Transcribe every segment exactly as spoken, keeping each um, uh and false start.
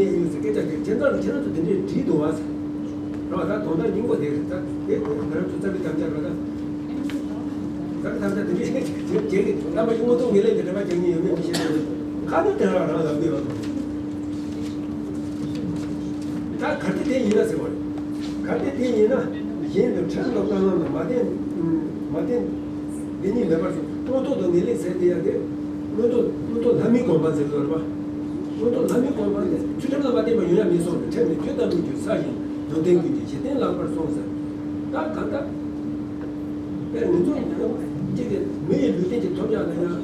ཡིན་ཟེར་སྐད་ཆ་དེ་ཁྱེད་ཚང་ལ་ཁྱེད་རང་ཚོ་དེ་འདྲས་བྲིས་འདུག་བ་ཟེར། རང་ད་དོན་དག་སྙིང་པོ་དེ་རེད། ད་དེ་ང་རང་ཚོ་རྩ་བའི་དམ་བཅའ་རེད། ད་རྩ་བའི་དམ་བཅའ་དེ་འདྲས་བྱེད་ཀྱི་རྣམ་པ་ཀྱི་མངོན་མཐོ་ངེས་ལེགས་ཀྱི་འགྲེལ་པ་རྒྱག་མཁན་ཡོད་མེད་མི་ཤེས་ན། ཁ་ནི་དེ་རང་རང་ལབ་ཀྱི་ཡོད། ད་གལ་ཏེ་དེ་ཡིན་ན་ཟེར་བ་རེད། གལ་ཏེ་དེ་ཡིན་ན་གཞན་དུ་ཕྲན་ལ་བཏང་ན་མ་བརྟེན་མ་བརྟེན་འདི་ཉིད་མེད་པར་གསུངས། མངོན་མཐོ་དང་ངེས་ལེགས་ཟེར་དེ་ཡང་དེ་མངོན་མཐོ་མངོན་མཐོ་ལྷ་མིའི་དགོངས་པ་ཟེར་དགོས་རེད་པ། མངོན་མཐོ་ལྷ་མིའི་དགོངས་པ་དེ་ཚུལ་ཁྲིམས་ལ་མ་བརྟེན་པར་ཡོང་ཡ་མེད་གསུངས་ཏེ། ཁྲིམས་ནི་རྒྱུ་དང་མི་རྒྱུ་ས་ཞིང་ལུང་བསྟན་ཀུན་གྱི་གཞི་རྟེན་ལགས་པར་གསུངས་ཟེར། ད་གང་ལྟར་དཔེར་ང་ཚོ་གཅིག་གིས་མི་ཡི་ལུས་རྟེན་གྱི་ཐོབ་ཡག་ལ་ཡང་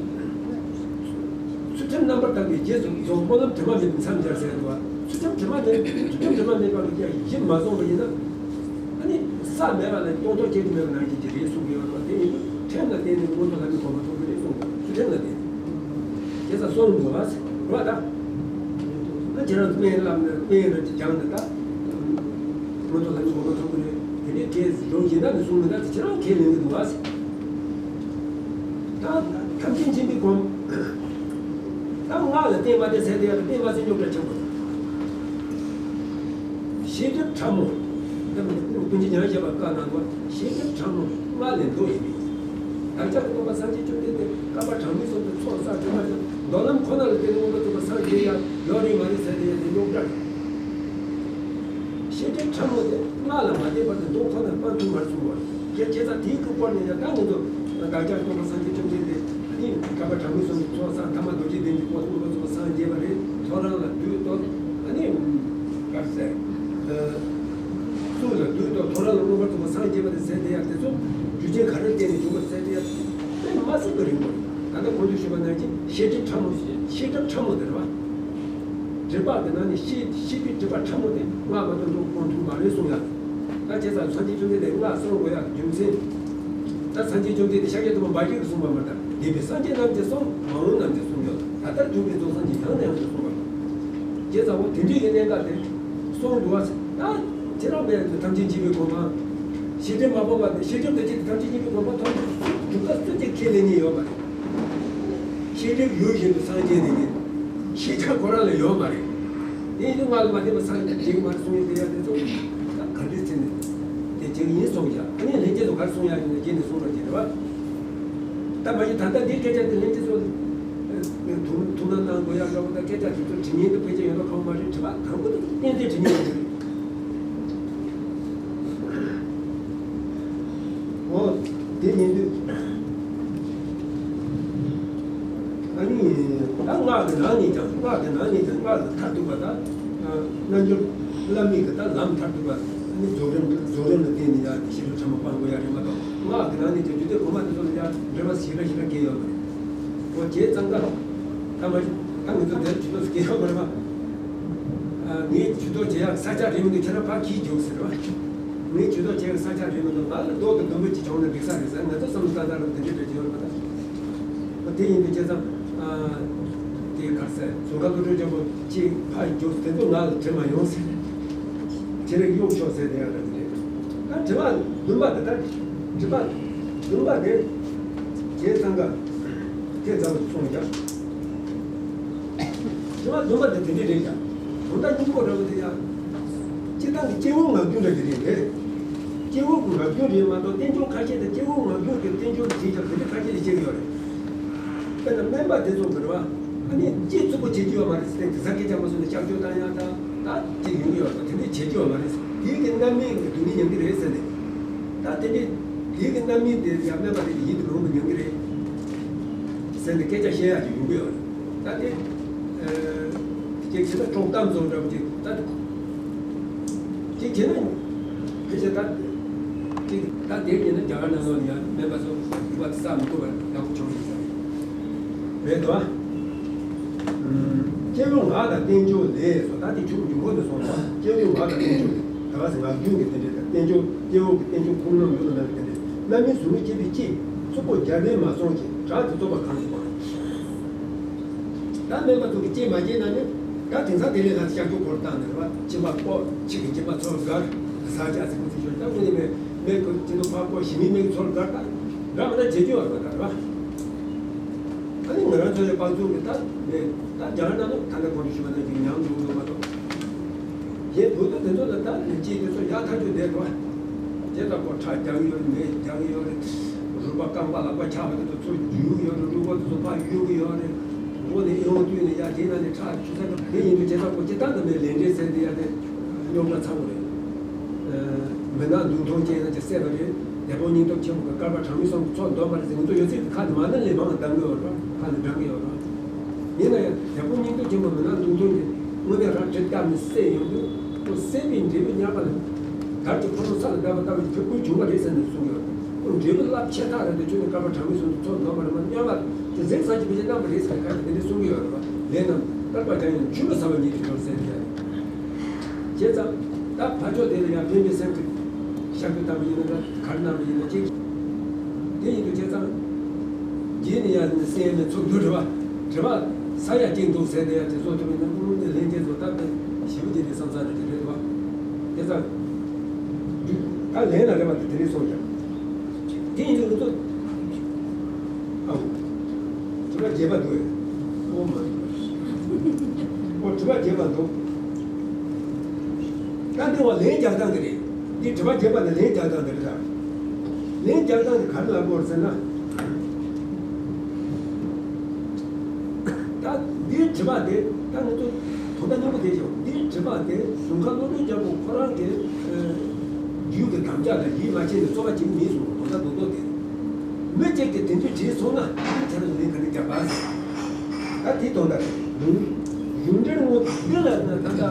ཚུལ་ཁྲིམས་རྣམ་པར་དག་པའི་རྗེས་སུ་འཛོམས། སྨོན་ལམ་དྲི་མ་མེད་པས་མཚམས་སྦྱར་ཟེར་འདུག་བ། ཚུལ་ཁྲིམས་དྲི་མ་མེད་ཚུལ་ཁྲིམས་དྲི་མ་མེད་པ་གི་ཀྱང་གཞི་མ་བཟུང་བ་ཡིན་ན། ཨ་ནི་ས་མེད་པ་ལ་སྟོང་ཐོག་སྐྱེ་རྒྱུ་མེད་པ་ནང་བཞིན་གྱི་རེད་གསུངས་ཡོད་རེད་བ། དེ་ཡིན་དུས་ཁྲིམས་ལ་བརྟེན་ནས་མངོན་མཐོ་ལྷ་མིའི་གོ་འཕང་ཐོབ་ཀྱི་རེད་གསུངས་འདུག་ཚུལ་ཁྲིམས་ལ་བརྟེན་ནས། དེ་ཚ་གསུངས་འདུག་བ་ཟེར་བ་ད། ཨ་ཁྱེད་རང་ཚོ་དཔེ་ལམ་ནས་དཔེ་རང་གི་སྦྱངས་ནས་ད། མངོན་མཐོ་ལྷ་མིའི་གོ་འཕང་ཐོབ་ཀྱི་རེད། དེ་འདྲའི་གས་རང་གཞན་དག་ནས་གསུངས་མི་འདུག་ད་ཁྱེད་རང་ཁས་ལེན་གྱི་འདུག་བ་ཟེར། ད་ཐམས་ཅད་མཁྱེན་པའི་གོ། ད་སྔགས་ལ་བརྟེན་མ་བརྟེན་ཟེར་དེ་ཡང་བརྟེན་མ་ཟེར་རྙོག་དྲ་ཆེན་པོ་རེད། ཤེས་སྒྲིབ་ཕྲ་མོ། ཀུན་མཁྱེན་ཉང་བཞད་པ་བཀའ་གནང་དོན། ཤེས་སྒྲིབ་ཕྲ་མོ་སྔགས་ལས་མདོ་ཡིན་པས། བདག་ཅག་གི་སྟོན་པ་སངས་རྒྱས་བཅོམ་ལྡན་འདས་བསྐལ་པ་གྲངས་མེད་གསུམ་དུ་ཚོགས་བསགས་དྲི་མ་བྱང་མདོ་ལམ་ཁོ་ན་ལ་བརྟེན་ནས་མངོན་པར་རྫོགས་པར་སངས་རྒྱས་ཡ་ཡོད་རེད་མ་རེད་ཟེར་དེ་ཡང་དེ་རྙོག་དྲ་རེད། ཤེས་སྒྲིབ་ཕྲ་མོ་དེ་སྔགས་ལ་མ་བརྟེན་པར་དུ་མདོ་ཁོ་ན་སྤང་ཐུབ་མར་གསུངས་པ་རེད། དེ་བྱས་ཙང་དེའི་སྐུ་སྐོར་ནས་ཡང་ད་ང་ཚོ་བདག་ཅག་སྟོན་པ་སངས་རྒྱས་བཅོམ་ལྡན་འདས་ཨ་ནི་བསྐལ་པ་གྲངས་མེད་གསུམ་གྱི་ཚོགས་བསགས་ཐ་མ་རྡོ་རྗེ་གདན་གྱི་སྐུ་མངོན་པར་རྫོགས་པར་སངས་རྒྱས་པ་རེད། ཐོ་རངས་ལ་བདུད་གཏོར་ཨ་ནི་ག་རེ་ཟེར། གཙུག་ལ་བདུད་གཏོར་ཐོ་རངས་ལ་མངོན་པར་རྫོགས་པར་སངས་རྒྱས་པ་རེད་ཟེར་དེ་ཡང་དེ་ཚོ་རྒྱུ་རྐྱེན་ག་རེར་བརྟེན་ནས་བྱུང་བ་ཟེར་དེ་ཡང་དཔེ་མ་སྲིད་པའི་རིང་པོ་རེད། ད་ལྟ་གོང་དུ་ཞུས་པ་ནང་བཞིན་ཤེས་སྒྲིབ་ཕྲ་མོ་ཞེས་ཤེས་སྒྲིབ་ཕྲ་མོ་དེ་རེད་བ། སྒྲིབ་པ་དེ་ནང་ནས་ཤེས་ཤེས་པའི་སྒྲིབ་པ་ཕྲ་མོ་དེ་སྔགས་མ་གཏོགས་འགྲོ་སྤང་ཐུབ་མ་རེད་གསུངས་ཡ། ད་བྱས་ཙང་སངས་རྒྱས་བཅོམ་ལྡན་འདས་སྔགས་གསུང་དགོས་ཡ་རྒྱུ་མཚན། ད་སངས་རྒྱས་བཅོམ་ལྡན་འདས་ཤཱཀྱ་ཐུབ་པ་འབའ་ཞིག་གིས་གསུངས་པ་མ་ལྟར་འདས་པའི་སངས་རྒྱས་རྣམས་ཀྱིས་གསུངས། མ་འོངས་རྣམས་ཀྱིས་གསུང་ཡོད། ད་ལྟར་བྱུང་བའི་རྫོགས་སངས་ཀྱིས་ཡང་ནས་ཡང་དུ་གསུངས་པ། བྱས་ཙང་འོ་དེ་འདྲའི་གི་གནད་འགག་དེ་གསུངས་འདུག་བ། ད་ཁྱེད་རང་དཔེ་ཐམས་ཅད་མཁྱེན་པའི་གོ་འཕང་། ཤེས་སྒྲིབ་མ་སྤངས་པ་དེ་ཤེས་སྒྲིབ་དང་བཅས་ཏེ་ཐམས་ཅད་མཁྱེན་པའི་གོ་འཕང་ཐོབ་འདུག་ག་སུ་གཅིག་ཁས་ལེན་མཁན་ཡོད་མ་རེད། ཤེས་སྒྲིབ་ཡོད་བཞིན་དུ་སངས་རྒྱས་ནས་ནི། ཤེས་བྱ་ཁོ་རང་ལ་ཡོད་མ་རེད། དེ་ཡིན་དུས་སྔགས་ལ་མ་བརྟེན་པར་སངས་རྒྱས་ཀྱི་མ་རེད་གསུང་ཡོད་དེ་ཡང་དེ་ཚོ་ད་ག་འདྲའི་ཚེ་ནས་དེ་བྱེད་ཀྱི་ཡིན་གསུངས་ཀྱང་ཨ་ནི་ལྷན་སྐྱེས་ཚོ་ག་རེ་གསུང་ཡག་ཡིན་ན་རྗེས་ནས་གསུང་རོགས་བྱེད་རེད་བ། ད་མ་གཞི་ད་ལྟ་འདིའི་སྐད་ཆ་དེ་ལྷན་སྐྱེས་ཚོ་ཐུགས་ཐུགས་སྣང་གནང་དགོས་ཡག་འདྲ་བོ་དང་སྐད་ཆ་དེ་ཚོ་དྲི་ངན་དུ་ཕལ་ཆེར་ཡོད་མཁན་མ་རེད། དྲི་བ་དང་པོ་དེ་གཏན་གཏན་དྲི་ངན་ཡོད་རེད། འོ། དེ་ཡིན་དུས། ཨ་ནི། ད་སྔགས་ཀྱི་ནང་ནས་ཀྱང་སྔགས་ཀྱི་ནང་ནས་ཀྱང་སྔགས་ལ་མཐར་ཐུག་པ་དང་། རྣལ་འབྱོར་བླ་མེད་ཀྱི་ད་ལམ་མཐར་ཐུག་པ། ཨ་ནི་རྫོགས་རིམ་རྫོགས་རིམ་ལ་བརྟེན་ནས་ཡང་ཤེས་རབ་ཕྲ་མོ་སྤང་དགོས་ཡ་རེད་མ་གཏོགས། སྔགས་ཀྱི་ནང་ནས་ཀྱང་རྒྱུད་སྡེ་གོང་མ་དེ་ཚོ་ལ་ཡང་འགྲེལ་པ་ཞིག་ར་ཞིག་ར་སྐྱེ་ཡོད་མ་རེད། འོ་བྱས་ཙང་ཀ། ད་མ་ད་ང་ཚོ་དེར་ཇུས་གཏོགས་སུ་སྐྱེ་ཡོད་མ་རེད་པ། ངས་ཇུས་གཏོགས་བྱེད་ཡག་ས་ཆ་རེད་མི་འདུག་ཁྱེད་རང་ཕར་གྱིས་རྒྱུགས་ཟེར་བ། ངས་ཇུས་གཏོགས་བྱེད་ཡག་ས་ཆ་རེད་མི་འདུག་ང་ལ་རྡོག་གི་ཟླུམ་པོ་གཅིག་བྱུང་ན་འགྲིག་ས་རེད་ཟེར། ང་ཚོ་བསམ་བློ་བཏང་སྟངས་རང་དེ་འདྲས་རེད་ཡོད་རེད་པ། ད་དེ་ཡིན་དུས་བྱས་ཙང་། དེ་ག་རེ་ཟེར་ཟུར་ཁ་བློ་གྲོས་ཆེན་པོ་གཅིག་ཕར་རྒྱུགས་དེ་ཚོ་ང་ལ་དྲི་མ་ཡོང་ཟེར། ཁྱེད་རང་གཡུག་ཤོག་ཟེར་དེ་ཡང་རེད་དེ། ད་དྲི་མ་བདུན་པ་དེ་ད་དྲི་མ་བདུན་པ་དེ་བྱས་ཙང་ཀ་དེ་ཙམ་གསུངས་ཀྱང་། དྲི་མ་བདུན་པ་དེ་དེ་འདྲས་རེད་ཀྱང་། དོན་དག་སྙིང་པོ་འདྲ་བོ་དེ་ཡང་། སྤྱིར་བཏང་གི་སྐྱེ་བོ་ངག་རྒྱུན་འདྲ་དེ་རེད་དེ། སྐྱེ་བོ་གི་ངག་རྒྱུན་རེད་མ་གཏོགས་བསྟན་བཅོས་ཁ་ཤས་དང་སྐྱེ་བོ་ངག་རྒྱུན་གྱི་བསྟན་བཅོས་བྱས་ཀྱང་དེ་འདྲ་ཁ་ཤས་ལ་བཤད་ཀྱི་ཡོད་རེད། དཔེར་ན་སྨན་པ་དེ་ཚོ་གི་རེད་བ། ཨ་ནི་ལྕེ་རྩུབ་པོ་བྱེད་རྒྱུ་ཡོད་མ་རེད་ཟེར་ཏེ་དེ་ཚ་སྐད་ཆ་མ་གསུངས་ནས་གཤག་བཅོས་བཏང་ཡག་དང་ད་དེ་ཡོང་གི་ཡོད་རེད། དེ་འདྲས་བྱེད་རྒྱུ་ཡོད་མ་རེད། དེའི་གི་རྣམ་སྨིན་གི་སྡུག་བསྔལ་མྱང་གི་རེད་ཟེར་ནས། ད་དེ་འདྲས་དེའི་གི་རྣམ་སྨིན་དེ་ཡང་སྨན་པ་དེ་གི་ཡིད་དུ་འོང་གི་མྱང་གི་རེད་ཟེར་ནས་སྐད་ཆ་བཤད་ཡག་ཅིག་ཡོང་གི་ཡོད་རེད། ད་དེ་ཅིག་བྱས་ན་དཀྲོག་གཏམ་བཟོ་འདྲ་བོ་ཅིག་ད་དེ་ཅིག་བྱས་ན་ཕལ་ཆེར་ད་ཅིག་ད་དེ་ཡིན་ན་རྒྱ་གར་ནང་ལོགས་ནས་ཡང་སྨན་པ་ཚོ་རིག་པ་དེ་བསགས་མི་ཐུབ་པར་ཡག་པོ་བྱུང་ཡོད་ས་རེད། རེད་དོ། སྐྱེ་བོ་ངག་དང་བསྟན་བཅོས་ལས་སོ། ད་དེ་ཆུང་ཆུང་ངོ་ནས་སོང་ཙང་སྐྱེ་བོའི་ངག་དང་བསྟན་བཅོས་ལས། ད་ག་ཟེ་ངག་རྒྱུན་གྱི་རྟེན་འབྲེལ་དང་བསྟན་བཅོས་སྐྱེ་བོ་གི་བསྟན་བཅོས་ཁུངས་ལུང་ཡོད་ལ་མེད་པའི་རྟེན་འབྲེལ། རྣམ་སྨིན་ཟུག་རྔུ་སྐྱེད་པའི་ལྕེ། རྩུབ་པོ་རྒྱ་བལ་མ་སོང་ཞིང་བྲག་གི་རྩོད་པ་གང་དུ་སྤང་། ད་སྨན་པ་ཚོ་གི་ལྕེ་མ་སྐྱེས་ན་ནི། ད་དེང་སང་དེ་ལས་ལྷག་གཤག་བཅོས་སྐོར་བཏང་ནས་རེད་བ། མཆིན་པ་ཕོག་ཕྱི་གི་མཆིན་པ་ཚོར་དགར། ཟ་ཆ་ཟིག་པོ་ཚིག་ཤོར་ད་དངོས་གནས་མེད་མེད་ཁོ་སྤྱི་ཚོགས་ཕར་ཕོག་ཞི་མི་མེད་ཚོར་དགར་ད། འདྲ་མི་འདྲ་བྱེད་རྒྱུ་ཡོད་རེད་བ་ད་རེད་བ། ཨ་ནི་ང་རང་ཚོའི་དཔལ་འཛོམས་ཀྱི་ད་ནས་ད་རྒྱ་གར་ནང་ལ་ད་ལྟ་གོང་དུ་ཞུས་པ་ནང་བཞིན་ཉམས་འགྲོ་གི་འདུག་མ་གཏོགས། རྒྱན་བོད་དུ་དེ་ཚོ་ལ་ད་ནི་ཅིག་དེ་ཚོ་ཡག་ཐག་ཆོད་བསྡད་འགྲོ། དེ་ལྟ་བུ་ཁྲག་རྒྱག་གི་ཡོད་རེད། མེ་རྒྱག་གི་ཡོད་རེད། རུས་པ་རྐང་པ་ལག་པ་ཆག་པ་དེ་ཚོ་ཚུར་འཇུ་གི་ཡོད་རེད། རུས་པ་དེ་ཚོ་ཕར་གཡུག་གི་ཡོད་རེད། མགོ་ནས་ཨེ་འོང་བཏུས་ནས་ཡ་དེ་ན་ནས་ཁྲག་ཆུ་ཚ་གི་དེ་ཡིན་དུས་དེ་ལྟ་བུ་ཅི་ལྟར་དུ་མེད་ལས་འབྲས་ཟེར་དེ་ཡ་དེ་རྙོག་དྲ་ཚ་བོ་རེད། མི་ནག་མདུང་ཐུང་ཅན་ཡང་ཅི་བསད་པ་རེད། རྒྱལ་པོ་སྙིང་སྟོབས་ཆེན་པོ་གི་བསྐལ་པ་གྲངས་མེད་གསུམ་གྱི་ཚོགས་འདོམས་པ་རེད་ཟེར། ང་ཚོ་ཡོད་ཚད་ཀྱི་ཁ་ནས་མ་ཎི་ལས་མང་བ་གདམ་གི་ཡོད་རེད། ཁ་ནས་བགྲང་གི་ཡོད་རེད། ཡིན་ན་ཡང་རྒྱལ་པོ་སྙིང་སྟོབས་ཆེན་པོ་མི་ནག་མདུང་ཐུང་གིས་དངོས་གནས་རང་གྲི་བཏབ་ནས་བསད་ཡོང་དུས་ཁོ་བསད་པའི་འབྲས་བུ་མཉམ་པ་ལ་དར་གྱི་འཁོར་ལོ་ས་ལ་བརྡབས་པ་ལྟ་བུའི་ཕུང་པོ་བྱུང་བ་རེད་ཟེར་ནས་གསུངས་ཡོད། ཁོ་འབྲས་བུ་རླབས་ཆེ་ཐག་རེད་དེ་ཁྱོད་ནི་བསྐལ་པ་གྲངས་མེད་གསུམ་དུ་ཚོགས་འདོམས་པ་རེད་མ་མཉམ་པ་དེ་གཟེགས་སམ་གྱི་བུ་ཆེ་རྣམ་པ་རེད་ཟེར་ནས་ཁ་ནས་དེ་འདྲ་གསུང་གི་ཡོད་རེད་པ། ལས་རྣམས་བསྐལ་པ་གྲངས་ཡང་ཆུ་ལ་ཟ་བ་ཉིད་དུ་འགྱུར་ཟེར་ནས། བྱས་ཙང་། ད་ཕར་ཕྱོགས་དེ་ལ་ཡང་ཕན་པའི་སེམས་ཀྱི་ཤར་བུ་ལྟ་བུ་ཡིན་ན་འདྲ་གར་ན་བུ་ཡིན་ན་གཅིག་དེ་ཡིན་དུས་བྱས་ཙང་། རྗེས་ནས་ཡང་སེམས་ནས་ཚུར་འདུ་དྲི་བ། དྲི་བ་ས་ཡ་གཅིག་འདུག་ཟེར་དེ་ཡང་དེ་ཚོ་དྲི་བ་ཡིན་ན་ཀུན་སློང་ནས་ལྷན་སྐྱེས་ཚོ་ད་དེ་ཞེ་པོ་དེ་དེ་བསམ་ཚར་རེད་དེ་རེད་བ། བྱས་ཙང་། ད་ལན་ལ་རེ་བ་དེ་དེ་རེད་སོང་ཀྱང་། དེ་ཡིན་དུས་ང་ཚོ། ཨའོ། དྲི་བ་བརྒྱད་པ་འདུག་ཨེ། ཨོ་མ། ཨོ་དྲི་བ་བརྒྱད་པ་འདུག་ད་འདི་བ་ལན་རྒྱག་སྟངས་འདི་རེད། འདི་དྲི་བ་བརྒྱད་པ་ནི་ལན་རྒྱག་སྟངས་འདི་རེད་ད། ལན་རྒྱག་སྟངས་འདི་ག་རེ་ལབ་དགོས་རེད་ཟེར་ན། ད་འདིའི་དྲི་བ་དེ་ད་ང་ཚོ་དོན་དག་སྙིང་པོ་དེ་ཞིག་འདིའི་དྲི་བ་དེ་གཟུངས་དཀར་བློ་གྲོས་རྒྱལ་པོ་ཁོ་རང་གི་རྒྱུད་ཀྱི་དམ་བཅའ་ལ་ཡིད་མ་ཆེས་ནས་རྩོད་པ་བྱེད་མི་སོང་དོན་དག་རྡོག་རྡོག་དེ། མི་གཅིག་གིས་དེ་འདྲའི་བྲིས་སོང་ན་ཁྱེད་རང་ལན་ག་རེ་རྒྱག་པ་ཟེར། ད་དེ་དོན་དག་རེད། གཞུང་འབྲེལ་ངོ་འདི་ལ་ན་ད་ལྟ་དེ་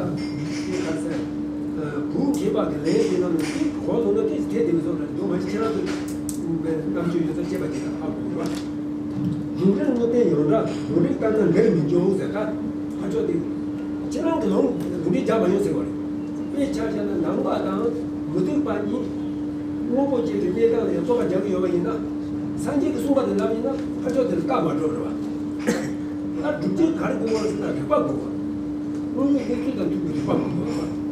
ག་ཟེར། བུ་མཁས་པ་གི་ལན་དེ་ནང་ནས་དེ་གོ་སོང་ན་དེ་དེ་དེ་མི་སོང་ན་འདུག་མ་གཞི་ཁྱེད་རང་ཚོ་རྣམ་དཔྱོད་ཡོད་ཚད་སྐྱེས་པ་དེ་དང་ཧ་གོ་དགོས་པ། གཞུང་འབྲེལ་ངོ་བསྟན་ཡོངས་གྲགས་ལུང་རིགས་ལྟར་ན་འདིར་མི་འཇོག་ཟེར། ད་ཕར་ཕྱོགས་དེ་ཁྱེད་རང་གི་ལུང་ལུང་འདྲེན་རྒྱག་མ་ཡོང་ཟེར་བ་རེད། དཔེ་ཆ་བཞག་ན་ནང་པ་དང་མུ་སྟེགས་པ་གཉིས་དངོས་པོ་ཅན་གྱི་གནས་སྟངས་ལ་ཡང་རྩོད་པ་རྒྱག་གི་ཡོད་པ་ཡིན་ན། སངས་རྒྱས་ཀྱིས་གསུངས་པ་དེ་ལབ་ཡིན་ན་ཕར་ཕྱོགས་དེར་བཀའ་མ་སྒྲོག་རེད་བ། ད་སྒྲུབ་བྱེད་ག་རེ་དགོས་པ་ཟེར་ན་རིགས་པ་དགོས་པ། དངོས་ཡོད་གནས་ཚུལ་དང་མཐུན་པའི་རིགས་པ་མ་དགོས་པ།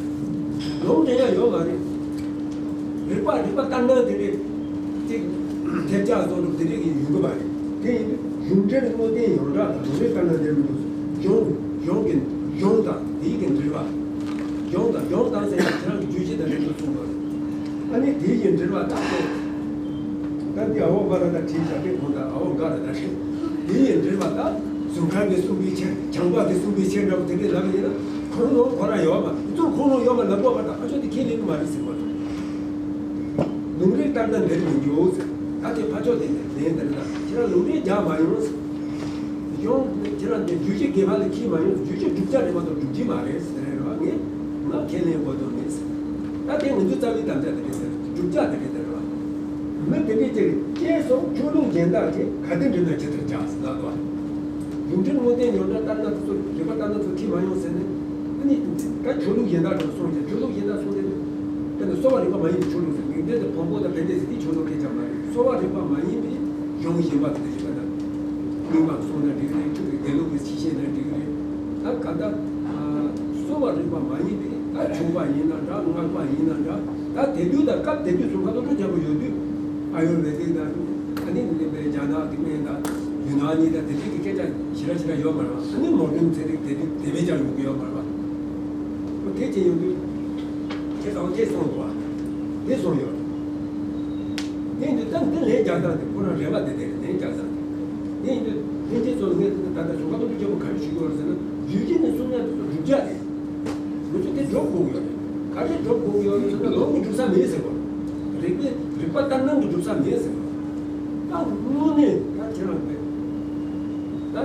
ལུང་འདྲེན་ཡ་ཡོད་མ་རེད། རིགས་པ་རིགས་པ་ལྟར་སྣང་དེ་འདྲས་ཅིག་ཐེབས་ཆག་བཟོ་འདུག་དེ་འདྲས་ཀྱི་ཡོང་གི་མ་རེད། དེ་ཡིན་དུས་གཞུང་འབྲེལ་དངོས་བསྟན་ཡོངས་གྲགས་དང་ལུང་རིགས་ལྟར་སྣང་འདིར་མི་འདུག་གཞུང་གཞུང་གི་གཞུང་དང་དེའི་གི་འབྲེལ་བ། གཞུང་དང་གཞུང་དང་ཟེར་ཡང་ཁྱེད་རང་གི་རྒྱུད་བཞི་དང་འབྲེལ་འདུག་གསུངས་པ་རེད། ཨ་ནི་དེའི་གི་འབྲེལ་བ་དག་ཏུ། ད་འདི་ཨ་ཝ་བ་ར་ད་བྲིས་བཞག་པའི་གོང་དང་ཨ་ཝ་འགའ་ར་ད་རེད། དེའི་འབྲེལ་བ་དག་གཟུངས་དཀར་གྱིས་གསུངས་པའི་ཕྱིར་བྱང་པ་གིས་གསུངས་པའི་ཕྱིར་འདྲ་པོ་དེ་འདྲས་ལབ་ཡིན་ན་ཁོང་ལུང་ཁོ་རང་ཡོད་མ་ཨི་ཚོ་ཁོང་ལུང་ཡོད་མ་ལབ་དགོས་པ་དང་ཨ་ཆོ་དེ་ཁས་ལེན་གི་མ་རེད་ཟེར་བ་རེད། ལུང་རིགས་ལྟར་ན་འདིར་མི་འཇོག་ཟེར། ད་དེ་ཕ་ཕྱོགས་དེ་ནས་ལན་འདིར་ད་ཁྱེད་རང་ལུང་རིགས་རྒྱག་མ་ཡོང་ཟེར། ཡོང་ཁྱེད་རང་དེ་རྒྱུད་བཞི་དགེ་བ་ལ་ཁྱེད་མ་ཡོང་ཟེར། རྒྱུད་བཞི་བསྒྲུབ་བྱ་རེད་མ་གཏོགས་སྒྲུབ་བྱེད་མ་རེད་ཟེར་རེད་ར། ངས་ང་ཁས་ལེན་དགོས་དོན་མེད་ཟེར། ད་དེ་ང་ཚོའི་རྩ་བའི་དམ་བཅའ་དེ་རེད་ཟེར། བསྒྲུབ་བྱ་དེ་རེད་ཟེར་ར། མི་དེ་འདྲས་ཅིག་རེད། ཅེས་སོགས་ཆོས་ལུགས་གཞན་དག་གིས་ག་དེ་འདྲི་ན་ཇི་ལྟར་བྱ་ཟེར་ལབ་པ། གཞུང་འབྲེལ་དངོས་བསྟན་ཡོངས་གྲགས་ལྟར་སྣང་དེ་ཚོ་རིགས་པ་ལྟར་སྣང་ཚོ་ཁྱེད་མ་ཡོང་ཟེར་ནས། ཨ་ནི། ད་ཆོས་ལུགས་གཞན་དག་དང་སོང་ཀྱང་ཆོས་ལུགས་གཞན་དག་སོང་ཀྱང་། དཔེར་ན་གསོ་བ་རིག་པ་མ་ཡིན་པའི་ཆོས་ལུགས་ཟེར་མིང་འདི་དེ་བོན་པོ་དང་བན་དེ་ཟེར་དེ་ཆོས་ལུགས་སྐད་ཆ་མ་རེད། གསོ་བ་རིག་པ་མ་ཡིན་པའི་གཞུང་གཞན་པ་དེ་འདྲ་ཞིག་ལ་ད། རྙིང་མ་སོང་ན་འགྲིག་རེད། ཆོས་ཀྱི་དགེ་ལུགས་ཀྱི་ཕྱི་བཤད་ན་འགྲིག་རེད། ད་ག་ད། གསོ་བ་རིག་པ་མ་ཡིན་པའི་ད་བྱུང་བ་ཡིན་ན་འདྲ་སྔགས་པ་ཡིན་ན་འདྲ། ད་དེ་དུས་ད་སྐབས་དེ་དུས་སུ་ཁ་ཐོག་ཏུ་རྒྱབ་པ་ཡོད་དུས། ཨ་ཡུར་བེ་དིག་དང་། ཨ་ནི་འདི་འདྲ་བའི་རྒྱ་ནག་གི་སྨན་དང་། ཡུན་ནན་གཉིས་དང་དེ་འདྲའི་གི་སྐད་ཆ་ཞེ་དྲག་ཞེ་དྲག་ཡོད་མ་རེད་བ། ཨ་ནི་མོ་ཌན་ཚན་རིག་དེ་དུས་དེ་བས་ཀྱང་ཡོང་གི་ཡོད་མ་རེད་བ། ཁོ་དེ་ཅི་ཡོང་དུས། དེ་ཚང་དེ་སོང་འདུག་བ། དེ་སོང་ཡོད། དེ་ཡིན་དུས་ད་འདི་ལན་རྒྱག་སྟངས་དེ་ཁོ་རང་རེ་བ་དེ་དེ་རེད། ལན་རྒྱག་སྟངས་དེ། དེ་ཡིན་དུས་ལྷན་རྒྱས་ཚོ་ལ་ངས་ད་ལྟ་གཞུང་ཁ་ཐོག་ཏུ་སྐྱོ་པོ་ག་རེ་ཞུ་དགོས་རེད་ཟེར་ན། རྒྱུད་བཞི་ནི་གསུང་སྙན་དེ་ཚོ་བསྒྲུབ་བྱ་རེད། ང་ཚོ་དེ་སྒྲུབ་དགོས་ཀྱི་ཡོད་རེད། ག་རེ་སྒྲུབ་དགོས་ཀྱི་ཡོད་རེད་ཟེར་ན་ལུང་གིས་སྒྲུབ་ས་མེད་ཟེར་བ། རིགས་པས་རིགས་པ་ལྟར་སྣང་གིས་སྒྲུབ་ས་མེད་ཟེར་བ། ད་དངོས་གནས་ད་ཁྱེད་རང་པས། ད་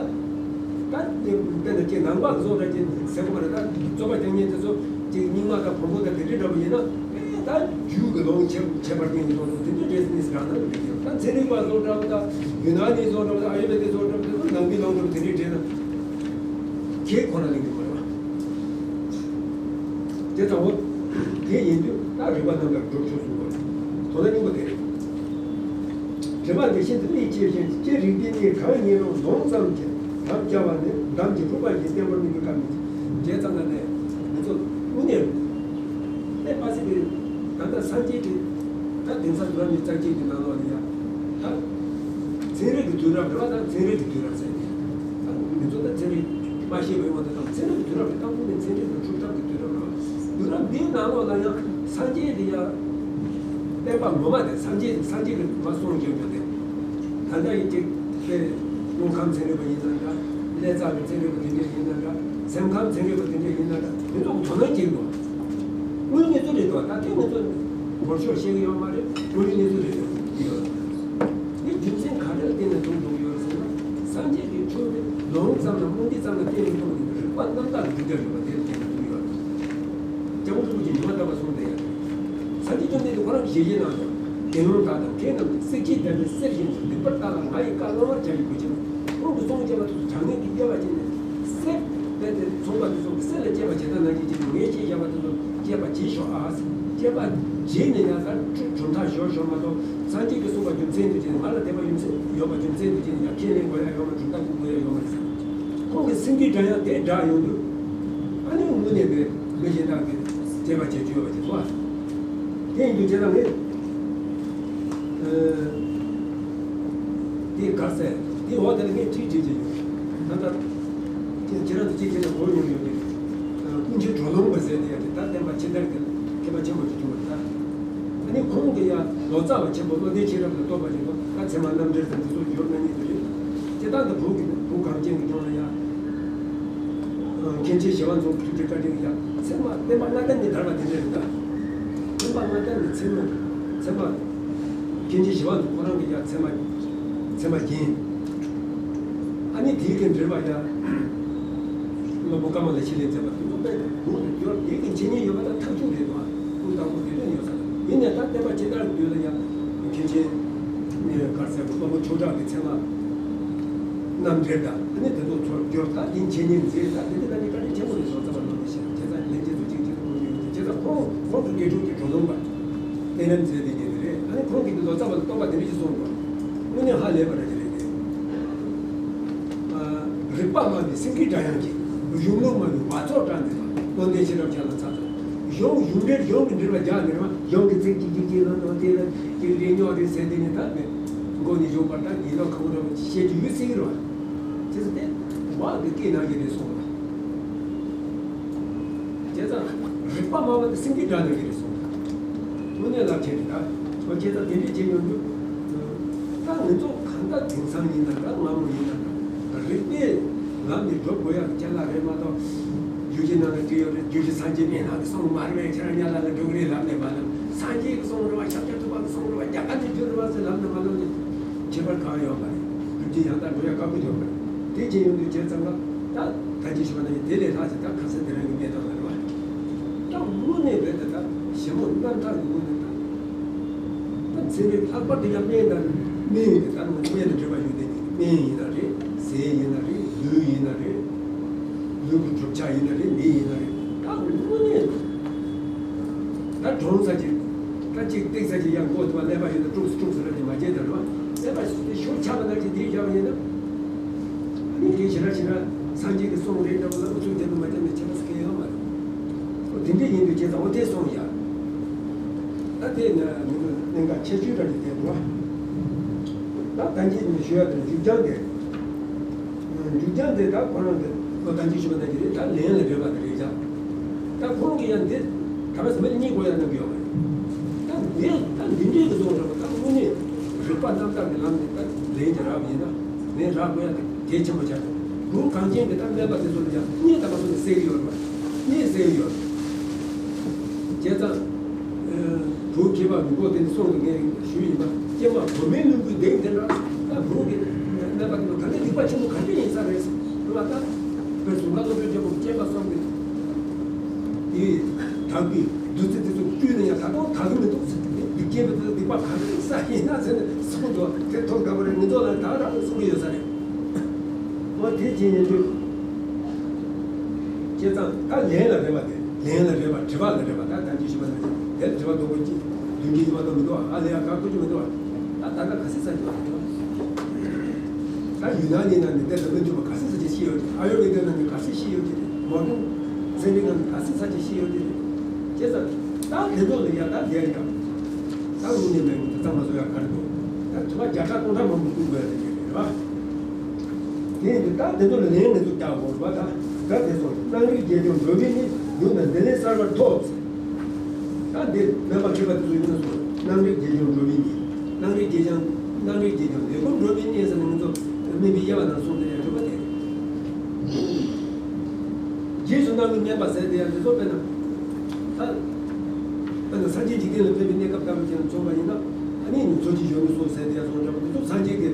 ད་དེ་དཔེར་ན་ཅིག་ནང་པ་བཟོ་འདྲ་ཅིག་ཟེར་གོ་མ་རེད། ད་རྩོད་པ་རྒྱག་མཁན་དེ་ཚོ་ཅིག་རྙིང་མ་དང་བོན་པོ་དང་དེ་འདྲའི་འདྲ་པོ་ཡིན་ན། ཨེ་ད་རྒྱུད་ཀྱི་ལུང་ཁྱད་ཁྱད་པར་ཅན་གྱི་ལུང་དེ་འདྲ་རེད་ཟེར་ནས་རང་ནང་འགྲིག་ཡོད། ད་ཚན་རིག་པ་བཟོ་འདྲ་པོ་དང་ཡུན་ནན་གཉིས་བཟོ་འདྲ་པོ་དང་ཨ་ཡུར་བེ་དི་བཟོ་འདྲ་པོ་དེ་ཚོ་ནང་པའི་ལུང་འདྲ་པོ་དེ་འདྲའི་འདྲ་ན། ཁྱེད་ཁོ་ན་ལེན་གྱི་མ་རེད་བ། དེ་ལྟ་བུ། དེ་ཡིན་དུས་ད་རིགས་པ་རྣམས་ལ་སྒྲུབ་ཆོག་གསུངས་པ་རེད། དོན་དག་སྙིང་པོ་དེ་རེད། དྲི་བ་འདི་ཤིན་ཏུ་གནད་ཆེ་ཞིང་སྤྱིར་རིགས་པའི་གནས་གང་ཡིན་རུང་ལུང་ཙམ་གྱིས་དམ་བཅའ་བ་ནི་འདམ་གྱི་ཕུག་པ་བཞིན་བརྟན་པོར་གནས་པའི་སྐབས་ནི། བྱས་ཙང་ན་ནས་ང་ཚོ་དངོས་གནས་རེད། དཔེ་མ་སྲིད་པའི་ད་ལྟ་སངས་རྒྱས་ཀྱི་ད་གདན་ས་འདུལ་བ་མི་རྩ་ཆེན་གྱི་ནང་ལོགས་ནས་ཡང་ད་ཚན་རིག་གི་དུས་རབས་རེད་བ། ད་ཚན་རིག་གི་དུས་རབས་ཟེར་ནས་ད་ང་ཚོ་ད་ཚན་རིག་མ་ཤེས་པའི་དབང་དུ་བཏང་ཚན་རིག་གི་དུས་རབས་རེད། ད་དངོས་གནས་ཚན་རིག་དང་འཁྲུག་ཐབས་ཀྱི་དུས་རབས་རེད་བ། འདིའི་ནང་ལོགས་ལ་ཡང་སངས་རྒྱས་དེ་ཡང་བསྟན་པ་ངོ་མ་དེ་སངས་རྒྱས་སངས་རྒྱས་ཀྱི་མ་གསུངས་ཀྱང་རྒྱུ་དེ། ད་ལྟ་ཡི་གེ་དེ་དངོས་ཁམས་ཚན་རིག་པ་ཡིན་ན་འདྲ། ལས་ཚ་བའི་ཚན་རིག་པ་དེ་འདྲ་ཡིན་ན་འདྲ། སེམས་ཁམས་ཚན་རིག་པ་དེ་འདྲ་ཡིན་ན་འདྲ། མི་ཚོ་དོ་སྣང་བྱེད་དགོས། དངོས་གནས་ཚུལ་རེད་འདུག་ད་ཐེངས་མི་ཚོ་བོར་ཤོག་བཤད་ཀྱི་ཡོད་མ་རེད། དངོས་གནས་ཚུལ་རེད་འདུག་ཡོད། འདི་རྒྱུ་མཚན་ག་རེ་ལ་བརྟེན་ནས་བྱུང་འདུག་ཡོད་ཟེར་ན། སངས་རྒྱས་ཀྱི་ཆོས་དེ་ལུང་ཙམ་ལ་རྨོངས་དད་ཙམ་ལ་བརྟེན་ནས་བྱུང་ནས་རིག་པ་རྣམ་དག་གི་རྒྱུ་རྒྱ་ཡོད་པ་དེ་ལ་བརྟེན་ནས་བྱུང་ཡོད། སྐྱབས་མགོན་རིན་པོ་ཆེས་ཉི་མ་རྟག་པར་གསུངས་ཏེ། སངས་རྒྱས་བཅོམ་ལྡན་འདས་ཁོ་རང་གིས་ཞལ་བཞེས་གནང་ཡོད། དགེ་སློང་དག་དང་མཁས་རྣམས་ཀྱིས། གསེར་གྱི་མདའ་འདི་གསེར་བཞིན་དུ། སྡིག་པར་ལྟ་ལ་ང་ཡི་བཀའ་བླང་བར་བྱ་ཡི་གུས་ཕྱིར། ཁོང་གིས་གསུངས་བྱས་པ་དེ་ཚོ་དྲང་ངེས་ཀྱི་དབྱེ་བ་ཕྱེ་ནས་གསེར་དཔེ་དེ་མཚུངས་པ་དེ་ཚོ་གསེར་ལ་དཔྱད་པ་བྱེད་ཐབས་ནང་བཞིན་བྱས་ནས། ངས་ཅིག་བཞག་པ་དེ་ཚོ་དཔྱད་པ་བྱེད་ཤོག་ཨ། དཔྱད་པ་བྱས་ནས་ཡང་ད་གྲུབ་མཐའ་བཞོ་ཤོག་མ་གཏོགས། སངས་རྒྱས་ཀྱིས་གསུངས་པ་རྒྱུ་མཚན་དུ་བྱས་ནས། ང་ལ་དད་པ་ཡོད་མཚན་ཡོད་པ་རྒྱུ་མཚན་དུ་བྱས་ནས་ཡང་ཁས་ལེན་དགོས་ཡ་ཡོད་མ་རེད། གྲུབ་མཐའ་བསྐུར་དགོས་ཡ་ཡོད་མ་རེད། ཁོང་གི་སེང་གེའི་སྒྲ་དབྱངས་དེ་བསྒྲགས་ཡོང་དུས། ཨ་ནི་དངོས་གནས་མི་མི་གཞན་དག་གིས་དཔྱད་པ་བྱེད་རྒྱུ་ཡོད་པ་ཅིག་འདུག་ཨ། དེ་ཡིན་དུས་ཁྱེད་རང་ངས། ཨ། དེ་ག་ཟེར། དེ་འོག་དེ་ལ་ངས་ཁྲིད་བྱེད་ཀྱི་ཡོད། ད་ལྟ་ཁྱེད་ཁྱེད་རང་ཚོ་གཅིག་ཁྱེད་ལ་གོ་མྱོང་ཡོད་ཀྱི་རེད། ཨ། ཀུན་མཁྱེན་གྲོ་ལུང་པ་ཟེར་དེ་ཡང་རེད། ད་བསྟན་པ་ཕྱི་དར་གྱི་མཁས་པ་ཆེན་པོ་ཅིག་བྱུང་བ་རེད་ད། ཨ་ནི་ཁོང་གི་ཡང་ལོ་ཙཱ་བ་ཆེན་པོ་བློ་ལྡན་ཤེས་རབ་ལ་གཏོགས་པ་ཅིག་འདུག་ད་ཚད་མ་རྣམ་འགྲེལ་དང་འདི་ཚོ་ཡོད་ན་ཉིད་དུ་རེད། དེ་དག་ནི་བོད་ཀྱི་བོད་གངས་ཅན་གྱི་ལྗོངས་ལ་ཡང་། མཁན་ཆེན་ཞི་བ་འཚོ་ཐུགས་རྗེ་བཀའ་དྲིན་གྱིས་ཡང་ཚད་མ་བསྟན་པ་སྔ་ལྟར་ནས་དར་བ་དེ་འདྲ་རེད་ད། བསྟན་པ་སྔ་ལྟར་ནས་ཚད་མ་ཚད་མ། མཁན་ཆེན་ཞི་བ་འཚོ་ཁོ་རང་གིས་ཡང་ཚད་མ་ཚད་མ་བརྒྱན། ཨ་ནི་དེའི་གི་འགྲེལ་པ་ཡང་། བློན་པོ་ཀ་མ་ལ་ཤཱི་ལས་མཛད་པ་དེ་ཚོ་དཔེ་འདུག་ནས་སྦྱོར་དེ་གི་འཆད་ཉན་ཡོད་པ་དང་ཐག་ཆོད་རེད་དོ། ཀུན་བཏགས་པོ་དེ་འདྲ་ཡོད་ས་རེད། ཡིན་ནའི་ད་བསྟན་པ་ཕྱི་དར་དུས་ལ་ཡང་མཁན་ཆེན་གར་ཟེར་བློན་པོ་ཆོས་གྲགས་ཀྱི་ཚད་མ་རྣམ་འགྲེལ་དང་། ཨ་ནི་དེ་ཚོ་ཚུར་སྦྱོར་ད་དེ་འཆད་ཉན་མཛད་ད་དེ་འདི་ད་ནི་བཀའ་དྲིན་ཆེན་པོ་རེད། ལོ་ཙཱ་བ་རྣམས་ལ་བཤད་བྱས་ཙང་ལན་རྗེས་སུ་ཅིག་ཅིག་ཏུ་གོ་ཡོང་གི་བྱས་ཙང་ཁོང་ཁོང་གི་དགེ་ཕྲུག་གི་གྲོ་ལུང་པ་གཏན་ལམ་མཛད་དེ་ཉན་ནི་རེད། ཨ་ནི་ཁོང་གིས་ལོ་ཙཱ་བ་ལ་སྟོན་པ་དེ་འདྲ་ཞིག་གསུངས་པ་དངོས་གནས་ཧ་ལས་པ་ར་ཅིག་རེད་དེ། རིག་པ་སྨྲ་བའི་སེང་གེའི་སྒྲ་དབྱངས་ཀྱིས། གཞུང་ལུགས་སྨྲ་བའི་བ་ཚོགས་བཀྲམ་མཛད་པ། བློ་ལྡན་ཤེས་རབ་ཅན་ལ་ཚ་ཚ། གཞུང་གཞུང་འགྲེལ་གཞུང་གི་འགྲེལ་པ་རྒྱག་ནས་རེད་བ། གཞུང་གི་ཚིག་གཅིག་གཅིག་གཅིག་ལ་ནོར་དེ་ལ་ཅིག་རེ་རྙོག་རེ་ཟེར་དེ་ནི་ད་མེད། མགོ་ནས་མཇུག་བར་ད་ཉིན་ལོ་གང་རུང་བཤད་རྒྱུ་ཡོད་སྲིད་ཀྱི་རེད་བ། བྱས་ཙང་དེ་བག་གི་སྐད་ནང་གི་རེད་སོང་བ། བྱས་ཙང་རིག་པ་སྨྲ་བ་དེ་སེང་གེའི་སྒྲ་ནང་གི་རེད་སོང་བ། དངོས་གནས་རླབས་ཆེན་རེད་ད། ཨོ་བྱས་ཙང་དེ་འདྲས་བྱེད་མྱོང་རྒྱུ། ད་ང་ཚོ་གང་ལྟར་དེང་སང་ཡིན་ན་འདྲ་སྔ་མོ་ཡིན་ན་འདྲ་རིག་པའི་ལམ་ནས་འགྲོ་དགོས་ཡག་གི་ཅ་ལག་རེད་མ་གཏོགས། རྒྱུད་བཞི་ནང་ལ་བྲིས་ཡོད་རེད། རྒྱུད་བཞི་སངས་རྒྱས་མན་ངག་གི་གསུང་མ་རེད་པས། ཁྱེད་རང་ཉལ་ལ་ལ་འགྲོ་གི་རེད་ལབ་ནས་མ་ལབ། སངས་རྒྱས་ཀྱི་གསུང་རེད་བ། ཤཱཀྱ་ཐུབ་པ་གི་གསུང་རེད་བ། རྒྱ་གར་ནས་བསྒྱུར་རེད་བ་ཟེར་ལབ་ནས་མ་ལབ་ནས་ཁྱད་པར་གང་ཡོད་མ་རེད། སྒྲུབ་ཀྱི་ཡང་དག་འགྲོ་ཡག་དཀའ་པོ་ཡོད་མ་རེད། དེ་བྱས་ཡོང་དུས་བྱས་ཙང་ཀ་ད་ད་ཅི་ཞུ་བ་ན་ཡིན་དེ་ལས་ལྷག་ཅིག་ད་ཁ་སང་དེ་རིང་གི་གནས་སྟངས་ལ་རེད་བ། ད་དངོས་གནས་རྦད་དེ་ད་ཞིབ་མོ་རྣམ་ཐར་གྱི་ངོས་ནས་ད། ད་ཚན་རིག་ལྷག་པར་དུ་ཡང་སྨན་དང་སྨན་ཡིན་ཏེ་ད་སྨན་ལ་འབྲེལ་བ་ཡོད་དེ་སྨན་ཡིན་ན་རེད། ཟས་ཡིན་ན་རེད། ལུད་ཡིན་ན་རེད། ལུད་ཀྱི་གྲུབ་ཆ་ཡིན་ན་རེད། མེ་ཡིན་ན་རེད། ད་དངོས་གནས་ད་གྲོངས་ཚར་གྱི་ད་གཅིག་བཏེག་ཚར་གྱི་ཡང་མགོ་དུ་བ་ཀླད་པ་ཡོད་ན་དཀྲུགས་སུ་དཀྲུགས་སུ་ར་དེ་མ་བྱེད་ད་རེད་བ། ཀླད་པ་ཞིག་དེ་ཤུགས་ཆག་པ་ན་གཅིག་དེ་བཞག་པ་ཡིན་ན། ཨ་ནི་དེ་ཞེ་དྲག་ཞེ་དྲག་སངས་རྒྱས་ཀྱི་གསུང་རེད་འདྲ་བོ་ལ་ཨུ་ཚུགས་རྒྱབ་ན་མ་རྒྱབ་ན་ཁྱད་པར་ཟེར་མཁན་ཡོད་མ་རེད། ཨོ་དེ་འདྲ་ཡིན་དུས་བྱས་ཙང་ཨོ་དེ་སོང་ཡ། ད་དེ་ནི་མི་འདུག་གནད་འགག་ཆེ་ཤོས་འདྲ་ཞིག་དེ་འདུག་ད་ད་གིན་ནས་ཞུ་ཡ་དེ་མཇུག་རྒྱང་དེ། མཇུག་རྒྱང་དེ་ད་ཁོ་རང་གི་ལོ་ད་གིན་ཞུ་བ་ནང་བཞིན་རེད། ད་ལན་ལ་རེ་བ་དེ་རེད་ཀྱང་། ད་ཁོང་གིས་ཡང་འདི་ད་བས་མི་ལ་གཉིས་གོ་ཡ་གནང་གི་ཡོད་པ་རེད། ད་འདི་ད་འདི་འདྲའི་གི་བཟོ་འདྲ་པོ་ད་དངོས་གནས་རིག་པ་རྣམ་དག་གི་ལམ་ནས་ད་ལན་གྱི་རག་པ་ཡིན་ན་ལན་རག་དགོས་ཡ་དེ་གལ་ཆེན་པོ་ཆགས་འདུག་བོད་གངས་ཅན་གྱི་ད་སྨན་པ་དེ་ཚོ་ལ་ཡང་གཉིས་ད་མ་སོང་ནས་གསལ་གི་ཡོད་རེད་པ། གཉིས་གསལ་གི་ཡོད་རེད། བྱས་ཙང་། བོད་མཁས་པ་མི་གོ་དེ་ནི་སོང་གི་ངས་ཞུས་ཡིན་པ། ཀྱེ་མ་གོ་མིན་ལུང་གི་གདེང་དེ་འདྲ། ད་བོད་ཀྱི་སྨན་པ་དེ་ཚོ་ག་འདྲ་སྡིག་པ་ཆེན་པོ་ག་འདྲ་ཡིན་ས་རེད། ང་ད་བོད་གཟུངས་སྔགས་སློབ་དཔོན་ཆེན་པོ་སྐྱེས་པ་སོང་གི། དེ་དག་གི་བདུད་རྩི་དེ་ཚོ་བཀྲུས་ན་ཡང་ད་དུང་དག་གི་མི་འདུག་ཟེར། སྡིག་ཅན་པ་དེ་ཚོ་སྡིག་པ་ག་འདྲ་ཡིན་ས་ཡིན་ན་ཟེར་ནས་གསུངས་འདུག་དེ་ཐོག་དགའ་པོ་རེད། ང་ཚོ་ལ་ད་རང་གསུང་གི་ཡོད་ས་རེད། འོ་དེ་བྱས་ཉན་དུས། བྱས་ཙང་ད་ལན་ལ་རེ་བ་དེ་ལན་ལ་རེ་བ་དྲི་བ་ལ་རེ་བ་ད་ད་ཅི་ཞུ་བ་ན་དེ་ལ་དྲི་བ་དང་པོ་ཅི་དུས་འགྲིག་གི་མ་གཏོགས་མི་འདུག་ཨ་ལས་ཡ་ག་ཁུ་ཅི་མི་འདུག་ད་ད་ལྟ་ག་སྲིད་ས་ཅི་བ་འདུག་ད་ཡུལ་ན་ནི་ན་ནི་དེ་ལ་མི་འདུག་པ་ག་སྲིད་ས་ཅི་ཤི་ཡོད་ཨ་ཡོ་བེ་དེ་ན་ནི་ག་སྲིད་ཤི་ཡོད་ཀྱི་མོ་ཏུན་ཚན་རིག་ན་ནི་ག་སྲིད་ས་ཅི་ཤི་ཡོད་ཀྱི་བྱས་ཙང་ད་དེ་ཚོ་ལ་ཡ་ད་ལས་ཡ་ད་དངོས་གནས་མེད་ངོ་ད་ཚང་མ་བཟོ་ཡ་ག་རེ་འདུག་ད་དུ་བ་བརྒྱ་ཕྲག་སྟོང་ཕྲག་མང་པོ་བསྐུར་དགོས་ཡ་དེ་རེད་བ། དེ་ཡིན་དུས་ད་དེ་ཚོ་ལ་ལན་ང་ཚོ་རྒྱག་དགོས་རེད་བ། ད་ད་དེ་ཚོ་སྣང་རིག་རྒྱལ་སྐྱོང་འགྲོ་བའི་ནི་ཡུལ་ན་འདི་ལས་གསར་བར་ཐོབ། ད་འདི་སྨན་པ་མཁས་པ་དེ་ཚོ་ཡོང་ན་སོང་། སྣང་རིག་བརྒྱད་ཀྱང་འགྲོ་བའི་གཉེན། སྣང་རིག་བརྒྱད་ཀྱང་། སྣང་རིག་བརྒྱད་ཀྱང་ལེགས་པར་འགྲོ་བའི་གཉེན་ཟེར་ནས་ང་ཚོ་སྨན་པའི་དབྱེ་བ་ནང་གསུངས་ཏེ་ཡང་འགྲོ་བ་དེ་རེད། རྗེས་སུ་གནང་བའི་སྨན་པ་ཟེར་དེ་ཡང་དེ་ཚོ་དཔེར་ན། ད་དཔེར་ན་སངས་རྒྱས་འཇིག་རྟེན་ལ་ཕེབས་པའི་གནས་སྐབས་ལྟ་བུ་ཅན་མཚོན་པ་ཡིན་ན། ཨ་ནི་མཚོ་སྐྱེས་གཞོན་ནུ་སོགས་ཟེར་དེ་ཡང་སོང་འདྲ་བོ་དེ་ཚོ་སངས་རྒྱས་ཀྱི།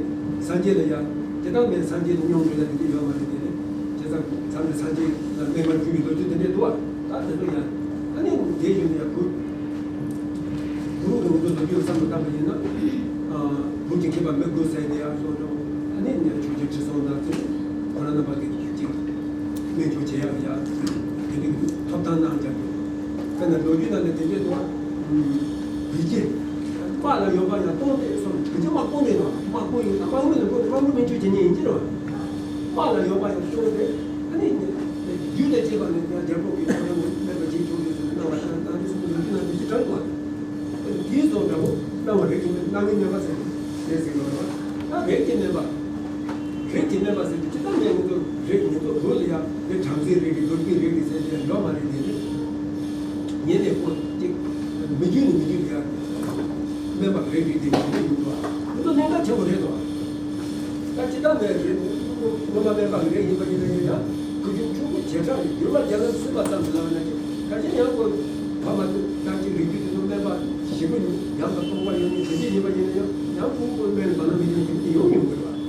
སངས་རྒྱས་ལ་ཡང་དེ་དག་མེད། སངས་རྒྱས་ལ་སྙོམས་འཇུག་ཡང་དེ་འདྲ་ཡོད་མ་རེད་དེ་ནི། བྱས་ཙང་མཚམས་རེ་སངས་རྒྱས་ལ་སྨན་པར་གྱུར་པའི་ལོ་རྒྱུས་དེ་འདྲས་འདུག་བ། ད་དེ་ཚོ་ཡང་ཨ་ནི་དེ་བཞིན་དུ་ཡང་གུ་གུ་རུ་དང་ཚོ་ལོ་རྒྱུས་བསམ་བློ་བཏང་པ་ཡིན་ན། ཨ་བུ་གཅིག་མཁས་པ་མི་དགོས་ཟེར་ཏེ་ཡང་སོང་འགྲོ། ཨ་ནི་ནས་ཆོས་རྗེ་ཁྲི་སྲོང་དང་ཚེ་ཁོ་རང་རྣམ་པ་གི་གཅིག་སྨན་བཅོས་བྱེད་ཡག་ཡ་དེ་འདྲའི་ཐོབ་ཐང་གནང་རྒྱག་གི། དཔེར་ན་ལོ་རྒྱུས་ནང་ལ་དེ་འདྲས་འདུག་བ། བི་ཇི་དམག་ལ་ཡོད་པ་ཡང་སྟོང་སྟེ་སོང་། བི་ཇི་དམག་སྟོང་མེད་དོ། དམག་སྟོང་ཡོད་ན་དམག་དངུལ་ལ་དགོས་ཏེ་དམག་དངུལ་སྨན་བཅོས་བྱེད་མཁན་ཡིན་གྱི་རེད་བ། དམག་ལ་ཡོད་པ་ཡང་སྟོང་སྟེ། ཨ་ནི་རྒྱུད་དང་བཅས་པ་ནི་ཡང་རྒྱལ་པོ་གི་ཐོག་ནས་སྨན་པ་བྱེད་ཆོག་གི་ཟེར་ནས་གནང་བ་དང་དང་དེ་གསུམ་གྱི་ལོ་རྒྱུས་ནང་དེ་ཞིག་དྲངས་དགོས། དེའི་སོང་འདྲ་པོ་གནང་བ་རིགས་ཀྱི་སྨན། གནང་བའི་སྨན་པ་ཟེར་ནས་ཟེར་གི་རེད་བ། ད་རིགས་ཀྱི་སྨན་པ། རིགས་ཀྱི་སྨན་པ་ཟེར་དུས་ཅི་ལྟར་ནས་ང་ཚོ་རིགས་ང་ཚོ་བོད་ལ་ཡང་མི་བྲམ་ཟེའི་རིགས་ཀྱི་མདོ་སྡེའི་རིགས་ཀྱི་ཟེར་དེ་ཡང་ཡོད་མ་རེད་དེ་ནི། ཉེ་ནས་ཁོ་གཅིག་མི་རྒྱུད་ནས་མི་རྒྱུད་ལ་ཡང་སྨན་པ་རིགས་ཀྱི་དེ་མི་རྒྱུད་ཡོང་འདུག་ང་ཚོ་གནད་འགག་ཆེན་པོ་རེད་དོ། ད་ཅི་ལྟར་ནས་རིགས་སྔོན་མ་སྨན་པ་རིགས་ཡིན་པ་ཡིན་ན་ཡང་ཁུ་བྱུག་ཕྱུག་པོ་བྱེ་བྲག་གི་འགྱུར་བ་རྒྱ་ལམ་སྲིད་པ་ཙམ་དུ་ལངས་ན་ཅིག་ད་ཅི་ཡང་ཁོ་ཕ་མ་དེ་ད་ཅིག་རིགས་རྒྱུད་དེ་ཚོ་སྨན་པ་ཞིབ་པོ་ཡང་དང་རྟོགས་པ་ཡོད་མཁན་དེ་འདྲ་ཡིན་པ་ཡིན་ན་ཡང་ཡང་ཁོ་ཁོའི་སྨན་ལ་དོ་སྣང་མེད་མཁན་དེ་འདྲ་ཡོང་ཡོང་གི་རེད་བ།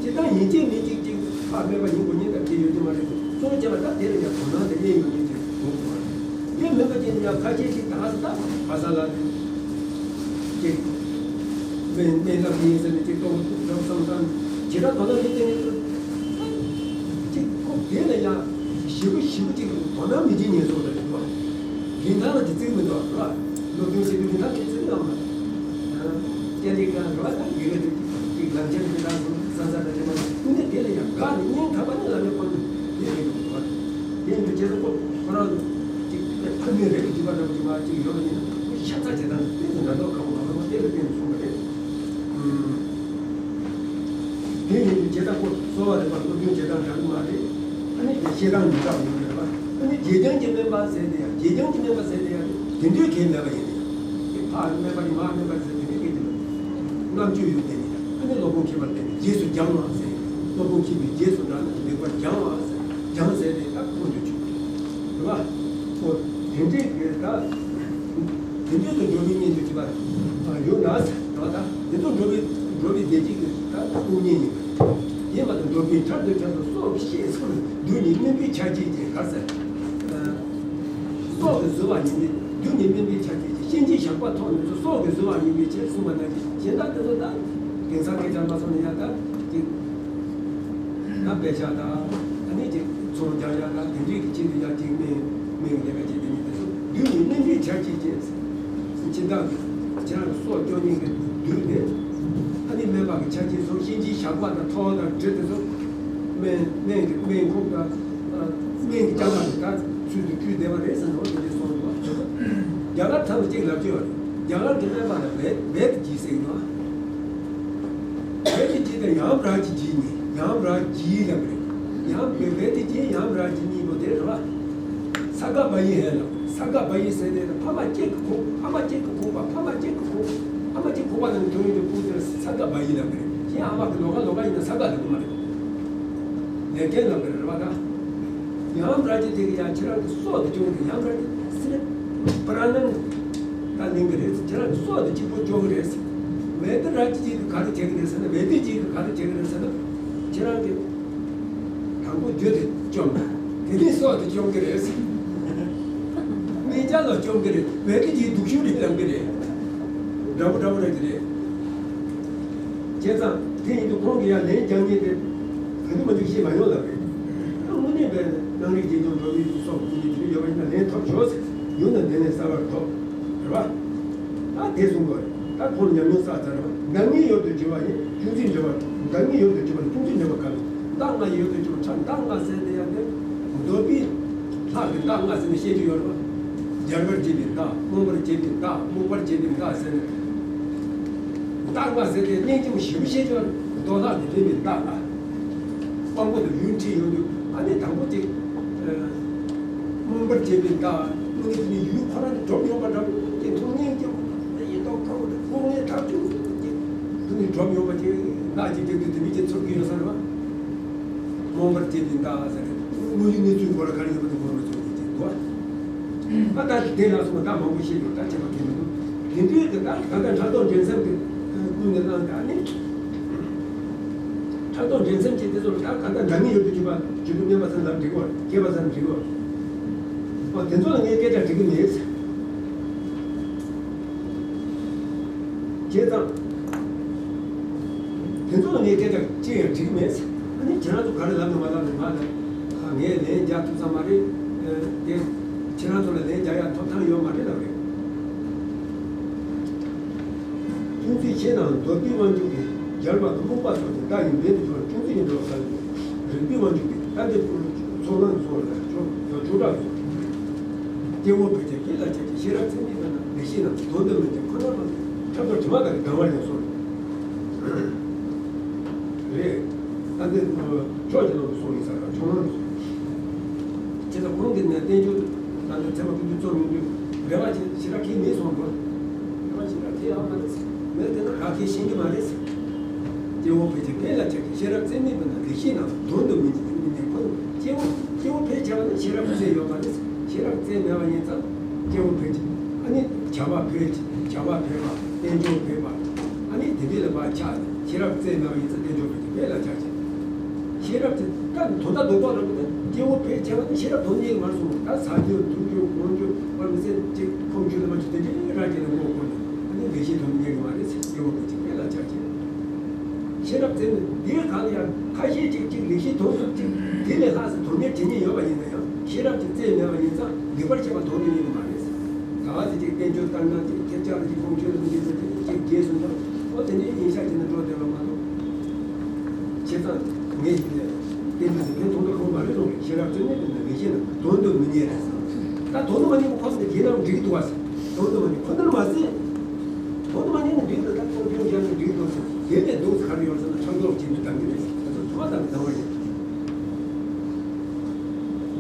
སྤྱིར་བཏང་ཡིན་གཅིག་མིན་གཅིག་ཅིག་ཕར་སྨན་པ་ཡིན་དགོས་ཉེན་དང་དེ་ཡོད་ཀྱི་མ་རེད། གཙོ་བོ་བྱས་པ་ད་དེ་ལ་ཡང་དོ་སྣང་དེ་གནས་ཡོད་མཁན་ཅིག་དགོས་དགོས་པ་རེད། དེ་མིན་པ་ཅིག་ཡང་ཁ་ཤས་ཅིག་ད་ག་ས་ད་བ་ས་ལ་རེད། ཅིག་སྨན་སྨན་ལམ་ཡིན་ཟེར་ནས་ཅིག་གཏོང་རོགས་བསམ་བསམ་ཇི་ལྟར་དོ་སྣང་མི་བྱེད་མཁན་ཅིག་ཁོ་དེ་ལ་ཡང་ཞིབ་པོ་ཞིབ་པོ་ཅིག་དོ་སྣང་མི་བྱེད་མཁན་ཚོ་ལ་རེད་བ། རིན་ཐང་ལ་དེ་བརྩི་གི་མི་འདུག་རེད་བ། སློབ་སྦྱོང་བྱེད་དུས་རིན་ཐང་དེ་བརྩི་གི་ཡོད་མ་རེད། སྐད་ཡིག་གང་རེད་བ། ད་ཡི་གེ་དེ་ཅིག་ལམ་ཁྱེར་དེ་དང་ས་ས་དང་དེ་མ་ཀུན་ནས་དེ་ལ་ཡང་དགའ་ནས་སྙིང་ཐག་པ་ནས་ལམ་ཡང་ཁོ་ཚོ་དེ་རེད་འདུག་རེད་བ། དེ་ཡིན་དུས་རྗེས་སུ་ཁོ་ཁོ་རང་ཅིག་ཕ་མའི་རིགས་ཀྱི་འཇིགས་པ་འདྲ་པོ་ཅིག་མ་ཅིག་ཡོད་པ་ཡིན་ན་ཁོ་ཤ་ཚ་བྱེད་སྟངས་དེ་ཚོ་འདྲ་མདོག་ཁ་པོ་མ་ལོག་པ་དེ་ལ་བརྟེན་ནས་བྱུང་བ་རེད། དེ་ཡིན་དུས་ཇི་ལྟར་ཁོ་གསོ་བ་རིག་པ་སློབ་སྦྱོང་བྱེད་སྟངས་འདྲ་གི་མ་རེད། ཨ་ནི་དེ་བཤད་སྟངས་མི་འདྲ་བ་ཡོད་རེད་བ། ཨ་ནི་བརྗེད་བྱང་གི་སྨན་པ་ཟེར་དེ་ཡང་བརྗེད་བྱང་གི་སྨན་པ་ཟེར་དེ་ཡང་དེ་འདྲའི་གལ་མེད་པ་ཡིན་ནས། དེ་ཕ་སྨན་པ་ཡིན་མ་སྨན་པ་ཟེར་དེ་འདྲའི་གལ་མེད་པ། རྣམ་དཔྱོད་ཡོད་དེ་ནི་ཨ་ནི་སློབ་དཔོན་མཁས་པ་དེ་ནི་རྗེས་སུ་སྦྱང་བ་ཟེར། སློབ་དཔོན་མཁས་པའི་རྗེས་སུ་འབྲང་ནས་ལེགས་པར་སྦྱང་བ་ཟེར། སྦྱང་ཟེར་དེ་ད་ཁོང་དུ་ཆུད་རེད་བ། ཁོ་དེ་འདྲའི་གལ་ད། དེ་འདྲའི་དུ་འགྲོ་བའི་གཉེན་དུ་གྱུར་པ་ཡོད་ན་ཟེར་བ་དང་། དེ་དུ་འགྲོ་བའི་འགྲོ་བའི་བདེ་སྐྱིད་ཀྱི་ད་དཀོན་གཉེན་ཡིན་པ་ཡིན་པ་དང་། འགྲོ་བའི་མཐར་ཐུག་ཆ་ཚང་སྲོག་གི་ཤེས་ཚོར་རྡུལ་གཉིས་སྨིན་པའི་ཆ་བྱད་ཅན་ག་ཟེར། སྲོག་གི་གཟུ་བ་ཡིན་པས་རྡུལ་གཉིས་སྨིན་པའི་ཆ་བྱད་ཅན། གཤིན་རྗེའི་ཞགས་པ་ཐོགས་ནས་སུ་སྲོག་གི་གཟུ་བ་ཡིན་པའི་ཕྱིར་གསུངས་པ་ནང་བཞིན། གཞན་དག་དེ་ཚོ་ད་དེང་སང་སྐད་ཆ་མ་སོང་ན་ཡང་ད་ཅིག་ད་དཔེ་ཆ་དང་ཨ་ནི་ཅིག་ཚོང་རྒྱག་ཡག་དང་དེ་འདྲའི་གི་ཆེད་དུ་ཡང་ཅིག་སྨན་སྨན་གྱི་ལས་ཀ་བྱེད་དེ་ཉིད་དེ་ཚོ་རྡུལ་གཉིས་སྨིན་པའི་ཆ་བྱད་ཅན། སྦྱིན་བདག་གི་ཁྱེད་རང་གི་སྲོག་སྐྱོབ་མཁན་གྱི་རྡུལ་དེ་ཨ་ནི་སྨན་པ་གི་ཆ་བྱད་ཚོ་གཤིན་རྗེའི་ཞགས་པ་དང་ཐོག་དང་གྲི་དེ་ཚོ་སྨན་སྨན་གྱི་སྨན་ཁུག་དང་སྨན་གྱི་ལྕགས་ལག་གི་ད་ཚུལ་དུ་བཀྲུས་བསྡད་པ་རེད་ཟེར་ནས་འོ་དེ་འདྲའི་གསུངས་འདུག་རྒྱ་གར་ཚང་མ་གཅིག་ལབ་ཀྱི་ཡོད་རེད། རྒྱ་གར་གྱི་སྨན་པ་ལ་བེད་བེད་ཀྱི་ཟེར་གྱི་འདུག་བེད་ཀྱི་དེ་ཡང་བྲག་གི་ཇི་ནི་ཡང་བྲག་གི་ལབ་རེད། ཡང་བེད་བེད་ཀྱི་ཡང་བྲག་གི་གཉིས་པོ་དེ་རེད་བ། ས་ག་བ་ཡི་ཧེ་ལ། ས་ག་བ་ཡི་ཟེར་དེ་ཕ་མ་གཅིག་གི་ཁོག་ཕ་མ་གཅིག་གི་ཁོག་པ་ཕ་མ་གཅིག་གི་ཁོག་ཕ་མ་གཅིག་ཁོག་པ་ནང་ཐོན་ཡོང་དུས་ཁོག་དེར་ས་ག་བ་ཡི་ལབ་རེད། གཞན་ཨ་མ་གི་ལོ་ག་ལོ་ག་ཡིན་ན་ས་ག་ལབ་གི་མ་རེད། ལས་ཀན་ལབ་རེད་བ་ད། ཡང་བྲག་གི་དེ་གི་ཡང་ཁྱེད་རང་གི་སྲོག་དེ་སྐྱོང་གི་ཡང་བྲག་གི་སི་རེད། པ་ར་ནན་ད་ལེན་གི་རེད། ཁྱེད་རང་གི་སྲོག་དེ་གཅིག་པོ་སྐྱོང་གི་རེད། བེད་ཀྱི་ར་གི་ཅིག་གི་ག་རེ་བྱེད་གི་རེད་ཟེར་ན། བེད་ཀྱི་ཅིག་གི་ག་རེ་བྱེད་གི་རེད་ཟེར་ན། ཁྱེད་རང་གི་དང་པོ་རྒྱུ་དེ་བཅོམ། དེ་ནས་སྲོག་དེ་སྐྱོང་གི་རེད། སྨན་ལྕགས་ལ་བཅོམ་གི་རེད། བེད་ཀྱི་ཅིག་སྡུག་ཤོས་རེད་ལབ་གི་རེད། འདྲ་པོ་འདྲ་པོ་རེད་གི་རེད། བྱས་ཙང་དེ་ཡིན་དུས་ཁོང་གིས་ཡང་ལན་རྒྱག་མཁན་དེ་ག་དུས་མ་གཏོགས་ཤེས་མ་ཡོང་ལབ་རེད། ད་དངོས་གནས་པའི་སྣང་རིག་བརྗེད་ཀྱང་འགྲོ་བའི་སྲོག་ཀུན་གྱི་དེ་ཡོད་པ་ཡིན་ན་ལན་ཐོབ་ཆོག་ཟེར། ཡོད་ན་དེ་ནས་གསལ་བར་ཐོབ། རེད་བ། ད་དེ་གསུང་དགོས་རེད། ད་ཁོང་ཉམས་མྱོང་བསགས་ཚར་བ། བདག་ཉིད་ཡོད་དུ་གྱུར་པ་ཡི་ཁྱུང་ཆེན་འབྱོར་བ། བདག་ཉིད་ཡོད་དུ་གྱུར་པ་ལ་ཁྱུང་ཆེན་འབྱོར་བ་གང་། བདག་ང་ཡོད་དུ་གྱུར་པ་ཕྲ་བདག་ང་ཟེར་དེ་ཡང་དེ་འདོད་པའི་ལྷག་གི་བདག་ང་ཟེར་ནས་བཤད་རྒྱུ་ཡོད་རེད་བ། སྦྱར་བར་བྱེད་པའི་བདག་རྨོངས་པར་བྱེད་པའི་བདག་རྨོངས་པར་བྱེད་པའི་བདག་ཟེར་ནས། བདག་ང་ཟེར་དེ་གནས་ཀྱི་མི་ཞིབ་བཤད་ཆོག་རེད། རྡོ་ལྷག་གི་ལྷས་པའི་བདག་ལ། དཔང་པོ་དང་ཡུན་ཁྲིད་ཡོང་དུས་ཨ་ནི་དང་པོ་དེ། རྨོངས་པར་བྱེད་པའི་བདག་ངས་དེ་ནས་ཡུལ་ཁོ་རང་ནས་འགྲོ་མི་ཡོང་པ་འདྲ་པོ་ཀྱི་མཐོང་སྙིང་རྗེ་པོ་དང་ཡིད་དོགས་ཁ་པོ་དང་དཀོན་གནས་ཐག་ཆོད་ཀྱི་དེ་ནས་འགྲོ་མི་ཡོང་པ་ཅིག་ནག་ཅིག་ཅིག་དུས་དེ་མི་ཅིག་ཚོར་གྱི་ཡོད་ས་རེད་བ། རྨོངས་པར་བྱེད་པའི་མདའ་ཟེར་ནས་དངོས་ཡོད་གནས་ཚུལ་སྐོར་ལ་ག་རེ་ཡོད་པ་དེ་ངོ་མ་ཚོར་གྱི་ཅིག་འདུག་བ། ཨ་ད་དེ་ལ་སོང་བ་ད་མང་པོ་ཤེས་ཡོད་ད་བྱས་པ་དེ་མི་འདུག་དེ་འདྲའི་གི་ད་ད་ལྟ་ཕྲག་དོག་འགྲན་སེམས་ཀྱི་ཀུན་ནས་བསླངས་ད་ནི། ཕྲག་དོག་འགྲན་སེམས་ཀྱི་དེ་ཚོ་ལ་ད་ག་འདྲ་འདྲ་མིན་ཡོད་དུ་གྱུར་པ་གྱུར་དུ་སྨན་པ་ཚང་ལ་འགྲིག་གོ་སྐྱེས་པ་ཚང་འགྲིག་གོ་ཨོ་དེ་ཚོ་ལ་ངས་སྐད་ཆ་འདྲི་གི་མེད། བྱས་ཙང་། དེ་ཚོ་ལ་ངས་སྐད་ཆ་ཅི་ཡང་འདྲི་གི་མེད། ཨ་ནི་ཁྱེད་རང་ཚོ་ག་རེ་ལབ་ནས་མ་ལབ་ནས་ང་ལ་ངས་ལན་རྒྱག་ཐུབ་ས་མ་རེད། དེ་ཁྱེད་རང་ཚོ་ལ་ལན་རྒྱག་ཡག་ཐོབ་ཐང་ཡོད་མ་རེད་ལབ་རེད། ཅུང་ཟད་ཕྱེ་ནའང་མདོ་སྡེའི་དབང་ཕྱུག་གིས་རྒྱལ་བ་དང་རྨོངས་པ་སོགས་ཀྱི་བརྡ་ཡི་འབེན་དུ་གྱུར་པ་ཅུང་ཟད་ཀྱི་འགྲོ་བ་ཟ་ཡི། རིགས་པའི་དབང་ཕྱུག་གིས་ལྟ་འདི་ཀུན་ཚོགས་ལམ་སོགས་ལ་ཆོག་ཡོ་ཆོག་གྲགས་སོ། སྐྱེ་བོ་ཕལ་ཆེར་སྐད་ལ་ཆགས་ཀྱི་ཤེས་རབ་ཚད་མེད་པས་ན་ལེགས་བཤད་རྣམས་དོན་དུ་མི་འགྲོ་ཁོ་ན་མ་ཁྱབ་བདག་དྲི་མ་དང་གདམས་པར་ཡང་སོགས་རེད། ལྟ་འདི་ཕྱོགས་ཀྱི་ནང་དུ་སོང་ཡིན་ས་ར་ཆོག་ནང་དུ་སོང་། ཅེས་དང་ཁོང་གིས་ནས་བསྟན་འགྱུར་ད་ལྟ་ཚད་མ་ཕུན་སུམ་ཚོགས་མི་འདུག་རེ་བ་ཆེ་ཞེ་དྲག་གིས་མེད་སོང་འགྲོ། རེ་བ་ཞེ་དྲག་གིས་ཨ་མ་རེད། མེད་དེ་ན་ག་གིས་ཤེས་ཀྱི་མ་རེད། སྐྱེ་བོ་ཕལ་ཆེར་སྐད་ལ་ཆགས་ཀྱི་ཤེས་རབ་རྩལ་མེད་པ་ན་ལེགས་བཤད་རྣམས་དོན་དུ་མི་འཇུག་མི་ཉན་ཁོ་ན་སྐྱེ་བོ་སྐྱེ་བོ་ཕལ་ཆེ་བ་ནི་ཤེས་རབ་རྩལ་ཡོད་པ་རེད། ཤེས་རབ་རྩལ་མེད་པ་ཡིན་ཙང་སྐྱེ་བོ་ཕལ་ཆེར་ཨ་ནི་བྱ་བ་ཕལ་ཆེར་བྱ་བ་ཕལ་པ་དལ་འབྱོར་ཕལ་པ་ཨ་ནི་དེ་འདྲས་ལ་བག་ཆགས་ཤེས་རབ་རྩལ་མེད་པ་ཡིན་ཙང་དལ་འབྱོར་ཕལ་ཆེར་སྐད་ལ་ཆགས་ཀྱི། ཤེས་རབ་ཀྱི་ད་དོན་དག་རྡོག་རྡོག་རེད་པ། ད་སྐྱེ་བོ་ཕལ་ཆེ་བ་ནི་ཤེས་རབ་དོན་གཉེར་མ་སོང་། ད་ཟ་རྒྱུ་འཐུང་རྒྱུ་གོན་རྒྱུ་བར་མི་སེམས་ཅིག་ཁོང་ཆུ་ལ་མ་ཆུ་དེ་འདྲའི་རང་རྒྱལ་ལ་ངོ་རྒོལ་ནས་ཨ་ནི་ལེགས་བཤད་དོན་གཉེར་གྱི་མ་རེད་ཟེར་སྐྱེ་བོ་ཕལ་ཆེར་སྐད་ལ་ཆགས་ཀྱི། ཤེས་རབ་རྩལ་ནི་དེའི་སྒང་ལ་ཡང་ཁ་ཤས་ཅིག་ཅིག་ལེགས་བཤད་དོན་གཉེར་ཅིག་དེ་ལས་ལྷག་ཙམ་དོན་གཉེར་བྱེད་མཁན་ཡོད་པ་ཡིན་ན་ཡང་ཤེས་རབ་ཀྱི་རྩལ་མེད་པ་ཡིན་ཙང་ལེགས་པར་བཤད་པ་དོན་དུ་གཉེར་གྱི་མ་རེད། ག་བ་དེ་ཅིག་བསྟན་བཅོས་བཏང་སྟངས་ཅིག་ཁྱེད་ཅག་ལ་ཅིག་ཁོང་ཆོས་ལ་མི་འདུག་ཟེར་ཏེ་ཅིག་རྗེས་སུ་འཇོག་ཨོ་དེ་འདྲའི་ཉིན་ཞག་ཅིག་ནས་འགྲོ་བསྡད་པ་མ་གཏོགས། བྱས་ཙང་ངས་ཡིན་ནས་བསྟན་བཅོས་དེ་ཕན་ཐོགས་ད་ཁོང་མ་རེད་གསུངས་རེད། ཤེས་རབ་རྩལ་མེད་པས་ན་ལེགས་བཤད་རྣམས་དོན་དུ་མི་གཉེར་རེད་ཟེར། ད་དོན་དུ་མ་གཉེར་བ་ཁོ་ཚོ་དེ་རྗེས་ནང་འགྲིག་འདུག་བ་ཟེར། དོན་དུ་མ་གཉེར་ཁོ་ཚོ་མ་ཟེར། དོན་དུ་མ་གཉེར་ན་འགྲིག་འདུག་ད་ཁོང་ཁྱོད་ཁྱོད་ནས་འགྲིག་འདུག་ཟེར། དེ་ལས་སྡུག་ས་ག་རེ་ཡོད་ཟེར་ན་ཕྲག་དོག་བྱེད་མི་དང་མི་རེད་ཟེར། ད་ཚོ་དུ་མ་དང་གི་དང་བ་རེད།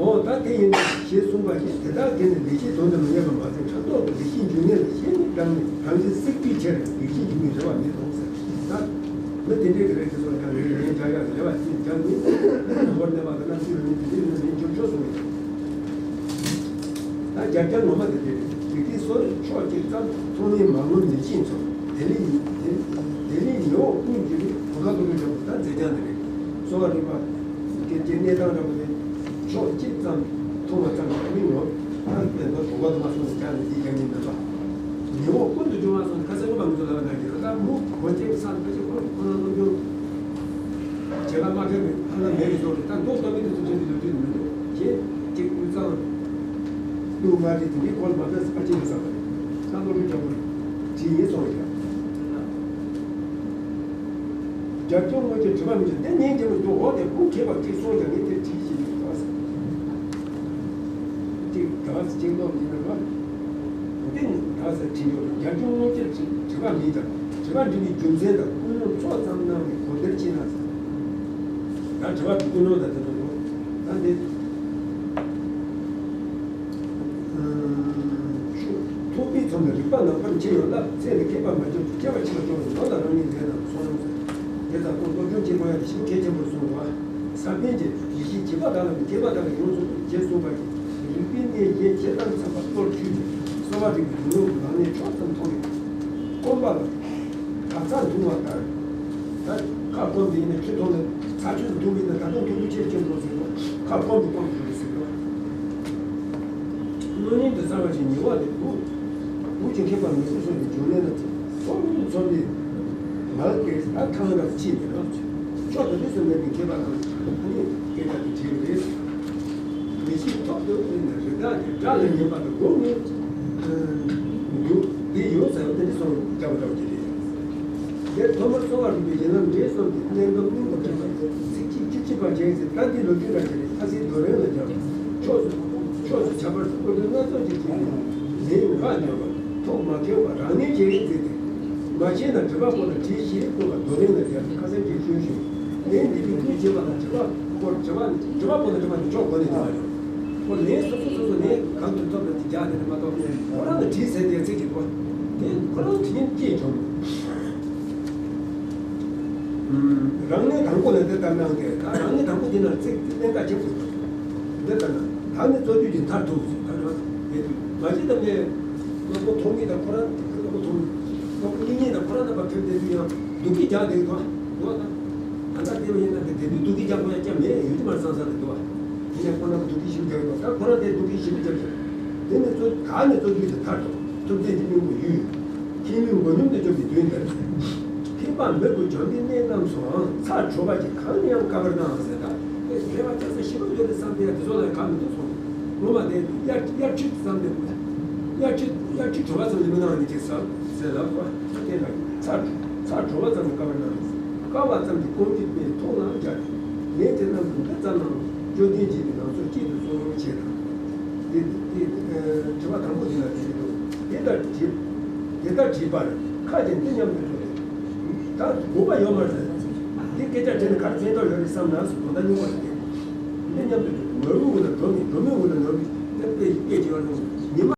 འོ་ད་དེ་ཡིན་ན་ཞེས་གསུངས་པ་བཞིན་དེ་དག་གིས་ནི་ལེགས་བཤད་དོན་དུ་མི་གཉེར་བ་མ་ཟད་ཕྲག་དོག་གིས་ལེགས་བཤད་འཇུག་ཉེན་ལ་ཞེན་ནས་བསྒྲགས་ནས་གང་ཞིག་བསྲེགས་པའི་ཕྱིར་ལེགས་བཤད་འཇུག་མིན་རེ་བ་མེད་དོ་ཟེར། ད་མི་དེ་འདྲའི་གི་རེད་དེ་ཚོ་ལ་ཡང་རེ་རེ་ལན་རྒྱག་ཡག་རེ་བ་ཅིག་རྒྱག་ནས་བོར་གནས་པ་དང་ན་ཚུལ་ལ་ནི་དེ་འདྲའི་ནི་ལན་འཇོག་ཆོག་གསུངས་ཡོད། ད་རྒྱབ་སྐྱོར་ངོ་མ་དེ་དེ་རེད། རིགས་ཀྱི་སོ་རེ་ཕྱོགས་གཅིག་ཙམ་མཐོང་ནས་མ་ངོམས་ཉེས་ཅན་ཚོ། དེ་ལས་དེ་ལས་ཉེ་བོ་ཀུན་གྱི་གོ་ཁ་ལོ་རུ་འཇོག་པ་ད་མཛེས་ལྗང་དེ་རེད། གསོ་བ་རིག་པ། སྐད་ཀྱི་གནས་སྟངས་འདྲ་པོ་དེ་ཕྱོགས་གཅིག་ཙམ་མཐོང་བ་ཙམ་གྱིས་མི་ངོམས། ད་དཔེ་མདོ་དོ་གོ་དུ་མ་སོང་ནས་ཀྱང་ནི་འདི་ཀྱང་ནི་མེད་པ། ཉེ་བོ་ཀུན་ཏུ་འབྱུང་བ་སོང་ནས་ཁ་སང་གོ་བ་མི་ཚོ་ལ་བ་ན་གི་ར་ད་མུ་གོ་ཅན་ས་ཕ་ཅིག་ཁོ་ཁོ་ན་སློབ་སྦྱོང་བྱེད་པ་མ་ཁེལ་བའི་ཧ་ལམ་མེད་པའི་ཐོག་ནས་ད་མདོ་སྟོད་མི་དེ་ཚོ་ཚོད་དུ་ལོ་དུས་མི་འདུག་ཅེས་ཅིག་དབུས་གཙང་ལུགས་ལྔ་རེ་དེ་འདྲའི་སྐོར་མ་ཕེབས་ས་ཕ་ཅིག་ཡོད་ས་མ་རེད། ད་སློབ་སྦྱོང་རྒྱག་དགོས་རེད། ཇི་ཡིན་སོང་ཡ། རྒྱབ་སྐྱོར་དངོས་ཀྱི་དྲི་བ་མི་འདུག་དེ་ཉིན་རྒྱབ་ཏུ་འོག་ནས་ཁུངས་འཁྱེར་བ་གཅིག་སོང་ཀྱང་ངས་དེ་བྲིས་ཤིག་ཡིན་ཟེར། གཅིག་ག་གཅིག་ལོག་ཡིན་ན་རོ། འདི་ནི་ད་ཟེར་བྲིས་ཡོད་རེད། རྒྱབ་སྐྱོར་དངོས་ཀྱི་དྲི་བ་མིན་ཀྱང་དྲི་བ་འདྲི་བའི་རྒྱུ་མཚན་དང་ཀུན་སློང་ཕྱོགས་ཙམ་གནང་ནས་གོ་བདེར་ཕྱིན་ན་ཟེར། ད་དྲི་བ་གི་ཀུན་སློང་དང་དེ་ཚོ་རོ། ད་འདི། ཐུག་པའི་མཚམས་ལ་རིག་པ་ནམ་མཁར་མཆེ་ཡང་བརླབ། ཚེ་ལ་སྐྱེས་པ་མ་བྱུང་ཞིང་། སྐྱེ་བ་ཕྱི་མ་སྐྱོང་བའི་མདོ་ལ་རང་ཉིད་ལས་རྣམས་གསུངས་ཟེར། དེ་ལྟར་ཁོང་སློབ་སྦྱོང་བྱེད་དགོས་ཡ་དེ་ཞེ་པོ་གལ་ཆེན་པོར་གསུངས་པ། ས་པཎ་གྱིས་ཡེ་ཤེས་བྱེད་པ་དག་ལ་ནི་མཁས་པ་དག་གིས་ཡོངས་སུ་རྫོགས་པར་བྱས་གསུངས་པ་ཡིན། རིག་པའི་གནས་གཞན་ཇི་ལྟར་འཚམ་པ་གཙོར་ཆུད་ཅིང་། གསོ་བ་རིག་པའི་སྒྲུབ་ལུགས་ལ་ནི་ཕྱོགས་ཙམ་མཐོང་བའི་སྐོམ་པ་ལ་དག་ཚར་འཐུང་བ་ལྟར། ད་ཁ་སྐོམ་དེ་ཡིན་ན་ཆུ་འཐུང་ན་ཚ་ཆུ་འཐུང་བས་ན་ད་དུང་འཐུང་རྒྱུ་ཆེར་ཆེར་འགྲོ་ཟེར་བ། ཁ་སྐོམ་དུ་སྐོམ་དུ་འགྲོ་ཟེར་བ། གནོད་ཉེན་དུ་བསམ་པ་ཞིག་ཉེ་བ་དེ་བུ། བུ་ཅིག་མཁས་པ་མི་སོ་སོ་ནས་འབྱུང་གནས་ན་ཚེ་སོར་མོས་ཚོར་ཏེ་མ་ལ་སྐད་ད་ཐང་རབ་ཕྱིས་ནས་རོ། ཕྱོགས་དུ་རིས་སུ་མེད་པའི་མཁས་པ་རྣམས་ཀྱིས་ཨ་ནི་སྐད་ཆ་དེ་དྲིས་པ་རེད། མི་ཤེས་ཐོག་ཏུ་ཨེ་ནི་རི་དྭགས་ཀྱི་སྒྲ་ལ་ཉན་པ་དང་སྒོམ་ངེས་འདུག་འདི་ཡོད་ཟེར་བ་དེ་འདྲ་སོང་རྒྱ་བ་འདྲ་བ་ཅིག་རེད། དེར་ཐོག་མར་གསོ་བ་རིག་པའི་གཞན་ལམ་འབྲས་གསུམ་གྱི་གནད་འགག་སྙིང་པོ་དྲངས་པ་ཚིགས་བཅད་བཅུ་གཅིག་པ་ཅན་ཟེར། ད་འདི་ལོ་རྒྱུས་ར་ཅིག་རེད། ལྷ་སའི་རྡོ་རིང་ལ་སྦྱར་བ། ཕྱོགས་སུ་ཕྱོགས་སུ་ཁྱབ་པར་སྐུ་མདུན་སྣ་ཚོགས་ཀྱི་རྗེས་ནས་ལེའུ་འགའ་སྦྱར་བ། ཐོག་མ་ཁེལ་བ་རང་ཉིད་ཀྱི་རིག་འཛིན་ཏེ། མ་ཤེས་ན་དྲི་བ་པོ་ལ་དྲིས་ཤིག་ལྟོས་པ་རྡོ་རིང་ལ་སྦྱར་ཏེ་ཁ་སང་གི་ཤོད་ཤོད་ལན་འདི་ནི་ཀུན་བྱེད་པ་དང་དྲི་བ་སྐོར་དྲི་བ་ནི་དྲི་བ་པོ་ལ་དྲི་བ་ནི་ཕྱོགས་སྒོ་ནས་དྲི་བ་ཡོད། ལན་སོ་སོ་སོ་སོ་ལན་གང་དུ་ཐོབ་པ་དེ་རྒྱག་དེ་མ་གཏོགས་ཁོ་རང་ལ་བྲིས་ཟེར་དེ་ཚིག་ཅིག་གོ། དེ་ཁོ་རང་དྲིན་སྐྱེས་བྱུང་། རང་ངོས་དང་པོ་ལ་འདི་ལྟར་གནང་སྟེ། ད་རང་ངོས་དང་པོ་འདི་ན་ཚིག་གནད་འགག་ཆེན་པོ་འདི་ལྟར་ན། ད་ནི་རྩོད་རྒྱུ་ཅིག་མཐར་ཐུག་ཟེར། ད་ནི་དེ་དུས་མ་གཞི་ད་ནས་ང་ཁོ་མཐོང་མི་དང་ཁོ་རང་ཁོ་མཐོང་མི་ཁོ་གཉིས་གཉིས་དང་ཁོ་རང་རྣམ་པ་ཕེབས་བསྡད་དུས་ཡང་སྡུག་སྐད་རྒྱག་བསྡད་འདུག་ཨ། འདུག་ཨ། ད་ད་ལྟ་དེ་བ་ཡིན་ན་དེ་དེ་དུས་སྡུག་སྐད་རྒྱག་དགོས་ཡ་སྐྱབས་མེད། ཡོད་དུ་མར་སང་སང་རེད་འདུག་ཨ། ཡིན་ཡང་ཁོ་རྣམ་པ་སྡུག་སྐད་ཞིབ་རྒྱག་གི་འདུག་ད་ཁོ་རང་དེ་སྡུག་སྐད་ཞིབ་རྒྱག་གི། དེ་ནས་གཙོ་ད་ནས་གཙོ་རྒྱུ་དེ་མཐར་ཐུག་ཐུབ་བསྟན་གྱི་སྙིང་པོ་ཡུལ། ཁྱེད་མིན་མགོ་སྙོམས་དུ་སྐྱོབ་པའི་དོན་འདིར། ཕན་པ་མི་དགོས་བྱམས་པའི་གནས་རྣམས་སུའང་ཚར་གྲོལ་བ་ཅིག་གང་ནས་ཡང་དཀའ་བར་སྣང་ཟེར། ད་དེ་དེ་བ་ཅག་ས་ཞིབ་པོ་ཡོད་རེད་བསམ་སྟེ་ཡང་དེ་ཚོ་ལ་གང་མི་འདུག་སོང་། ངོ་མ་དེ་དབྱར་དབྱར་ཁྲིད་བསམ་སྟེ་དབྱར་ཁྲིད་དབྱར་ཁྲིད་གྲོལ་བ་ཙམ་ལས་མི་སྣང་བ་ནི་ཅིག་ཟེར་ཟེར་ལབ་པ་དེ་ལ་ཚར་ཚར་གྲོལ་བ་ཙམ་གྱིས་དཀའ་བར་སྣང་། དཀའ་བ་ཙམ་གྱིས་སྐོམ་གྱི་དཔེ་མཐོང་ལ་སྦྱར་ཏེ། ལན་དེ་རྣམས་ཀྱི་འདི་ཙམ་ནའང་བཅོས་ལྡན་འབྱེད་པའི་ལམ་སྲོལ་གཅིག་ཏུ་གསུངས་ཆེད་དང་། དེ་དེ་དྲི་བ་དང་པོ་དེ་ལ་དྲིས་འདུག་དེ་ལྟར་དྲིས་དེ་ལྟར་དྲིས་པར་ཁ་ཅིག་འདི་སྙམ་དུ་གསུངས་ཏེ། ད་དགོས་པ་ཡོད་མ་རེད། འདི་སྐད་ཆ་དྲིས་ནས་ག་རེ་ཕན་ཐོགས་ཡོད་རེད་བསམ་ན་ཟེར་དོ་ད་སྙོམས་པར་བསྡད། འདི་སྙམ་དུ་གསུངས་ནོར་བུ་འོད་ལ་འགྲོ་མི་འགྲོ་མི་འོད་ལ་ནོར་བུ་དེ་དཔེ་སྐད་ཅིག་ཡོད་རེད། ཉི་མ།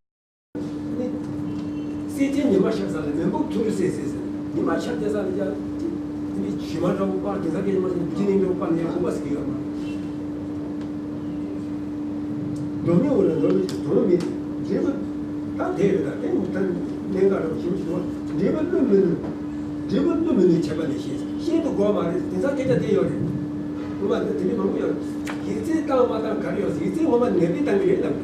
ནི། སྲས་ཆེན་ཉི་མ་ཤར་ས་ལ་མེ་འབུར་ཐུ་རུ་སེ་སེ་ཟེར། ཉི་མ་ཤར་དེ་ས་ལ་ཡ། དེ་ནི་ཞི་མ་འདྲ་བོ་པར་དེ་ས་སྐད་ཉི་མ་ཤར་དེ་ནི་འདྲ་བོ་པར་ནས་ཡང་ཧུ་པ་ཟེར་གྱི་ཡོད་མ། འགྲོ་མི་འོ་ལ་འགྲོ་མི་དེ་འགྲོ་མི་དེ་འབྲས་བུ། ད་དེ་རེད། ད་དེ་ནི་ད་གནད་འགག་རེད་ཞིབ་ཞིབ་འབྲས་བུ་བསླུ་མི་ནུས། འབྲས་བུ་བསླུ་མི་ནུས་ཁྱད་པར་ལས་ཤེས་ཤེས་དུ་གོ་མ་རེད། དེ་ས་སྐད་ཆ་དེ་ཡོད་རེད། ངོ་མ་དེ་དེ་རིགས་མང་པོ་ཡོད། ཡིག་ཚད་བཏང་མ་བཏང་ག་རེ་ཡོད། ཡིག་ཚད་ངོ་མ་ནད་པས་བཏང་གི་རེད་ལབ།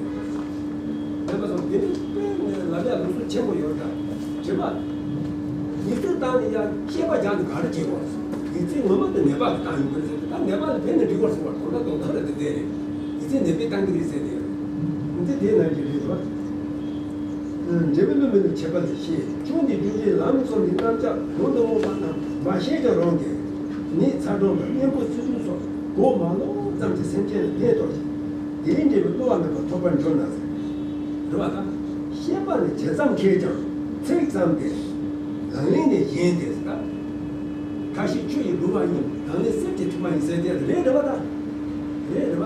ལབ་པ་སོང་། དེ་ནི་དཔེ་ལབ་ཡ་ལུགས་སྲོལ་ཆེན་པོ་ཡོད་ད། དྲི་བ། ཡིག་ཚད་བཏང་ནས་ཡ་བཤད་པ་རྒྱག་ནས་ག་རེ་བྱེད་དགོས། ཡིག་ཚད་ངོ་མ་དེ་ནད་པ་གིས་བཏང་ཡོང་གི་རེད་ཟེར་ཏེ། ད་ནད་པ་ལ་ཕན་ནས་འགྲིག་དགོས་ཟེར་བ་དོན་དག་དོན་དག་རེད་དེ་དེ་རེད། ཡིག་ཚད་ནད་པས་བཏང་གི་རེད་ཟེར་ཏེ། ཡིག་ཚད་དེ་ནང་གི་རེད་བ། འབྲས་བུ་བསླུ་མི་ནུས་ཁྱད་པར་ལས་ཤེས། ཆུང་འདི་རྒྱུ་འབྲས་ལམ་གསུམ་གྱི་རྣམ་གཞག་ལུང་དུ་བསྔོགས་པ་རྣམས་མ་ཤེས་ཀྱང་རུང་སྟེ། ནད་ཚ་གྲང་དང་གཉེན་པོ་སྲིད་གསུམ་སོགས་སྒོ་མ་ལོག་ཙམ་གྱིས་སེམས་ཅན་ལ་ཕན་ཐོགས་ཤིང་། དེའི་འབྲས་བུ་བསླུ་བ་མེད་པར་ཐོབ་པར་འགྱུར་ན་ཟེར། རེད་བ་དང་། བཤད་པ་ནི་ཇི་ཙམ་མཁས་ཀྱང་ཚིག་ཙམ་སྟེ། ལག་ལེན་ནི་གཞན་ཏེ་ཟེར། ཁ་བཤད་ཆུ་ཡིས་བསླུ་བ་ཡིན། ལག་ལེན་གསེར་གྱི་ཕྲེང་བ་ཡིན་ཟེར་དེ་རེད་རེད་བ་དང་། རེད་རེད་བ།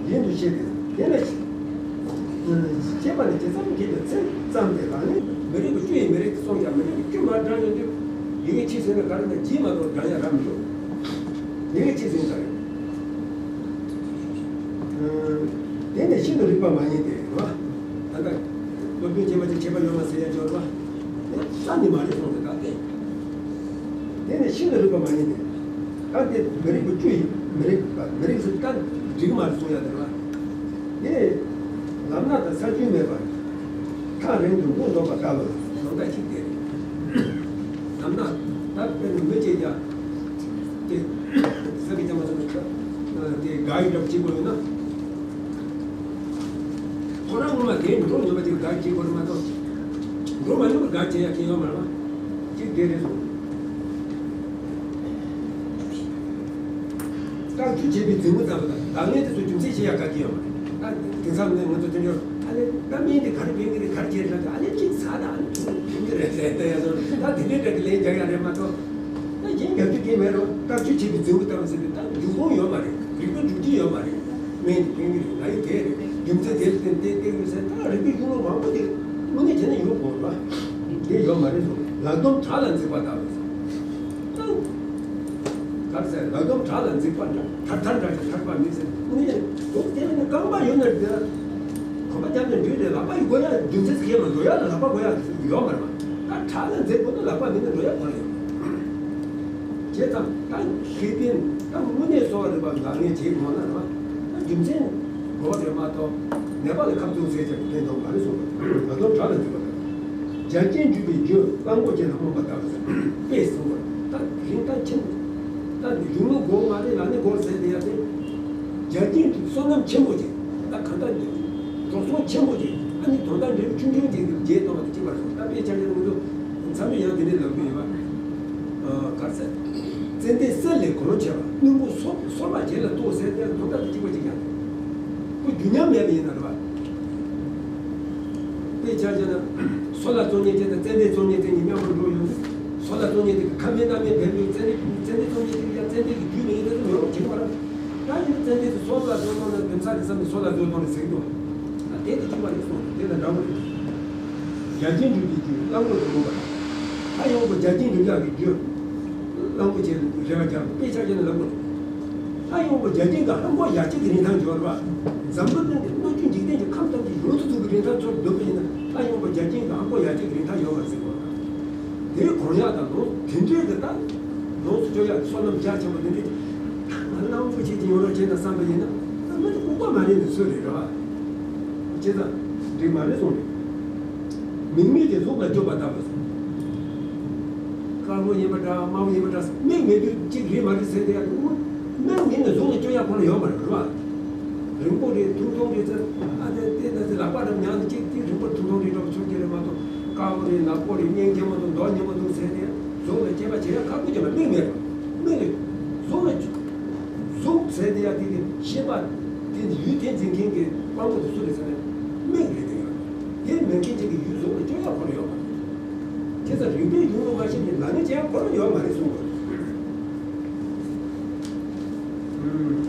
ཡིན་དུ་བཤད་དེ། དེ་ལ་བཤད་པ་ནི་ཇི་ཙམ་གྱིས་ཀྱང་ཚིག་ཙམ་སྟེ། ལག་ལེན་མི་རིགས་ཀྱི་བཅུ་ཡི་མི་རིགས་ཀྱི་སོང་ཀྱང་མི་རིགས་ཀྱི་བཅུ་མ་དྲངས་ཡོང་དུས། ཡི་གེ་ཆེ་ཟིན་ན་ག་རེ་ན་ཇི་མ་གཏོགས་དྲངས་ཡ་རག་མི་འདུག་ཡི་གེ་ཆེ་ཟིན་ཙང་། དེ་ནི་ཤིན་ཏུ་རིག་པ་མ་ཡིན་ཏེ་རེད་བ། ད་ལྟ་སློབ་དཔོན་ཆེན་པོ་ཅིག་ཁྱད་པར་ཡོད་མ་ཟེར་ཡ་ཅིག་ཡོད་རེད་བ། དེ་རྩ་ནས་མ་རེད་གསུངས་ཏེ་ད་ལྟ། དེ་ནི་ཤིན་ཏུ་རིག་པ་མ་ཡིན་ཏེ། ད་དེ་མི་རིགས་པ་བཅུ་ཡི་མི་རིགས་པ་མི་རིགས་སུ་ད་འགྲིག་མ་རེད་གསུང་ཡ་དེ་རེད་བ། དེ་ལམ་སྣ་དང་ས་ཆུ་མེད་པར་ཐག་རིང་དུ་མགོ་འདོགས་པ་ལྟ་བུ་ལམ་ཐག་གཅིག་སྟེ། ལམ་སྣ་ད་དཔེར་ན་མི་གཅིག་ཀྱང་དེ་ས་གི་ཅང་མ་སོང་ན་དེ་དགའ་ཡི་འདྲ་པོ་གཅིག་པོ་ཡོད་ན། ཁོ་རང་ངོ་མ་དེ་འགྲོ་ངོ་མ་ཅིག་དགའ་གཅིག་པོ་རེད་མ་གཏོགས། འགྲོ་མ་མྱོང་བ་དགའ་བྱེད་ཡ་མཁན་ཡོད་མ་རེད་བ། གཅིག་དེ་རེད་སོང་། བརྟག་དཔྱད་བྱེད་པའི་རྫིང་བུ་ལྟ་བུ་དང་ལག་ལེན་དེ་ཚོ་རྒྱུ་མཚན་ཤེས་ཡག་ག་གི་ཡོད་མ་རེད། ད་དེང་སང་ནས་ང་ཚོ་དེ་འདྲ་ཨ་ལས་ད་སྨན་དེ་ག་རེ་ཕན་གི་རེད། ག་རེ་བྱེད་རེད། ཨ་ལས་གཅིག་ཟ་ད་ཨ་ལས་ཕན་གི་རེད་ཟེར་ད་ཡ་ཚོ་ད་དེ་འདྲའི་འདྲ་གི་ལན་རྒྱག་ཡག་རེད་མ་གཏོགས། ད་གཞན་རྒྱག་རྒྱུ་གང་མེད་རོ། བརྟག་དཔྱད་བྱེད་པའི་རྫིང་བུ་ལྟ་བུ་ཟེར་དུས་ད་འབྱུང་ཁུངས་ཡོད་མ་རེད། རིག་པའི་འབྱུང་རྐྱེན་ཡོད་མ་རེད། སྨན་དེ་ཕན་གི་རེད། ང་ཡི་དེ་རེད། རྒྱུ་མཚན་དེ་ལ་བརྟེན་ཏེ་བསྟན་གི་རེད་ཟེར། ད་རིག་པའི་གཞུང་ལུགས་མང་པོ་དེ་དངོས་གནས་བྱས་ན་ཡོད་དགོས་རེད་བ། དེ་ཡོད་མ་རེད་སོ། ལག་སྡོམ་བྲག་ལ་འཛེགས་པ་ལྟ་བུ་ཟེར། གར་ཟེར་ལག་སྡོམ་བྲག་ལ་འཛེགས་པ་འདྲ། ཐར་ཐར་འདྲ་ཞིག་ཐར་པ་མིན་ཟེར། ནི་འདུག་དེ་ནི་རྐང་པ་ཡོད་ན་འདི། གོམ་པ་རྒྱབ་ནས་འགྲོ་དེ་ལག་པ་ཡི་དགོས་ཡ་རྒྱུ་མཚན་ཟེར་མ་འགྲོ་ཡ་ལ་ལག་པ་དགོས་ཡ་ཡོད་མ་རེད་པ། ད་བྲག་ལ་འཛེགས་དགོས་ན་ལག་པ་མེད་ན་འགྲོ་ཡ་གང་ཡོད། བྱས་ཙང་ད་ཤེས་ལྡན་ད་དངོས་གནས་གསོ་བ་རིག་པ་ལག་ལེན་བྱེད་དགོས་ན་རེད་པ། ད་རྒྱུ་མཚན་དགོས་རེད་མ་གཏོགས་ནད་པ་ལ་ཁབ་བཙུགས་ཟེར་ཅིག་ཕན་ཐོགས་མ་རེད་གསུངས་པ། ལག་སྡོམ་བྲག་ལ་འཛེགས་པ་དང་། རྒྱ་ཆེན་འཇུག་པའི་རྒྱུ་གླང་པོ་ཆེ་ལ་རྨོངས་པ་ལྟ་བུ་ཟེར། དཔེ་གསུངས་པ། ད་རིང་ད་ཁྱིམ། ད་གཞུང་ལུགས་དགོས་མ་རེད། ལག་ལེན་དགོས་ཟེར་དེ་ཡ་དེ། རྒྱ་ཆེན་འཇུག་བསོད་ནམས་ཆེན་པོ་ཅིག་ད་གང་ལྟར་འགྲོ་སོང་ཆེན་པོ་ཅིག་ཨ་ནི་དོན་དག་འབྲས་བུ་ཆུང་ཆུང་ཅིག་རྗེས་གཏོང་བ་དེ་གཅིག་པར་སོང་། ད་དཔེ་ཆ་བཞག་ན་ང་ཚོ་མཚམས་རེ་ཡང་དེ་འདྲའི་ལབ་ཀྱི་ཡོད་པ། གར་ཟེར། ཙན་དན་གསེར་ལས་གོང་ཆེ་བ། སྣུམ་པོ་སོལ་སོལ་བ་བྱེད་ལ་གཏོགས་ཟེར་དེ་དོན་དག་དེ་གཅིག་པ་གཅིག་རྐྱང་། ཁོ་རྒྱུ་མཉམ་མེད་པ་ཡིན་ན་རེད་པ། དཔེ་ཆ་བཞག་ན། སོལ་བ་བཙོང་མཁན་དེ་དང་ཙན་དན་བཙོང་མཁན་དེ་གཉིས་མཉམ་པོ་འགྲོ་ཡོང་དུས། སོལ་བ་བཙོང་མཁན་དེ་གི་ཁ་སྨན་སྣ་སྨན་ཕན་དུས་ཙན་དན་ཙན་དན་བཙོང་མཁན་དེ་གི་ཡང་ཙན་དན་གི་རྒྱུ་མེད་ཡིན་ན་ཚོ་མེད་རུང་བྱེད་ཀྱི་མ་རེད། ད་ཡིན་ཙན་དེ་ཚོ་སོགས་ལ་འདོད་གཏོང་ན་དེ་ཚ་དེ་ཚ་མི་སོགས་ལ་འདོད་གཏོང་རེད་ཟེར་གྱི་འདུག་ད་དེ་དེ་བཅུག་པ་རེད་གསུངས། དེ་ལ་འདྲ་བོ་རེད། རྒྱལ་ཆེན་སྒྲུབ་པའི་རྒྱུ་གླང་པོ་དུ་མོ་པ། ད་ཡོང་བ་རྒྱལ་ཆེན་སྒྲུབ་ལ་གི་རྒྱུ། གླང་པོ་ཆེ་རེ་བ་རྒྱག་དཔེ་ཆ་བྱས་ན་ལབ་དགོས། ད་ཡོང་བ་རྒྱལ་ཆེན་གྱི་ཧམ་པ་ཡ་གཅིག་གི་རིན་ཐང་འབྱོར་བ། འཛམ་བུ་གླིང་གི་སྣོད་བཅུད་འཇིག་རྟེན་གྱི་ཁམས་ཐམས་ཅད་ཡོངས་སུ་རྫོགས་ཀྱི་རིན་ཐང་ཚོར་འདོད་པ་ཡིན་ན། ད་ཡོང་བ་རྒྱལ་ཆེན་གྱི་ཧམ་པ་ཡ་གཅིག་གི་རིན་ཐང་ཡོད་མ་ཟེར་བ། དེའི་གོང་ཡག་དང་ལོངས་དེ་འདྲའི་གི་ད། ལོངས་སུ་སྤྱོད་ཡག་གི་བསོད་ནམས་རྒྱ་ཆེན་པོ་དེ་འདྲའི། ང་གླང་པོ་ཆེ་ཅིག་ཡོང་རོགས་བྱས་ན་བསམ་པ་ཡིན་ན། ད་མི་དེ་ལྐུགས་པ་མ་རེད་ནི་སུ་རེད་ར། བྱས་ཙང་འགྲིག་མ་རེད་གསུངས་རེད། མིག་མིག་དེ་གཟུགས་ལ་སྤྱོད་པ་ལྟ་བུ་སོང་། དཀར་པོ་ཡིན་པ་འདྲ་དམར་པོ་ཡིན་པ་འདྲ་མིག་མེད་དུས་གཅིག་རེད་མ་རེད་ཟེར་དེ་ཡག་གི། མིག་མིན་ན་གཟུགས་ལ་སྤྱོད་ཡག་ཁོ་ན་ཡོད་མ་རེད་ར། རིང་པོ་རེད་ཐུང་ཐུང་རེད་ཟེར། ཨ་དེ་དེ་ད་ཚེ་ལག་པ་འདྲ་མྱངས་ནས་གཅིག་དེ་རིང་པོ་ཐུང་ཐུང་རེད་འགྲོ་ཆོག་གི་རེད་མ་གཏོགས། དཀར་པོ་རེད་ནག་པོ་རེད་སྙིང་རྗེ་མོ་འདུག་མདོག་ཉེས་པོ་འདུག་ཟེར་ནས་གཟུགས་ལ་དཔྱད་པ་བྱེད་ཡག་ཁག་པོ་ཅིག་མ་མིག་མེད་ར། མིག་ལ་གཟུགས་ལ་གཟུགས་ཟེར་དེ་ཡག་དེ་གི་ཤེས་པ་དེ་ཡུལ་དེ་འཛིན་མཁན་གྱི་དཔང་པོ་དེ་སུ་རེད་ཟེར་ན་མིག་རེད་དེ་ཡག་དེ་མེད་མཁན་ཅིག་གི་ཡུལ་གཟུགས་ལ་སྤྱོད་ཡག་ཁོ་ར་ཡོད་པ། དེ་ཚ་རིག་པའི་གཞུང་ལ་མ་ཤེས་ནས་ལ་ནི་ཅན་ཁོ་རང་ཡོད་མ་རེད་གསུངས་པ། ཨུམ།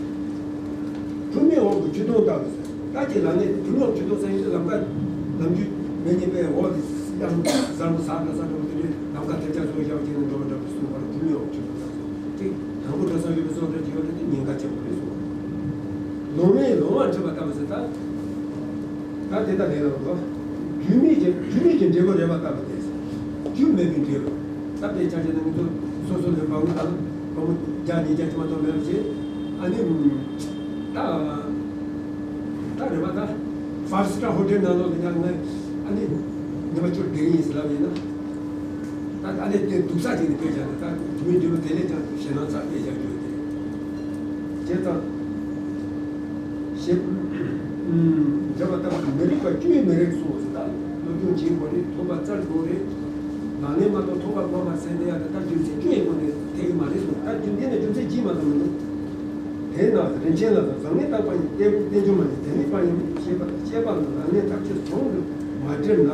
བུད་མེད་འོག་གི་ཆུ་དོང་ལྟ་བུ་ཟེར། ད་ཀྱི་ལ་ནི་བུད་མེད་འོག་ཆུ་དོང་ཟེར་ཡོད་ལམ་ཀ་ལམ་རྒྱུད་མེད་ཉེས་པའི་འོག་དེ་ཡང་གཟར་མོ་ཟག་ག་ས་འགྲོ་བ་དེ་འདྲའི་ལམ་ཀ་ཐེབས་ཆག་སོགས་ཡག་ཅན་ལ་འགྲོ་བ་འདྲ་བུ་གསུངས་པར་བུད་མེད་འོག་ཆུ་དོང་ལྟ་བུ་ཟེར། དེ་དང་པོ་འགྲོ་ས་ཡོད་པའི་སོགས་རེ་ཅི་ཡོད་རེད་དེ་ཉེན་ཁ་ཆེན་པོ་རེད་གསུངས། ལོང་བས་ལོང་བ་འཁྲིད་པ་ལྟ་བུ་ཟེར་ད། ད་དེ་ལྟ་ལས་ལ་འགྲོ། རྒྱུས་མེད་ཀྱི་རྒྱུས་མེད་ཀྱི་འབྲས་བུ་རེད་པ་ལྟ་བུ་དེ། རྒྱུ་མེད་པའི་འབྲས་བུ། ད་དཔེ་ཆ་བྱས་ན་ང་ཚོ་སོ་སོ་ལས་བང་དང་བང་བརྒྱ་ཉིས་བརྒྱ་ཅི་མ་གཏོགས་མེད་པ་བྱས། ཨ་ནི། ད། ད་རེད་པ་ད། ཧྥ་སི་ཊི་ཧོ་ཊེལ་ནང་ལོགས་ལ་ཡང་ང་ཨ་ནི། ཉི་མ་བཅུ་བདུན་ཡིན་ཟེར་ལབ་ཡིན་ན། ད་ད་ལས་དེ་སྡུག་ས་ཅིག་ནས་བོད་རྒྱ་ནས་ད་མི་འདུལ་བ་དེ་ལས་ཀྱང་ཞེད་སྣང་ཚ་བས་རྒྱག་རྒྱུ་དེ། བྱས་ཙང་། ཞེས། བྱ་བ་ལྟ་བུ་མི་རིགས་པ་བཅུའི་མི་རིགས་སུ་ད་སློབ་སྦྱོང་བྱེད་དགོས་རེད། ཐོབ་པ་བཙལ་དགོས་རེད། ནང་ནས་མ་གཏོགས་ཐོབ་པ་སློབ་པ་ཟེར་འདི་ཡ་ད་ལྟ་རྒྱུ་མཚན་བཅུ་ཡི་སྒོ་ནས་ཐེག་གི་མ་རེད་གསུངས། ད་རྒྱུ་འདི་ནི་རྒྱུ་མཚན་གཅིག་མ་གཏོགས་མི་འདུག་དེས་ན་རིན་ཆེན་ལ་དང་བཟང་ངན་བརྟག་པ་ཡིན། གཏན་གཏན་འཇོག་མ་ཡིན་དེ་ནི་པ་ཡིན་ཤེས་པ་ཤེས་པ་ལ་ལ་ནས་ཐག་ཆོད་ཟུང་དུ་མ་འབྲེལ་ན་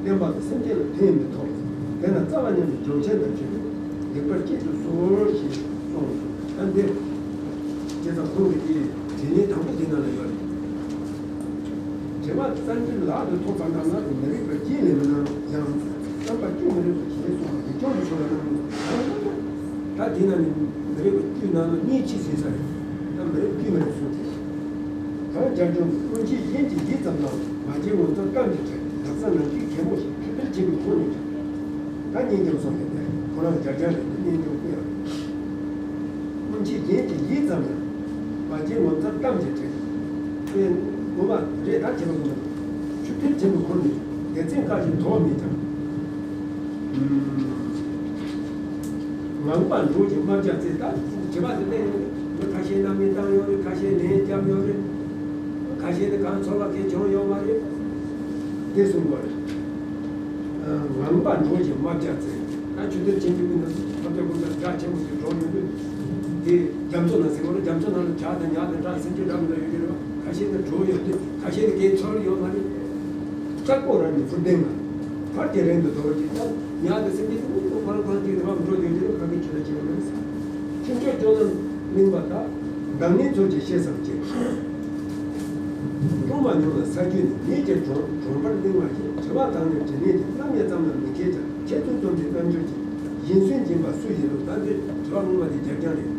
བསྟན་པ་དང་སེམས་ཅན་ལ་ཕན་མི་ཐོགས། དེས་ན་རྩ་བ་ཉམས་པའི་སྦྱོང་ཆེན་དང་བཅས་ཏེ་ལེགས་པར་སྐྱེད་དུ་གསོལ་ཞེས་གསུངས་སོ། ད་འདི་བྱས་ཙང་ཁོང་གི་དེ་དྲིས་ལན་དང་པོ་དེ་ནང་ལ་ཡོད་རེད། དྲི་བ་རྩ་འགྲེལ་ལག་ཏུ་ཐོགས་པ་རྣམས་ལ་མི་རིགས་པ་གཅིག་ལས་མི་སྣང་ཡང་། བསམ་པ་བཅུ་མི་རིགས་པ་ཞེས་གསུངས་པ་ཡིག་ཆུང་དུ་ཤོར་བ་རྣམས་ལ། ད་དེ་ནང་ནས་མི་རིགས་པ་བཅུ་ནང་ལ་གཉིས་ཕྱིས་ཟིན་ས་རེད། ད་མི་རིགས་བཅུ་མི་རིགས་སུ་དེ། གང་རྒྱ་གཞུང་གི་ཀུན་མཁྱེན་གཞན་གྱི་ཡིད་ཙམ་ལ་མ་བྱས་ངོ་མཚར་གཏམ་གྱི་ཕྲད་ལག་ས་ནང་གི་གད་མོ་ཞིག་ཆུ་གཏེར་ཆེན་པོའི་ཁོངས་ནས་ཀྱང་། ད་སྙན་རྒྱམ་སོགས་ཀྱི་དེ་ཁོ་རང་རྒྱ་རྒྱ་རེད་དེ་སྙན་རྒྱམ་ཀུན་ཡང་། སྔོན་ཆད་རྒྱན་གྱི་ཡིད་ཙམ་ཡང་། མ་བྱས་ངོ་མཚར་གཏམ་གྱི་དྲན། དེ་ངོ་མ་རེད་ད་བྱས་པ་ངོ་མ་ཆུ་གཏེར་ཆེན་པོའི་ཁོར་ནས་སྡེ་ཚན་ཁ་ཅིག་དོགས་མེད་ཀྱང་། ངང་པ་འབྲོག་གི་རྨ་བྱ་རྩེ་ད་བྱེད་པ་དེ་ལས་ཡོད་རེད། ཁ་ཤས་རྣམ་སྨིན་བཏང་ཡོད་རེད། ཁ་ཤས་ལན་བརྒྱབ་ཡོད་རེད། ཁ་ཤས་ནི་གང་ཚོར་བ་གས་བྱུང་ཡོད་མ་རེད། དེ་གསུངས་པ་རེད། ངང་པ་འབྲོག་གི་རྨ་བྱ་རྩེ། ད་ཆུ་གཏེར་ཆེན་པོའི་ནང་ཐོབ་ཐང་ཀུན་ལ་རྒྱ་ཆེན་པོ་ཞིག་འགྲོ་ཡོང་དུས། དེ་རྒྱ་མཚོ་ནང་ཟེར་བ་རེད། རྒྱ་མཚོ་ནང་ལ་བྱ་དང་ཉ་དང་འདྲ་སེམས་ཅན་འདྲ་མི་འདྲ་ཡོད་ཀྱི་རེད་བ། ཁ་ཤས་ནི་འགྲོ་ཡོད་དུས་ཁ་ཤས་ནི་གས་ཚོར་ཡོད་མ་རེད། ལྕགས་པོ་རང་གི་འཕུར་ལྡིང་ལ། ཕར་གྱི་རིང་དུ་འགྲོ་བ་ཅིག་ད་ཉ་དང་སེམས་ཅན་དེ་མི་ཁོ་རང་ཁོ་རང་གཅིག་རེད་བ། འགྲོ་ཡོད་ཀྱི་རེད། ཁ་གི་ཆུ་ལ་ཆེ་བ་མ་རེད། ཁྱིམ་སྤྱོད་སྐྱོ་ལམ་གླིང་པ་དག། འདང་ངེས་ཚོར་གྱི་ཤེས་སམ་ཅེས། སྤྲོ་མ་མྱོང་ལ་ས་རྒྱུས་ནི། ཉིད་ཀྱི་གྲོང་གྲོང་པར་གླིང་བ་ཞེས། དྲི་བ་དང་ནི་དྲིས་ལན་གྱི། རྣམ་དབྱེ་ཙམ་ལ་མི་མཁས་ཀྱང་། ཁྱེད་ཚོ་རྩོམ་པའི་རྣལ་འབྱོར་གྱིས། ཡིན་སུན་འབྱིན་པ་སུ་ཡིན་རུང་། ད་འདིར་དྲི་བ་སྔོན་མ་དེ་རྒྱབ་རྐྱང་རེད།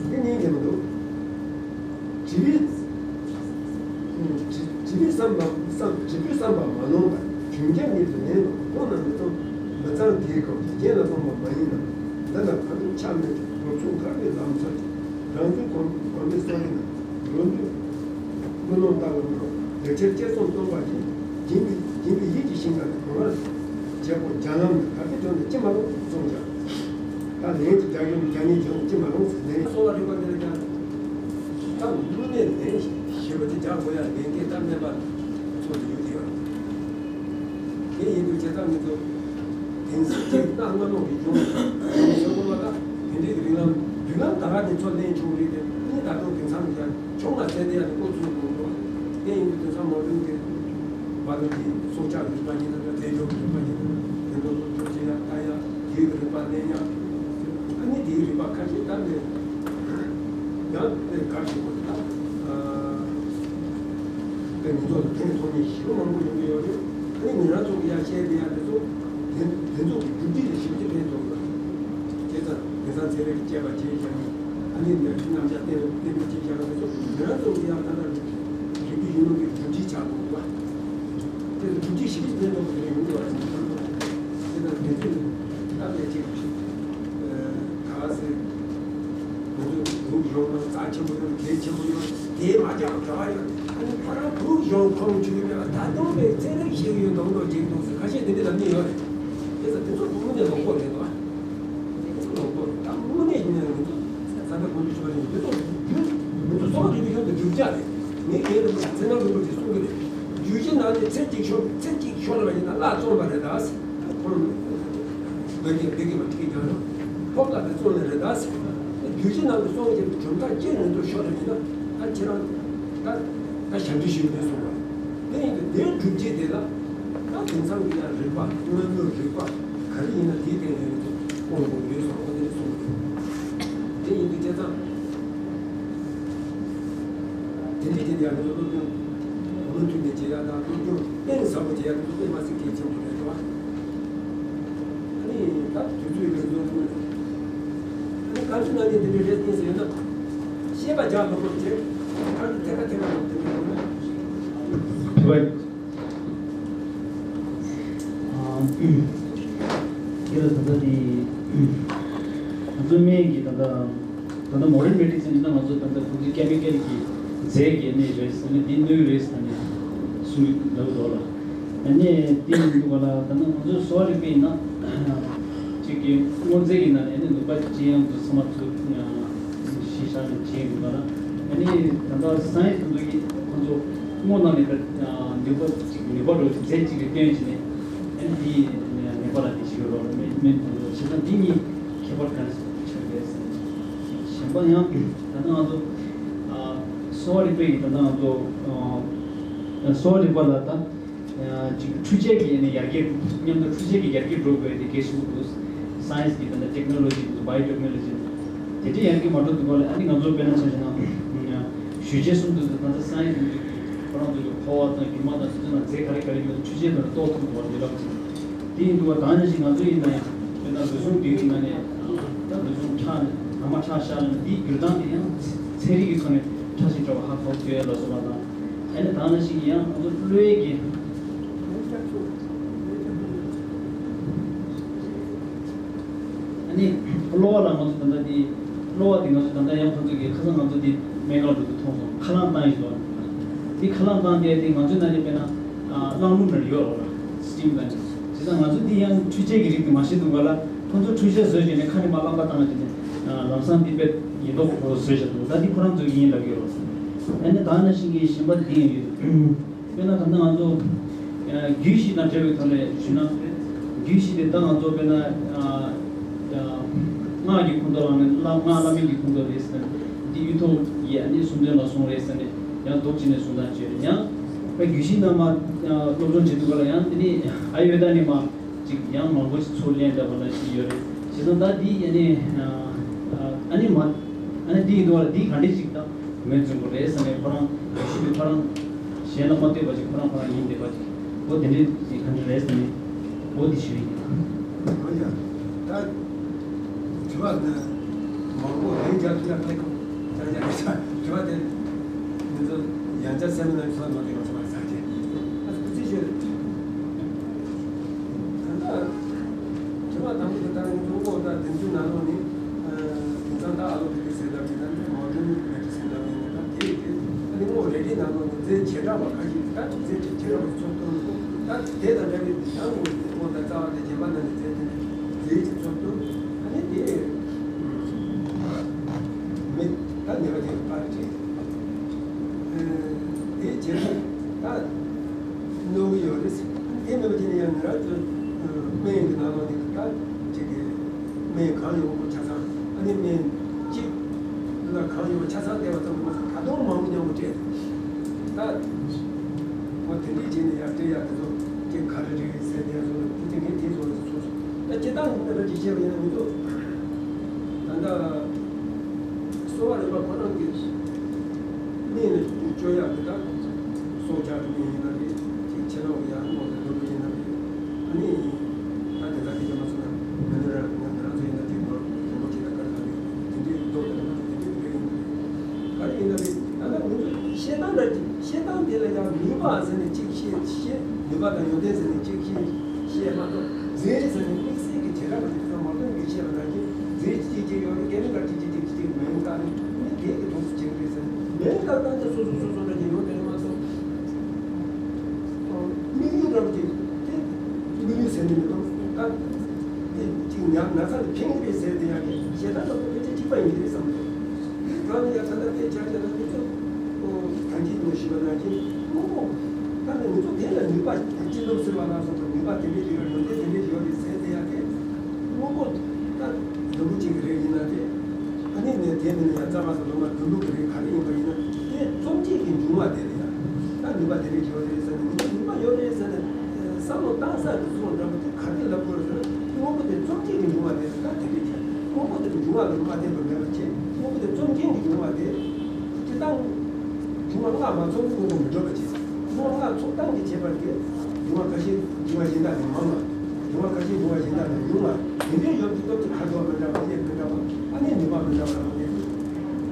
འདི་ཉན་གྱི་མི་འདུག་དྲི་བའི་དྲི་དྲི་བའི་བསམ་པ་བསམ་དྲི་བའི་བསམ་པ་མ་ནོར་བར། བྱུང་རྒྱལ་ཉིད་དུ་ལན་དུ་ཁོང་རྣམས་མི་གཏོང་མི་གཙང་། དེའི་སྐབས་ཀྱི་རྒྱན་ལ་གཏོང་བ་མ་ཡིན་ནམ། འདི་ལ་གང་ཆ་མེད་ཀྱང་། འགོ་ཚུགས་མཁར་བའི་ལམ་སོགས་ཀྱི། རང་བཞིན་གོམས་གོམས་པའི་སོ་རིང་ན། འགྲོ་འདུག་ཀུན་སློང་ལྟ་བུ་མི་རུང་། ལེགས་ཆར་སྐྱེ་གསུམ་སྟོན་པ་བཞིན། སྦྱིན་པའི་སྦྱིན་པའི་ཡིད་ཀྱི་ཤིང་རྟ་དེ། གོང་ར་བྱེད་པོ་རྒྱ་ལམ་ནི། ག་གེ་བྱུང་ནས་ཅི་མ་རུང་གསུངས་ཀྱང་། ད་ལན་གྱི་རྒྱ་གཞུང་རྒྱ་ཉིད་བྱུང་ནས་ཅི་མ་རུང་ཟེར་ནས། གསོ་བ་རིག་པ་འདི་ལ་ཀྱང་། ད་བློ་གནས་ལན་ཞེ་པོ་ཅིག་རྒྱག་དགོས་ཡ་ལན་སྐད་ད་སྨན་པ་ཚོ་ལ་ཡོད་དེ་ཡོད། དེ་ཡིན་དུས་བྱས་ཙང་ང་ཚོ་དེང་སང་ཅིག་གནའ་སྔ་མོ་གི་གཞུང་གཞུང་ཟེར་དགོས་པ་ད་དེ་འདྲའི་གི་རིགས་ལམ་མདུན་ལམ་ད་ག་དེ་ཚོ་ལེན་བྱུང་རེད་དེ། ཨ་ནི་ད་དུང་དེང་སང་གི་ཡང་ཆུང་མ་ཟེར་དེ་ཡང་འགོ་ཚུགས་འགྲོ་འགྲོ། དེ་ཡིན་དུས་དེང་སང་མ་བུ་གི་བ་དུ་གི་སྲོག་ཆགས་རིག་པ་ཡིན་ན་རྫས་སྦྱོར་གྱི་རིག་པ་ཡིན་ན་དེ་ཚོ་ཚོ་བྱེད་ཡ་ལྟ་ཡ་དེའི་གི་རིག་པ་ལེན་ཡ། ཨ་ནི་དེའི་རིག་པ་ཁ་ཤས་ད་ནས། ཡང་དེ་གར་ཞིག་གོ་ད། དེ་ང་ཚོ་ལ་ཕན་ཐོགས་ནས་ཞེ་པོ་མང་པོ་ཡོང་གི་ཡོད་རེད། ཨ་ནི་ང་རང་ཚོ་གི་ཡང་བཤད་དེ་ཡང་དེ་ཚོ་དེ་དེ་ཚོ་གི་རྒྱུ་འབྲས་ལ་ཞིབ་ཅིག་ཕན་ཐོགས་ཡོད་རེད། བྱས་ཙང་དེང་སང་ཚན་རིག་གི་དཔྱད་པ་བྱས་བཞག་ནས་ཨ་ནི་ནས་རྣམ་གཞག་བསྟན་བསྟན་པའི་ཅིག་བཞག་པ་དེ་ཚོ་ང་རང་ཚོ་གི་ཡང་ད་ལྟ་རིག་པའི་གཞུང་ལུགས་ཀྱི་རྒྱུ་འབྲས་ཆགས་འདུག་བ། དེ་ཚོ་རྒྱུ་འབྲས་ཞིབ་ཅིག་ཕན་ཐོགས་པ་དེ་འདྲ་ཡོང་གི་ཡོད་རེད། དེ་ལ་ཕན་ཚུན་ད་ལྟ་ཅིག་ག་ཟེར། ང་ཚོ་ལུག་གཞོང་ནང་རྩ་ཆེན་པོ་ཡོད། གལ་ཆེན་པོ་ཡོད། དེ་མ་རྒྱག་ག་བ་ཡོད། ཨ་ནི་ཁོ་རང་ལུག་གཞོང་ཁོང་ཆུང་ཡོད་པས་ད་དུང་པའི་ཚན་རིག་ཤེས་ཡོན་མདོག་མདོག་ཅིག་འདུག་ཟེར་ཁ་ཤས་དེ་འདྲ་ལབ་མཁན་ཡོད་རེད། དེ་ཚོ་དེ་ཚོ་དངོས་གནས་ལོག་པོ་རེད་དོ། དེ་ཚོ་ལོག་པོ་རེད། ད་དངོས་གནས་ཡིན་ན་ང་ཚོ་ས་མཐའ་ཁོང་ཆུང་ཆུང་བ་ཡིན། དེ་ཚོ་རྒྱུ་ང་ཚོ་གསོ་བ་རིག་པའི་ཁྱོན་དུ་རྒྱུ་ཆ་རེད། ངས་རྒན་རིན་པོ་ཆེ་ཚེ་རིང་རིན་པོ་ཆེ་གསུང་གི་རེད། རྒྱུད་བཞི་ནང་ནས་ཚེ་གཅིག་ཤོར་ཚེ་གཅིག་ཤོར་བ་ཡིན་ན་བརླག་བཙོང་བ་རེད་ད། ཁོང་བོད་ཀྱི་བོད་ཀྱི་མ་ཁྲིད་ཀྱང་རེད། ཕོགས་ལ་དེ་བཙོང་ནི་རེད་ད། རྒྱུད་བཞི་ནང་དུ་སོང་ཅིག་གྲུབ་མཐའ་གཅིག་མི་འདུག་ཤོར་བ་ཡིན་ན་ད་ཁྱེད་རང་ད་ད་ཞབས་འདྲེན་ཞུས་མེད་གསུངས་པ། དེ་ཡིན་དུས་དེའི་སྒྲུབ་བྱེད་དེ་ལ་ད་དེང་སང་གི་ཡང་རིག་པ་དངོས་མྱོང་རིག་པ་ག་རེ་ཡིན་ན་དེའི་སྟེང་ནས་ནི་དེ་སྤོང་དགོས་ཡོད་སོང་བ་དེ་ནས་གསུངས་པ་རེད། དེ་ཡིན་དུས་བྱས་ཙང་། དེ་འདྲའི་དེ་ཡང་ང་ཚོ་སློབ་སྟོན་མུ་མཐུད་ནས་བྱེད་ཡག་དང་སློབ་སྦྱོང་གཏིང་ཟབ་པོ་བྱེད་ཡག་དེ་ཚོ་དཔེ་མ་སྲིད་གལ་ཆེན་པོ་རེད་དོ། ཨ་ནི་ད་དུས་ཚོད་ཡོད་རེད་བཟོ་ཐུབ་རེད། ཨ་ནི་ག་ཚོད་ནང་བཞིན་དེ་འདྲའི་རེད་ཡིན་ཟེར་ན་ཤེས་པ་རྒྱག་ཐུབ་པོ་བྱེད། ཨ་ནི་ཐད་ཀ་ཐད་ཀ་ནང་དེ་འདྲའི་ཡོད་ན། ཐུབ་པ། ཨ། དེ་ལ་ད་ལྟ་དེ་ང་ཚོ་སྨན་གྱི་ད་ལྟ། ད་ལྟ་མོ་ཌན་མེ་ཌི་སིན་ཡིན་ན་ང་ཚོ་ད་ལྟ་ཁོང་ཚོའི་ཀེ་མི་ཀལ་གྱི་རྫས་ཀྱི་ནི་རེད་ཟེར་ནས་འདི་སྣོད་རེད་ཟེར་ནས་གསུང་གི་འདུག་ལ། ཨ་ནི་དེ་ཡིན་འདུག་ག་ལ། ད་ལྟ་ང་ཚོ་གསོ་བ་རིག་པ་ཡིན་ན་གཅིག་གི་དངོས་རྫས་ཀྱི་ནང་ནས་ནི་ནུས་པ་ཅི་ཡང་དུ་ཚང་མ་ཚུར་གཞི་བཞག་ནས་བྱེད་འདུག་ག་ལ། ཨ་ནི་ད་ལྟ་སའེན་སི་ཁོང་ཚོ་གིས་ཁོང་ཚོ་དངོས་ནང་ནས་ནུས་པ་ཅིག་ནུས་པ་འགྲོ་རྫས་ཅིག་གི་སྟོན་བྱས་ནས་ཨ་ནི་དེ་ནུས་པ་ལ་དེ་ཞིག་རོགས་སྨན་སྨན་ཁོང་ཚོ་བྱས་ཙང་འདི་གཉིས་ཁྱད་པར་གང་ཞིག་ཆགས་ཡོད་ཟེར། གཞན་པ་ཡང་ད་ལྟ་ང་ཚོ་ཨ་གསོ་བ་རིག་པའི་ད་ལྟ་ང་ཚོ་ཨ་གསོ་བ་རིག་པ་ལ་ད་ཨ་ཅིག་འཕྲུལ་ཆས་ཀྱི་ཡང་ན་ཡར་རྒྱས་མཉམ་དུ་འཕྲུལ་ཆས་ཀྱི་ཡར་རྒྱས་འགྲོ་དགོས་དེ་གལ་ཆེན་པོ་འདུག་སའེན་སི་གི་ད་ལྟ་ཊེག་ནོ་ལོ་ཇི་འདུག་བྷའི་ཨོ་ཊེག་ནོ་ལོ་ཇི་འདུག་དེ་འདྲའི་ཡར་རྒྱས་མ་འགྲོ་འདུག་ག་ལ། ཨ་ནི་ང་ཚོ་དཔེར་ན་ཆ་བཞག་ན་ཞུ་རྗེས་གསུམ་དུ་ད་ལྟ་སའེན་སི་ཁོ་རང་ཚོ་གི་ཕོ་བ་དང་རྒྱུ་མ་དང་དེ་ཚོ་ནང་རྫས་ག་རེ་ག་རེ་ཡོད་འཕྲུལ་ཆས་དང་རྟོགས་ཐུབ་པ་དེ་ལབ་ཅིག་དེ་ཡིན་དུས་བ་ད་ནང་བཞིན་ང་ཚོ་ཡིན་ན་ཡང་དཔེར་ན་ལུས་ཟུངས་འདི་ཡིན་ན་ནས་ད་ལུས་ཟུངས་ཁྲག་ནས་ནང་མ་ཁྲག་ཤར་ནས་འདིའི་འགྱུར་སྟངས་དེ་ཡང་ཚན་རིག་གི་ཐོག་ནས་ཕྲ་ཞིང་ཕྲ་བ་ཧ་གོ་ཐུབ་ཡ་ལ་སོགས་པ་དང་། ཨ་ནི་ད་ནང་བཞིན་ཡང་ང་ཚོ་གློ་བའི་གི་ཨ་ནི་གློ་བ་ལ་ང་ཚོ་ད་ལྟ་འདི་གློ་བ་འདི་ང་ཚོ་ད་ལྟ་ཡང་ཁོང་ཚོ་གི་ཁ་སང་ང་ཚོ་འདི་སྨན་ཁང་དུ་མཐོང་སོང་། ཁ་རླངས་བཏང་ཡིན་ཟེར་བ། འདི་ཁ་རླངས་བཏང་དེ་འདི་ང་ཚོའི་ནང་ནས་དཔེར་ན་རླངས་སྣུམ་ནང་ཡོད་རེད་བ། སི་ཊིམ་ལ་ནི་བྱས་ཙང་ང་ཚོ་འདི་ཡང་འཕྲུལ་ཆས་ཀྱི་རིགས་དེ་མ་ཤེས་འདུག་ག་ལ། ཁོང་ཚོ་འཕྲུལ་ཆས་བཟོས་བྱས་ནས་ཁ་ནས་མར་རླངས་པ་བཏང་བྱས་ནས་ལམ་སང་འདི་དཔེ་ཡིན་མདོག་ཁོ་བཟོས་བྱས་འདུག་ད་འདི་ཁོ་རང་ཚོ་ཡིན་ལབ་ཀྱི་ཡོད་རེད། ཨ་ནི་ད་ནང་བཞིན་གྱི་གཞན་པ་འདི་ཡང་ཡོད། དཔེར་ན་ད་ལྟ་ང་ཚོ་ཨ་རྒྱུད་བཞི་དང་འབྲེལ་བའི་ཐོག་ནས་ཞུས་ན། རྒྱུད་བཞི་དེ་ད་ང་ཚོ་དཔེར་ན་ཨ་ཨ་སྔགས་ཀྱི་ཁུངས་གཏོགས་ལ་ནི་བླ་སྔགས་བླ་མེད་ཀྱི་ཁུངས་གཏོགས་རེད་ཟེར་ན། འདི་གཡུ་ཐོག་ཡིས་ཨ་ནི་སུམ་སྟོན་ལ་སོང་རེད་ཟེར་ནས་ཡང་འདོགས་བྱས་ནས་གསུང་སྟངས་བྱས་རེད། ཡང་དཔེ་རྒྱུད་བཞི་ནང་མ་ཨ་སློབ་སྦྱོང་བྱེད་དུས་ག་ལ་ཡང་དེ་ནི་ཨ་ཡོད་ད་ནི་མ་ཅིག་ཡང་མང་པོ་ཞིག་ཚུར་ལེན་འདྲ་བ་ལ་ཞིག་ཡོད་རེད། བྱས་ཙང་ད་འདི་ཨ་ནི་ཨ་ནི་མ་ཨ་ནི་འདི་ཡིན་དུས་ག་ལ་འདི་ག་འདྲས་ཅིག་ད། མེད་བཙུན་པོ་རེད་ཟེར་ནས་ཁོ་རང་ཞིབ་ཏུ་ཁོ་རང་གཞན་ལ་མ་ལྟོས་པ་ཞིག་ཁོ་རང་ཁོ་རང་ཡིན་བསྡད་པ་ཞིག་འོ་དེ་འདྲའི་ག་འདྲ་རེད་ཟེར་ནས་འོ་དེ་ཞུ་ཡིན། འོན་ཀྱང་ད་དྲི་བ་འདི་མང་པོ་ལན་རྒྱག་ཐུབ་ན་ཕན་ཐོགས་ཀྱང་ཀྱང་དྲི་བ་དེ་མི་ཚོ་ཡང་བསྐྱར་སེམས་ནང་ཚོར་མ་ཐེག་པ་ཚོ་མ་ཚར་གྱི་ཨ་ཙི་ཅི་ཞུ། ད་ལྟ་དྲི་བ་དང་པོ་དེ་ལྟར་ཡིན་ཙང་ཨོ་ད་དེ་ཚོའི་ནང་ལོགས་ནས་དེང་སང་ད་ཨ་ལོ་ཕི་ཀི་ཟེར་ལབ་ཀྱི་ད་ནི་མོ་ཌན་མེ་ཌི་སིན་ལབ་ཡིན་ན་ད་དེ་ཡི་དེ་ཨ་ནི་ཨོ་རེ་ཌི་ནང་ལོགས་ནས་རྫས་བྱེ་བྲག་པ་ཁ་ཤས་ད་རྫས་བྱེ་བྲག་པ་ཚོགས་གཏོར་ནོ་ད་དེ་དང་འདྲ་བའི་ཡང་ཨོ་ད་རྩ་བ་དེ་རྗེན་པ་ནང་ནས་རྫས་དེ་འདྲ་རྫས་ཀྱི་ཚོགས་གཏོར་ཨ་ནི་དེ་མེ་ད་ནེ་བ་ཅན་པར་བྱེད་དེ་བྱེད་ད། གནང་གི་ཡོད་རེད། དེ་མིན་པ་ཅིག་ནི་ཡང་ང་རང་ཚོ་སྨན་གྱི་ནང་ལོགས་ནས་ད་ཅིག་གི་སྨན་གང་ཡོང་དགོས་ཆ་ཚང་ཨ་ནི་སྨན་གཅིག་ལ་གང་ཡོང་ཆ་ཚང་བལྟས་པ་ཙམ་མ་ཟད་ད་དུང་མང་པོ་མཉམ་པོ་སྤྲད་ད་ཁོ་དེ་འདྲས་བྱས་ནས་ཡར་སྤྲད་ཡག་དེ་ཚོ་ཅིག་ག་རེ་རེད་ཟེར་དེ་ཚོ་དེ་ཅིག་ངས་དེ་ཚོ་ཚོ་སོང་ད་སྤྱིར་བཏང་ནས་ད་ཅིག་བཤད་པ་ཡིན་ན་ང་ཚོ་ད་ལྟ། གསོ་བ་རིག་པ་ཁོ་རང་གི་གནས་ནས་སྤྱོད་ཡག་དེ་དག་སྲོག་ཆགས་ཀྱི་གནས་ཡིན་ན་རེད། ཅིག་ཕྱི་ནང་གི་ཡང་མོ་དེ་ལོ་ཡིན་ན་རེད། ཨ་ནི་ད་དེ་དག་གི་ཅང་མ་སོང་ན་མི་ནི་ར་ང་དེ་རང་ཚོ་ཡིན་ན་དེ་ནོར་དེ་མོ་ཅིག་ལ་དཀར་ཁ་རེད། དེ་འདྲའི་མདོག་དེ་ལ་དེ་འདྲའི་རེད་ཡིན་ན་རེད། ག་རེ་ཡིན་ན་རེད། ད་ལྟ་ང་ཚོ་བཤད་སྟངས་འདྲ་ཅིག་བཤད་སྟངས་དེ་ལ་ཡང་ནུས་པ་ཟེར་ནས་གཅིག་བཤད་བཤད། ནུས་པ་དང་ཡོན་ཏན་ཟེར་ནས་གཅིག་བཤད་བཤད་མ་གཏོགས། རྫས་ཟེར་ནས་དམིགས་བསལ་གྱི་བྱེ་བྲག་པ་དེ་ཚོ་མ་གཏོགས་ཀྱི་བཤད་པ་ནང་བཞིན་རྫས་གཅིག་གཅིག་ཡོད་རེད། ཀེ་མི་ཀལ་གཅིག་གཅིག་གཅིག་གཅིག་མེད་ཀ་ནི་ནི་དེ་གི་དོན་དུ་བྱེད་ཀྱི་རེད་ཟེར་ནས་མེད་ཀ་བཏང་ཚེ་སོ་སོ་སོ་སོ་འདྲ་ཅིག་ཡོང་དེ་མ་གཏོགས། དམིགས་ཡུལ་འདྲ་པོ་ཅིག་དེ་དམིགས་ཡུལ་ཟེར་ནས་མི་གཏོང་། ད་དེ་གཅིག་ཉག་ན་ཚ་ལ་ཕན་གྱི་རེད་ཟེར་དེ་ཡང་གི་ཞེ་ད་ལྟ་ཕལ་ཆེར་གཅིག་པ་ཡིན་གྱི་རེད་བསམ་འདུག་གང་ཡང་ད་ལྟ་དེ་ཆ་བཞག་ན་དེ་ཚོ་ད་གིན་ནས་ཞུས་པ་ནང་བཞིན་དངོས་པོ་ད་ནི་ང་ཚོ་དེ་ལ་ནུས་པ་སྤྱི་ལོ་ཟེར་བ་ལ་སོགས་པ་ནུས་པ་དེ་འདྲས་ཡོད་རེད། ཡོན་ཏན་དེ་འདྲས་ཡོད་རེད་ཟེར་དེ་ཡང་དེ་དངོས་པོ་ད་འདུ་འགོད་ཅིག་རེད། ཡིན་ན་དེ་ཨ་ནི་ནས་དེ་མིན་ན་ཡང་རྩ་བ་སོགས་ལོ་མ་དུ་ལུག་རེད། ག་རེ་ཡིན་པ་ཡིན་ན་དེ་རྩོམ་བྱེད་ཀྱི་འབྱུང་བ་དེ་རེད། ཡང་ད་ནུས་པ་དེ་འདྲས་ཡོད་རེད་ཟེར་ནས་ང་ཚོ་ནུས་པ་ཡོད་རེད་ཟེར་ནས་བསམ་བློ་བཏང་ས་དེ་ཚོ་འདྲ་པོ་དེ། ག་དེ་ལབ་དགོས་ཟེར་ན། དངོས་པོ་དེ་རྩོམ་བྱེད་ཀྱི་འབྱུང་བ་དེ་ད་དེ་འདྲ་བྱས། དངོས་པོ་དེ་འབྱུང་བ་ལ་མ་བརྟེན་པར་མེད་པར་བྱས། དངོས་པོ་དེ་རྩོམ་མཁན་གྱི་འབྱུང་བ་དེ་སྤྱིར་བཏང་འབྱུང་བ་ལྔ་མ་ཚང་དངོས་པོ་མི་འགྲུབ་པ་བྱས། འབྱུང་བ་ལྔ་ཚོགས་སྟངས་ཀྱི་ཁྱད་པར་དེ་འབྱུང་བ་ཁ་ཤས་འབྱུང་བ་གཞན་དག་ནས་མང་བ། འབྱུང་བ་ཁ་ཤས་འབྱུང་བ་གཞན་དག་ནས་ཉུང་བ། དེ་འདྲའི་ཡོད་ཀྱི་སྟོབས་ཀྱི་ཁ་དོག་མི་འདྲ་བ། གནས་མི་འདྲ་བ། ཨ་ནི་ནུས་པ་མི་འདྲ་བ་ལ་བརྟེན་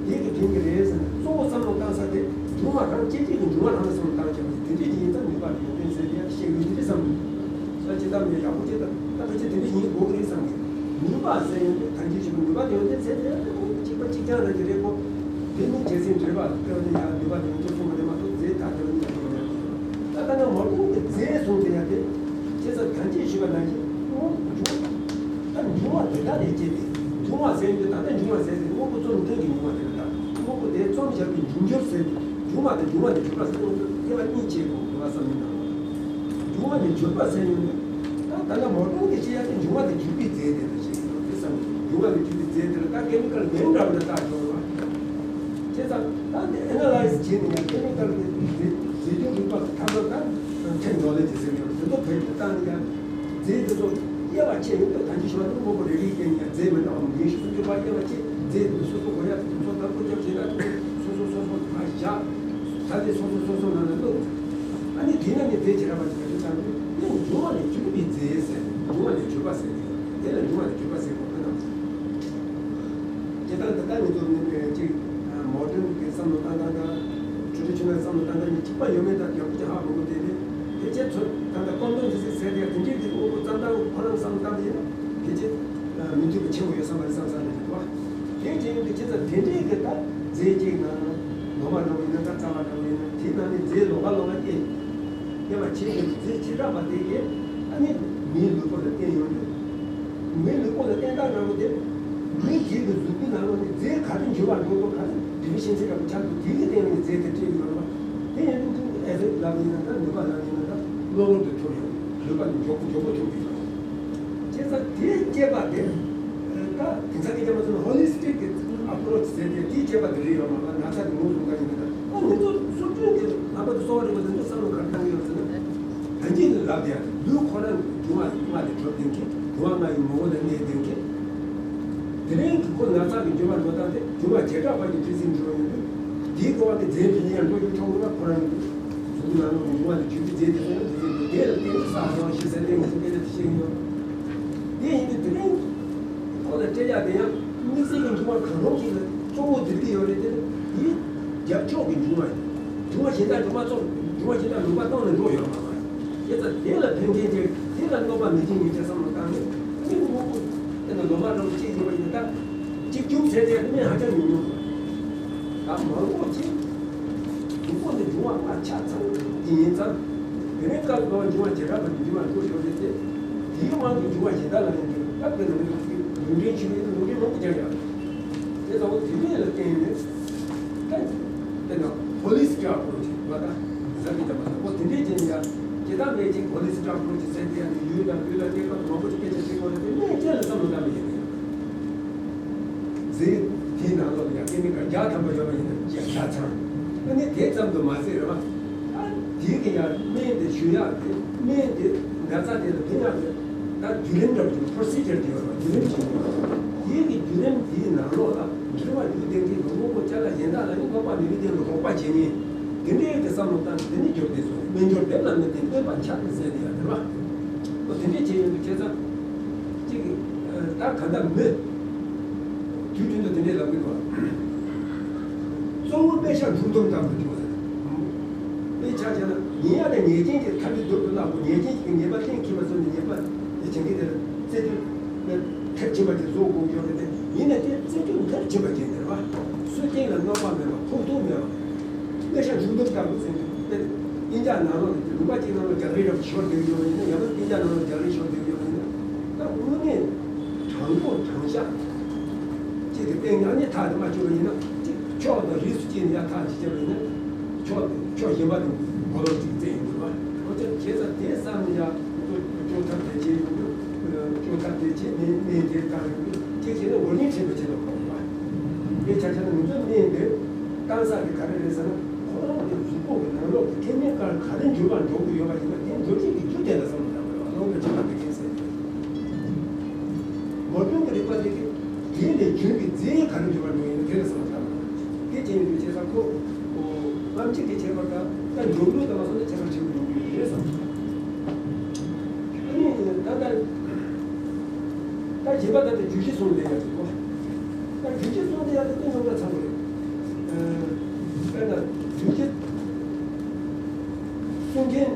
ཏེ་དེ་གི་དོན་གྱི་རེད་ཟེར་ནས་གཙོ་བོ་བསམ་བློ་བཏང་ས་དེ་འབྱུང་བ་རང་སྐྱེ་མཆེད་ཀྱི་འབྱུང་བ་རང་ལ་བསམ་བློ་བཏང་བྱས་པ་དེ་འདྲ་ཅིག་ཡིན་ཙང་ནུས་པ་ཡོན་ཏན་ཟེར་ཡ་ཤེས་ཡོན་དེ་འདྲ་བསམ་བློ། ས་ཅི་ལྟར་མེད་ཡག་པོ་ཅི་ལྟར་ད་ཕལ་ཆེར་དེ་འདྲ་ཡིན་དགོས་ཀྱི་རེད་བསམ་གི། ནུས་པ་ཟེར་ཡོང་དུས་ད་གིན་ཞུས་པ་ནུས་པ་དེ་ཡོན་ཏན་ཟེར་དེ་ཡང་དེ་ཁོ་གཅིག་པ་གཅིག་རྐྱང་རང་གི་རེད་ཁོ། དེ་ནི་རྒྱལ་སྲས་འགྲེལ་པ་དཔེ་བ་ནི་ཡང་ནུས་པ་དེ་ཡོན་ཏན་གསུངས་པ་རེད་མ་གཏོགས་རྫས་ད་དེ་བ་ནི་ཡང་ཡོད་མེད། ད་ལྟ་ན་མ་འོངས་ཀྱི་རྫས་གསུངས་དེ་ཡང་དེ། ཁྱེད་ཚོ་ད་གིན་ཞུས་པ་ནང་བཞིན་དངོས་འབྱུང་། ད་འབྱུང་བ་དེ་དག་ལས་སྐྱེས་ཏེ། འབྱུང་བ་ཟེར་ཡོང་དུས་ད་ལྟ་འབྱུང་བ་ཟེར་དེ་དངོས་པོ་རྩོམ་མཁན་གྱི་འབྱུང་བ་དེ་རེད། ད་དངོས་པོ་དེ་རྩོམ་བྱ་བའི་འབྱུང་འགྱུར་ཟེར་ཏེ་འབྱུང་བ་དང་འབྱུང་བ་ནས་གྱུར་པ་ཟེར་ཡོང་དུས་དབྱེ་བ་གཉིས་ཕྱེ་དགོས་འདུག་བསམ་མི་འདུག་འབྱུང་བ་ནས་གྱུར་པ་ཟེར་ཡོང་དུས་ད་ད་ལྟ་མ་འོངས་ཀྱི་ཕྱི་ཡ་དེ་འབྱུང་བ་ནས་གྱུར་པའི་རྫས་དེ་ལ་བཤད་ཀྱི་འདུག་དེ་ཙམ་འབྱུང་བ་ནས་གྱུར་པའི་རྫས་དེ་ལ་ད་ཀེ་མི་ཀལ་མིང་འདྲ་བ་ལ་བཏགས་ཆོག་རེད་བ། བྱས་ཙང་ད་འདི་ཨེ་ན་ལའི་ཛི་བྱས་ནས་ཡང་ཀེ་མི་ཀལ་གྱི་རྫས་རྫས་འགྱུར་རིག་པ་གི་ཐབས་ལམ་དང་ཐེག་ནོ་ལོ་ཇི་ཟེར་ཡོད་རེད། དེ་ཚོ་བེད་སྤྱོད་བཏང་ནས་ཡང་རྫས་དེ་ཚོ་དབྱེ་བ་ཕྱེ་ཡོང་དུས་ད་གིན་ཞུས་པ་ནང་དངོས་པོ་རེ་རེ་བརྟེན་ནས་ཡང་རྫས་མི་འདྲ་བ་མིང་གཞི་སུམ་ཅུ་པ་དབྱེ་བ་ཕྱེ། རྫས་དེ་ཚོ་སོ་སོ་གོ་ཡ་དེ་ཚོ་དང་ཀུན་ཁྱབ་བྱེད་སྟངས་དེ་ཚོ་སོ་སོ་སོ་སོ་མར་བཞག་ད་དེ་སོ་སོ་སོ་སོ་ནང་ལ་བླུགས། ཨ་ནི་དེ་ནང་ནས་རྫས་བྱེ་བྲག་པ་ཅིག་ག་རེ་ཆགས་འདུག་དེ་འབྱུང་བ་ནས་གྱུར་པའི་རྫས་ཟེར། འབྱུང་བ་ནས་གྱུར་པ་ཟེར་ཏེ་དེ་ལ་འབྱུང་བ་ནས་གྱུར་པ་ཟེར་དགོས་ཀྱི་ན། དེ་ལྟར་ད་ལྟ་ང་ཚོ་ནི་ཅིག་མོ་ཌན་གྱི་བསམ་བློ་བཏང་སྟངས་དང་། ཆོས་འབྲེལ་ཆོས་ལུགས་བསམ་བློ་བཏང་སྟངས་གཉིས་གཅིག་པ་ཡོད་མེད་དང་ཡག་པོ་ཅིག་ཧ་གོ་དགོས། དེ་ནི་ཕལ་ཆེར་ཚོ་ད་ལྟ་ཀོན་ཌོམ་ཟེར་ཟེར་དེ་དེ་འདྲའི་གི་དངོས་པོ་རྩ་བ་ཁོ་རང་བསམ་བློ་བཏང་དེ་ཡིན་ན་ཕལ་ཆེར་མི་མཐུན་པ་ཆེན་པོ་ཡོད་བསམ་པ་རེད་བསམ་བསམ་རེད་འདུག་བ། དེ་བྱས་ཡོང་དུས་ཁྱེད་ཚོ་དེ་འདྲའི་གི་ད་རྫས་གཅིག་ནང་ལོ་མ་འདྲ་བོ་ཡིན་ན་ད་རྩ་བ་འདྲ་བོ་ཡིན་ན་དེའི་ནང་ནས་རྫས་ལོ་མ་ལོ་མ་སྐྱེ་སྐྱེ་བ་ཆེ་ཡོང་དུས་རྫས་བྱེ་བྲག་པ་དེ་གས་ཨ་ནི་མིའི་ལུས་པོ་ལ་བརྟེན་ཡོང་དུས། མིའི་ལུས་པོ་ལ་བརྟེན་སྟངས་འདྲ་བོ་དེ། མི་གཅིག་གི་གཟུགས་པོའི་ནང་ལོགས་ནས་རྫས་ག་རེ་འབྱུང་བར་འགྲོ་དགོས། ག་རེ་དྲི་མ་ཤིང་ཚིག་འདྲ་བོ་ཆགས་འདུག་དེ་གི་སྟེང་ནས་རྫས་དེ་སྐྱེ་ཡོང་བ། དེ་ཡིན་དུས་ཨེ་ཟེར་ལབ་ཡིན་ན་ད་ནུས་པ་ལབ་ཡིན་ན་ད་གློ་བུར་དུ་ཐོབ་ཡོང་། ནུས་པ་དེ་མགྱོགས་པོ་མགྱོགས་པོ་ཐོབ་ཀྱི་ཡོད། བྱས་ཙང་དེ་སྐྱེས་པ་དེ་ད་དེང་སང་གི་རྒྱ་མ་ཚོ་ནི་ཧོ་ལི་སི་ཊིག་གི་ཨ་པོ་རོ་ཆི་ཟེར་ཏེ་དེ་སྐྱེས་པ་དེ་རེད་ཡོད་མ་རེད། ན་ཚ་དེ་ངོས་བཟུང་ག་ཡིན་ན་ད་ཨ་ང་ཚོ་སྲོལ་རྒྱུན་གྱི་ལྷག་པར་དུ་གསོ་བ་རིག་པ་དེ་ཚོ་བསམ་བློ་ག་རེ་བཏང་གི་ཡོད་ཟེར་ན། ད་གིན་ལབ་དེ་ལུས་ཁོ་རང་འབྱུང་བ་ལྔ་ལས་གྲུབ་ལྡན་གྱི་འབྱུང་བ་ལྔ་ཡི་ངོ་བོ་ལ་གནས་ལྡན་གྱི། དེ་རིང་གི་ཁོ་ན་ཚ་གི་འབྱུང་བ་འགྲོ་སྟངས་དེ་འབྱུང་བ་བྱེ་བྲག་པ་གི་འདྲེས་སེ་འབྱུང་བ་ཡིན་དུས། དེའི་འགོ་བ་གི་རྫས་དེ་ཡང་འགྲོ་ཡི་ཐོག་ལ་ཁོ་རང་གི་གཟུགས་ནང་ལ་འབྱུང་བ་ལ་འཇུག་པའི་རྫས་དེ་ཚོ་ཡང་དེ་ཚོ་དེ་ལ་བརྟེན་ནས་ས་ཡང་ཤི་ས་དེ་ང་ཚོ་སྐད་ཆ་དེ་བཤད་ཀྱི་ཡོད། དེ་ཡིན་དུས་དེ་རིང་ཁོ་ལ་སྤྲད་ཡག་དེ་ཡང་དམིགས་བསལ་གྱི་འབྱུང་བ་གང་རུང་ཞིག་ལ་གཙོ་བོ་དེ་གི་ཡོད་རེད། དེ་ནི་དེའི་རྒྱབ་ཕྱོགས་ཀྱི་འབྱུང་བ་ཡིན། འབྱུང་བ་གཞན་དག་འབྱུང་བ་ཚོ་འབྱུང་བ་གཞན་དག་ལུང་པ་སྟོང་ནས་འགྲོ་ཡོད་མ་རེད། དེ་ལྟར་དེ་ལ་ཕན་མཁན་དེ་དེ་ལ་གནོད་པ་མི་བྱེད་མཁན་དེ་བསམ་བློ་བཏང་ནས་མི་དངོས་པོ་དེ་ལ་ལོ་མ་རང་གཅིག་ཡིན་པ་ཡིན་ན་ད་གཅིག་རྒྱུགས་ཟེར་དེ་མི་ཧ་ཅང་ཉུང་ཉུང་རེད། ད་མང་པོ་ཅིག་གཟུགས་པོ་ནི་འབྱུང་བ་ལྔ་ཆ་ཚང་དེ་ཡིན་ཙང་། དེ་ནས་སྐབས་འགའ་འབྱུང་བ་བྱེ་བྲག་པ་འབྱུང་བ་འགྲོ་ཆོག་རེད་དེ། དེའི་དབང་གིས་འབྱུང་བ་གཞན་དག་ལ་ཡང་འགྲོ་སྐབས་དེ་ལ་ནི་ལུང་འདྲེན་ཆོས་ལུང་འདྲེན་མང་པོ་ཀྱང་ཡོད་རེད། དེ་ལྟ་བུ་དེ་འདྲས་ལ་བརྟེན་ནས། ད་དེ་ནི་ཧོ་ལི་སི་ཊིག་ཨེ་པོ་རོ་ཆི་ལ་ད་ཟ་གི་ད་པ་ད་པོ་དེ་འདྲས་ཀྱི་ཡ་ཇི་ལྟར་མེད་ཅིག་ཧོ་ལི་སི་ཊིག་ཨེ་པོ་རོ་ཆི་ཟེར་དེ་ཡ་ནི་ཡུལ་དང་ཡུལ་ལ་གནས་སྐབས་མང་པོ་ཅིག་སྐད་ཆ་བཤད་དགོས་རེད་དེ་སྨན་དེ་ལ་བསམ་བློ་བཏང་མི་ཡིན་ནས། རྫས་དེའི་ནང་ལོགས་ལ་ཡ་ཀེ་མི་ཀལ་བརྒྱ་ཐམ་པ་ཡོད་པ་ཡིན་ན་ཡ་ཆ་ཚང་། ཨ་ནི་དེ་ཙམ་དུ་མ་ཟད་རེད་བ། ཨ་དེའི་གི་ཡ་སྨན་དེ་ཞུ་ཡག་དེ་སྨན་དེ་ན་ཚ་དེ་ལ་ཕན་ཡག་དེ་ད་བརྒྱུད་རིམ་འདྲ་པོ་ཅིག་པོ་རོ་སི་ཇར་དེ་ཡོད་རེད་བ། བརྒྱུད་རིམ་ཅིག་ཡོད་རེད། དེའི་གི་བརྒྱུད་རིམ་དེའི་ནང་ལོགས་ལ། འབྲེལ་བ་རྒྱུ་ལྡན་གྱི་ལུང་པོ་ཅ་ལག་གཞན་དག་ལ་ཡང་ལོག་པ་མེད་པའི་སྟེང་དུ་ལོག་པ་བྱེད་ཉེན། དེ་འདྲའི་དེ་བསམ་བློ་བཏང་དེ་ནི་འགྱུར་ཏེ་སོང་རྨི་འགྱུར་དེ་ལ་མི་བརྟེན་བརྟེན་པ་ཆགས་ཏེ་ཟེར་དེ་ཡང་དེ་བ། ཨོ་དེ་འདྲའི་བྱེད་ཡོང་དུས་བྱས་ཙང་། གཅིག་གིས་ད་ག་འདྲ་མི། དུས་རྒྱུན་དུ་དེ་འདྲའི་ལབ་གི་འདུག་གཙོ་བོ་དཔེ་ཆ་འབྲུ་དོམ་ལྟ་བུ་དེ་བ་ཟེར། དཔེ་ཆ་བྱས་ན་ཉན་ཡ་དང་ཉན་མཁན་གྱི་ཐབས་ཀྱི་མདུན་དུ་ལྷག་གོ་ཉན་མཁན་གྱི་ཉན་པ་གཏན་འཁེལ་བ་སོགས་ནས་ཉན་པ་དེ་བྱེད་མཁན་དེ་ལ་རྩེ་གཅོད་མཐར་ཕྱིན་པ་དེ་བཟོ་དགོས་ཡོད་རེད་དེ་ཡིན་ན་དེ་རྩེ་གཅོད་མཐར་ཕྱིན་པ་ཅན་དེ་རེད་བ། སུ་གཅིག་ལ་གནོད་པ་མེད་པ་ཕོག་ཐུག་མེད་པ། དཔེ་ཆ་འབྲུ་དོམ་ལྟ་བུ་ཟེར་ནས་དཔེ་ཨིན་ཅག་ནང་ལོགས་ལ་ལུང་པ་གཅིག་ནང་ལ་རྒྱག་རེས་རབ་ཤོར་བསྡད་ཡོད་ཡིན་ན་ཡང་ན་ཨིན་ཅག་ནང་ལ་རྒྱག་རེས་ཤོར་བསྡད་ཡོད་ཡིན་ན་ད་དངོས་གནས་དྲང་པོ་དྲང་བཞག་ཅིག་གི་སྟེང་ཡང་ནས་ཐག་དེ་མ་ཆོད་པ་ཡིན་ན་ཅིག་ཕྱོགས་དང་རིས་སུ་སྐྱེས་ནས་ཡང་ཐག་ཅིག་བཅད་པ་ཡིན་ན་ཕྱོགས་ཕྱོགས་གཞན་པ་དང་གོ་ལོག་ཅིག་བཙལ་ཡོང་དགོས་པ། ཁོ་ཚོས་བྱས་ཙང་དེ་བསམ་ནས་ཡང་ཁོ་ཚོ་སྐྱོབ་ཐབས་དེ་བྱས་ཡོང་དུས་སྐྱོབ་ཐབས་དེ་བྱས་ནས་གནས་དེ་བཏང་ཡོང་དུས་ཅིག་བྱས་ན་འོ་ནི་ཁྲིད་པ་བྱེད་དགོས་པ། དེ་ཆ་བཞག་ན་ང་ཚོའི་གནས་འདི་གཏན་ས་དེ་ག་རེ་རེད་ཟེར་ན་ཁོ་རང་གི་གཟུགས་པོ་གི་ནང་ལོགས་ཀྱི་ཐེག་དམན་ཀ་ག་རེ་འགྱུར་བ་འགྲོ་གི་ཡོད་པ་ཡིན་ན་དེ་འགྲོ་བྱེད་ཀྱི་རྒྱུ་དེ་ལ་བསམ་བློ་བཏང་དགོས་རེད་བ། སློབ་མ་ཆེན་པོ་དེ་གིན་ཟེར་གྱི་མོ་དཔོན་གྱི་རིག་པ་དེ་གིས་དེ་ལས་རྒྱུན་གྱི་རྫས་ག་རེ་འགྱུར་བ་འགྲོ་ཡིན་ན་དེ་ལ་བསམ་བློ་བཏང་དགོས་རེད། དེ་བྱས་ཡོང་དུས་བྱས་ཙང་ཁོ་ལམ་གཅིག་གིས་བྱས་པ་དང་ད་འགྲོ་ལུགས་དང་མ་སོང་ན་ཁྱད་པར་ཆེན་པོ་ཡོང་གི་ཡོད་རེད་བསམ། ཨ་ནི་ད་ལྟ། ད་རྗེས་མ་ད་ལྟ་རྒྱུད་བཞི་གསུངས་བསྡད་ཡོད་ཀྱི་གོ། ད་རྒྱུད་བཞི་གསུངས་བསྡད་ཡོད་ཀྱི་དེ་ཉུང་དྲགས་ཚ་པོ་རེད། དཔེར་ན་རྒྱུད་བཞི་གསུང་མཁན།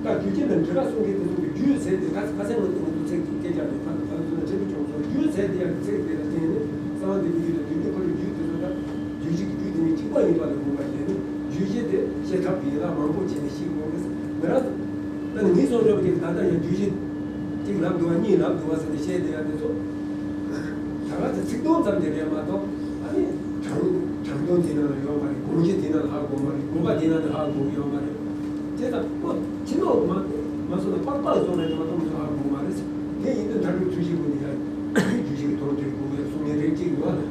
ད་རྒྱུད་བཞི་ལ་འགྲེལ་པ་གསུང་མཁན་དེ་ཚོ་གི་རྒྱུད་ཟེར་དེ་ད་ཁ་སང་ང་ཚོ་ཚིག་གི་སྐད་ཆ་རེད། ཕ་ཕ་ཚོ་ན་ཆེན་པོ་ཅུང་ཚོ་རྒྱུད་ཟེར་དེ་ཡང་ཚིག་དེ་ལ་བརྟེན་ནས་གསང་བ་འདུས་པའི་རྒྱུད་དང་བདུད་འདུལ་འཁོར་ལོའི་རྒྱུད་དེ་ཚོ་ད་རྒྱུད་བཞི་གི་རྒྱུད་དེ་ནི་གཅིག་པ་ཡིན་པ་ལ་དགོངས་པ་བཞེས་ནས་རྒྱུད་བཞི་དེ་བཤད་ཐབས་ཡན་ལག་མང་པོ་བྱས་ནས་ཤེས་དགོས་རེད། མི་རབས། ད་ནི་ངས་གསུངས་རོགས་ཀྱི་ད་ལྟ་ཡང་རྒྱུད་བཞི་གཅིག་ལབ་འདུག་བ་གཉིས་ལབ་འདུག་བ་ཟེར་ནས་བཤད་བསྡད་ཡ་དེ་ཚོ། ད་ག་ཚོད་ཚིག་དོན་ཙམ་དེ་རེད་མ་གཏོགས་ཨ་ནི་དྲང་དྲང་དོན་དེ་ནང་ལ་ཡོད་མ་རེད། དགོངས་གཞི་དེ་ནང་ལ་ཧ་གོ་མ་རེད། དགོངས་པ་དེ་ནང་ལ་ཧ་གོ་ཡོད་མ་རེད། དེ་ལྟ་ཁོ་ཕྱི་ལོགས་མ་མ་སོང་ན་པགས་པ་བཟོ་ནས་མ་གཏོགས་མི་ཧ་གོ་མ་རེད། དེ་ཡིན་དུས་མཐར་ཐུག་ཚུལ་བཞི་ཀུན་ནས་ཡང་རྒྱུད་བཞི་གི་དོན་དེ་གོ་བའི་གསུང་མཁན་རིགས་གཅིག་ཡོད་ལ།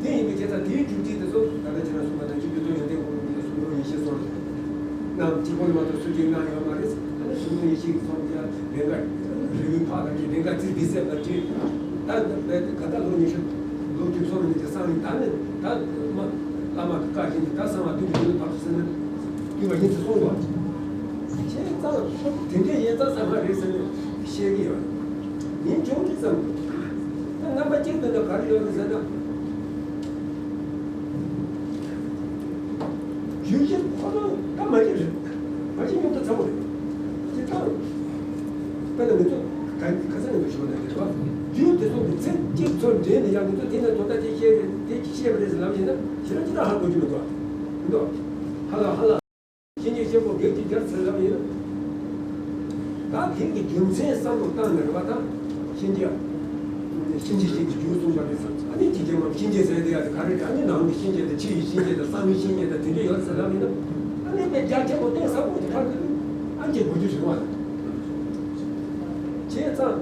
དེ་ཡིན་པའི་ཁྱད་མཚར་དེའི་བཅུ་གཅིག་དེ་ཚོ་ད་ལྟ་ཁྱེད་རང་གསུངས་པ་ནང་བཞིན་རྒྱུད་དོན་ཡོན་ཏན་གོང་མའི་གསུང་རབ་ཡེ་ཤེས་སོགས་རྣམས་གཅིག་པོ་ལ་མ་གཏོགས་སུ་གཅིག་གནང་ཡོད་མ་རེད། ད་ནི་གཞུང་དོན་ཡེ་ཤེས་ཀྱི་ཚོགས་ཀྱི་ལས་ཀ་རི་བོའི་ཕག་ལ་གི་ལས་ཀ་རྩིས་འདི་སེམས་ལ་བྲིས། ད་ད་ད་ལོ་ཉི་ཤུ་ལོ་བཅུ་གསུམ་ནས་ཀྱི་གསང་བའི་ད་ནི་ད་མ་བླ་མ་གི་བཀའ་བཞིན་དུ་ད་གསང་བ་བདུན་གྱི་ཡུལ་ཕར་ཚུར་ཟེར་ནས་བསྟུན་པ་ཡིན་ཚུལ་གསུངས་པ། ཁྱེད་ཚང་དེ་འདྲའི་ཡིན་ཙང་གསང་བ་རེད་ཟེར་ནས་བཤད་ཀྱི་ཡོད། ཡིན་ཆུང་འདི་ཙམ་དུ། ད་རྣམ་པ་གཅིག་ཏུ་ད་ག་རེ་ཡོད་རེད་ཟེར་ན། རྒྱུད་བཞི་ཁོ་རང་ད་མ་གཅིག་རེད། མ་གཅིག་ཉུང་དུ་ཚ་པོ་རེད། སྤྱིར་བཏང་། དཔེར་ན་ང་ཚོ་ག་ཁ་སང་ང་ཚོ་ཞུ་བ་ནང་བཞིན་རེད་བ། རྒྱུད་དེ་ཚོ་གི་ཚིག་གཅིག་ཚོ་འདྲེས་ནས་ཡང་ང་ཚོ་དེ་ནས་དོན་དག་དེ་བཤད་རེད་དེ་བཤད་པ་རེད་ཟེར་ལབ་བཞིན་ན་ཁྱེད་རང་ཅི་ལ་ཧ་གོ་རྒྱུ་མི་འདུག་ཨ། མི་འདུག་ཨ། ཧ་ལ་ཧ་ལ། གཤིན་རྗེ་གཤེད་པོ་བགེགས་ཀྱི་རྒྱལ་ཟེར་ལབ་ཡིན། ད་དེ་གི་རྒྱུ་མཚན་བསམ་བློ་བཏང་ནས་རེད་བ་ད། གཤིན་རྗེ། གཤིན་རྗེ་གཤེད་ཀྱི་རྒྱུ་གསུངས་པ་རེད་ཟེར། ཨ་ནི་དེ་རྗེས་མ་གཤིན་རྗེ་ཟེར་དེ་ཡ་དེ་ག་རེ་རེད། ཨ་ནི་ནང་གི་གཤིན་རྗེ་དང་ཕྱི་ཡི་གཤིན་རྗེ་དང་གསང་བའི་གཤིན་རྗེ་དང་དེ་འདྲ་ཡོད་ཟེར་ལབ་ཡིན་ན། ཨ་ནི་དཔེ་རྒྱ་ཆེན་པོ་གཏིང་ཟབ་པོ་དེ་ཕར་གི་ཨ་ནི་དགོས་རྒྱུ་བྱུང་བ་རེད། བྱས་ཙང་།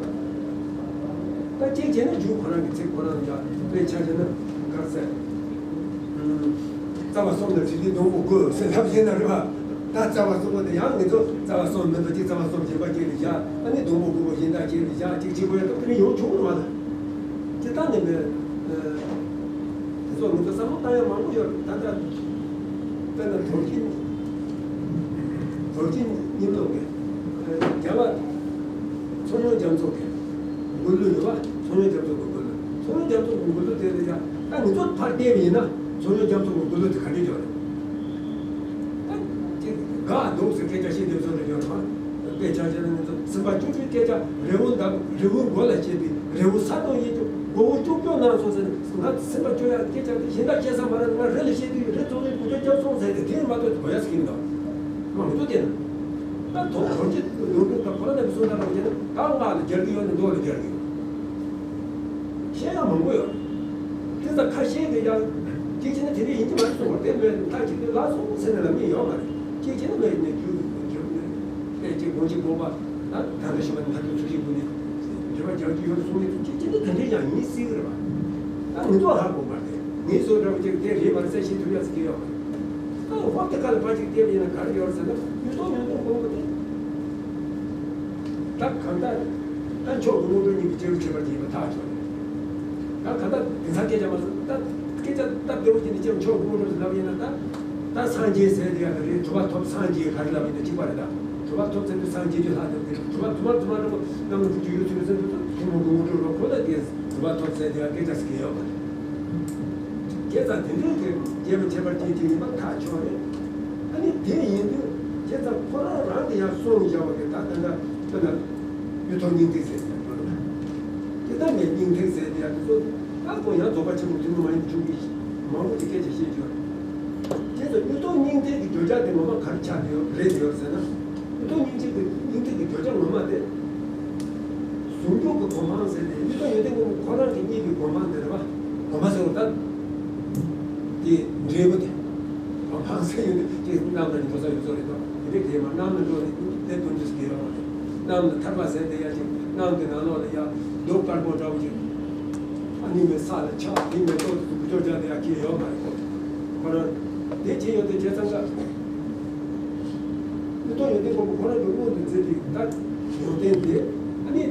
ད་གཅིག་བྱས་ན་རྒྱུ་ཁོ་རང་གི་ཚིག་ཁོ་རང་ཡ་དཔེ་ཆ་བཞག་ན་ག་རེ་ཟེར། རྩ་བ་གསུམ་ལ་དྲིས་ཏེ་སྡོང་པོ་དགུ་ཟེར་ལབ་ཡིན་ན་རེད་བ། ད་རྩ་བ་གསུམ་པོ་དེ་ཡང་ངེད་ཚོ་རྩ་བ་གསུམ་མིན་པ་ཅིག་རྩ་བ་གསུམ་གཞན་པ་ཅིག་ལ་བཞག་ཨ་ནི་སྡོང་པོ་དགུ་པོ་གཞན་དག་ཅིག་ལ་བཞག་ཅིག་བྱེད་དགོས་ཡ་ད་དེ་ནི་ཡོང་ཆོག་གི་རེད་བ། ད་ཅི་ལྟ་ནས་མེད། དེ་ཚོ་ངེད་ཚོ་བསམ་བློ་བཏང་ཡ་མང་པོ་ཡོད་རེད། ད་ལྟ་དཔེར་ན་དོལ་རྒྱལ་དོལ་རྒྱལ་རྙིང་ལུགས་ཀྱི་རྒྱལ་བ་ཚོགས་གཉོར་རྒྱ་མཚོ་གི་མགུར་གླུ་ཡོད་བ། ཚོགས་གཉོར་རྒྱ་མཚོ་གི་མགུར་གླུ། ཚོགས་གཉོར་རྒྱ་མཚོ་གི་མགུར་གླུ་དེ་ལ་ཡ་ད་ངེད་ཚོ་ཕར་བལྟས་པ་ཡིན་ན་ཚོགས་གཉོར་རྒྱ་མཚོ་གི་མགུར་གླུ་དེ་ག་འདྲས་ཡོད་རེད། ད་དེ་དགའ་སྡུག་ཟེར་སྐད་ཆ་བཤད་དུས་ཚོད་ལ་ཡོད་རེད་བ། དཔེ་ཆ་བཞག་ན་ང་ཚོ་སེམས་པ་སྐྱོ་པོའི་སྐད་ཆ་རི་བོ་འདབས་རི་བོའི་མགོ་ལ་སྐྱེས་ཏེ་རི་བོ་ས་དང་ཡིན་ཀྱང་མགོ་བོ་ཀྱོག་ཀྱོག་ནང་སོང་ཟེར་ནས་ང་སེམས་པ་སྐྱོ་ཡ་སྐད་ཆ་དེ་གཞན་དག་བཤད་ས་མ་རེད། ང་རི་ལ་བཤད་དུས་རི་ཚོགས་རིའི་བུ་ཆ་སྐྱབས་སོང་ཟེར་ཏེ་དེ་མ་གཏོགས་གོ་ཡ་ཟིག་ཡིན་ནམ། ང་མི་ཚོ་བལྟས་ན་ད་དོ་དོར་གྱི་ཡོང་གི་ད་ཁོ་ར་ནས་སོང་ད་རང་བྱས་ན་ད་ང་ལ་རྒྱལ་གྱི་ཡོད་ནས་མདོ་ལ་རྒྱལ་གྱི་ཡོད། བཤད་ཡ་མང་པོ་ཡོད། དེ་ཚ་ཁ་ཤས་ཀྱི་ཡང་གཅིག་བྱས་ན་དེ་འདྲ་ཡིན་གྱི་མ་རེད་གསུངས་པ་དེ་མེད་ད་གཅིག་དེ་ལ་སོང་ཟེར་ནས་ལབ་མཁན་ཡོད་མ་རེད། གཅིག་བྱས་ན་མེད་ནས་རྒྱུ་རྒྱུ་ནས་དཔེ་གཅིག་དགོངས་གཅིག་དགོངས་པ་ད་ད་འདྲ་ཞིག་མ་ནི་ད་དུང་ཚུལ་ཤིག་དགོས་ནས་འབྲེལ་བ་རྒྱག་རྒྱུ་ཡོད་གསུང་ནས་གཅིག་བྱས་ན་དེ་འདྲ་ཡང་ཡིན་སྲིད་གི་རེད་པ། ད་ངེད་ཚོ་ཧ་གོ་མ་རེད། ངེད་ཚོ་འདྲ་བོ་གཅིག་དེ་རེད་མ་རེད་ཟེར་ཤེས་ཐུབ་ཡ་ཟིག་ཡོད་མ་རེད། ད་ཧོབ་དེ་ཁ་ལ་ཕ་གཅིག་བལྟས་པ་ཡིན་ན་ག་རེ་ཡོད་རེད་ཟེར་ན་ཡུལ་སྟོང་ཡོན་ཏན་དགོངས་པ་དེ། ད་གང་ལྟར་ད་མཆོག་གི་དངོས་གྲུབ་གཉིས་ཀྱི་སྐྱེས་བུ་ཁྱད་པར་ཅན་ཡིན་པ་ཐག་ཆོད་རེད། ད་གང་ལྟར་དེང་སང་སྐད་ཆ་མ་ཟེར་ད་སྐད་ སྐད་ཆ་སྟབས་བདེ་པོ་བྱས་ནས་ཅིག་མཆོག་དགོངས་སྒྲུབ་ལབ་ཡིན་ན། ད་ད་སངས་རྒྱས་ཟེར་དེ་ཡག་གི་རེད། གྲུབ་པ་ཐོབ། སངས་རྒྱས་ག་རེ་ལབ་ཡིན་ན་གཅིག་པ་རེད། ད་གྲུབ་པ་ཐོབ་ཟེར་དུས་སངས་རྒྱས་ཀྱི་ལྷ་དེ་རེད། གྲུབ་པ་ཐོབ་མ་ཐོབ་མ་ཐོབ་རྣམ་དག་ཅིག་ཡོད་ཚུལ་ཟེར་དུས་ཐུན་མོང་གི་དངོས་གྲུབ་རོ་ཁོ་ལ་དེ་གྲུབ་པ་ཐོབ་ཟེར་དེ་ཡག་སྐད་ཆ་ཟེར་གི་ཡོད་མ་རེད། བྱས་ཙང་དེ་འདྲའི་གི་རྒྱས་པ་ཁྱད་པར་ཅན་ཅིག་ཡིན་པ་ཐག་ཆོད་རེད། ཨ་ནི་དེ་ཡིན་དུས་བྱས་ཙང་ཁོ་རང་རང་གི་ཡང་གསུངས་བཞག་པ་གི་ད་ད་ད་ད་ད་གཡུ་ཐོག་སྙིང་ཐིག་ཟེར་ཡག་ཡོད་རེད། དེ་ལྟར་ནས་སྙིང་ཐིག་ཟེར་དེ་ཡག་དེ་ཚོ་ད་ཁོ་ཡང་རྫོགས་པ་ཆེན་པོ་ཐུན་མོང་མ་ཡིན་བྱུང་གི་མང་པོ་དེ་སྐད་ཆ་བཤད་རྒྱུ་རེད། དེ་ཚོ་གཡུ་ཐོག་སྙིང་ཐིག་གི་བརྗོད་བྱ་དེ་ངོ་མ་ག་རེ་ཆགས་བསྡད་ཡོད་རེད་ཡོད་ཟེར་ན། གཡུ་ཐོག་སྙིང་ཐིག་གི་སྙིང་ཐིག་གི་བརྗོད་བྱ་ངོ་མ་དེ། ཟུང་འཇུག་གི་གོ་འཕང་ཟེར་ནས་གཡུ་ཐོག་ཡོན་ཏན་ཀོང་པོ་ཁོ་རང་གི་རྙེད་པའི་གོ་འཕང་དེ་རེད་པ། གོ་འཕང་ཟེར་བ་ད། དེ་འབྲས་བུ་དེ། གོ་འཕང་ཟེར་ཡོད་དེ་ཅིག་གནམ་ལ་ནི་འགྲོ་ས་ཡོད་ཚོད་རེད་དོ། དེ་འདྲའི་དེ་མ་གནམ་ལ་འགྲོ་ནས་སླེབས་ཐུབ་རྒྱུ་ཟེར་གྱི་ཡོད་མ་རེད། གནམ་ལ་ཐར་པ་ཟེར་དེ་ཡ་ཅིག་གནམ་གྱི་ནང་ལོགས་ལ་ཡ་རྡོ་དཀར་པོ་འདྲ་བོ་ཅིག་ཨ་ནི་མེ་ས་ལ་ཆགས། དེ་མེ་ཏོག་དེ་བུ་ཅོག་ཅག་དེ་ཡ་སྐྱེས་ཡོད་མ་རེད་ཁོ། ཁོ་རང་དེ་བྱས་ཡོད་དེ་བྱས་ཙང་ཀ། མེ་ཏོག་ཡོན་ཏན་ཀོང་པོ་ཁོ་རང་གི་སྔོན་དུ་མཛད་པའི་ད་ཡོན་ཏན་དེ། ཨ་ནི་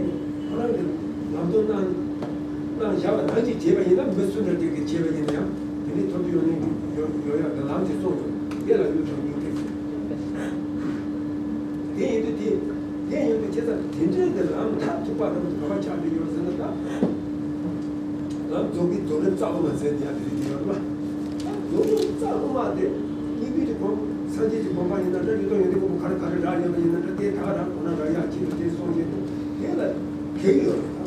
ཁོ་རང་གི་ལམ་སྟོན་གནང་གནང་བཞག་པ་ནང་བཞིན་བྱས་པ་ཡིན་ན། མི་སུ་འདྲ་ཅིག་གིས་བྱས་པ་ཡིན་ན་ཡང་དེ་ནི་ཐོབ་རྒྱུ་ཡོང་ནི་ཡོང་ཡོང་ཡག་གི་ལམ་ཅིག་གསུངས་ཡོད། དེ་ལ་གཡུ་ཐོག་སྙིང་ཐིག་ཟེར། དེ་ཡིན་དུས་དེ་དེ་ཡིན་དུས་བྱས་ཙང་དེ་འདྲའི་གི་ལམ་མཐར་ཐུག་པ་རང་གི་ག་པར་ཆགས་བསྡད་ཡོད་ཟེར་ན། ད་ལམ་རྫོགས་པའི་རྫོགས་རིམ་རྩ་དབུ་མ་ཟེར་དེ་ཡང་དེ་རིགས་ཡོད་རེད་པ། རྫོགས་རིམ་རྩ་དབུ་མ་དེ་སྙིང་པོའི་དེ་སྒོམ། སངས་རྒྱས་ཀྱི་དགོངས་པ་ཡིན་ན་འདྲ། གཡུ་ཐོག་ཡོན་ཏན་ཀོང་པོ་ག་རེ་ག་རེ་རག་ཡོད་པ་ཡིན་ན་འདྲ། དེ་ད་ག་རང་ཁོ་ན་རག་ཡག་ཆེད་དུ་དེ་སོང་རྗེས་དེ་ལ་གེགས་ཡོད་རེད།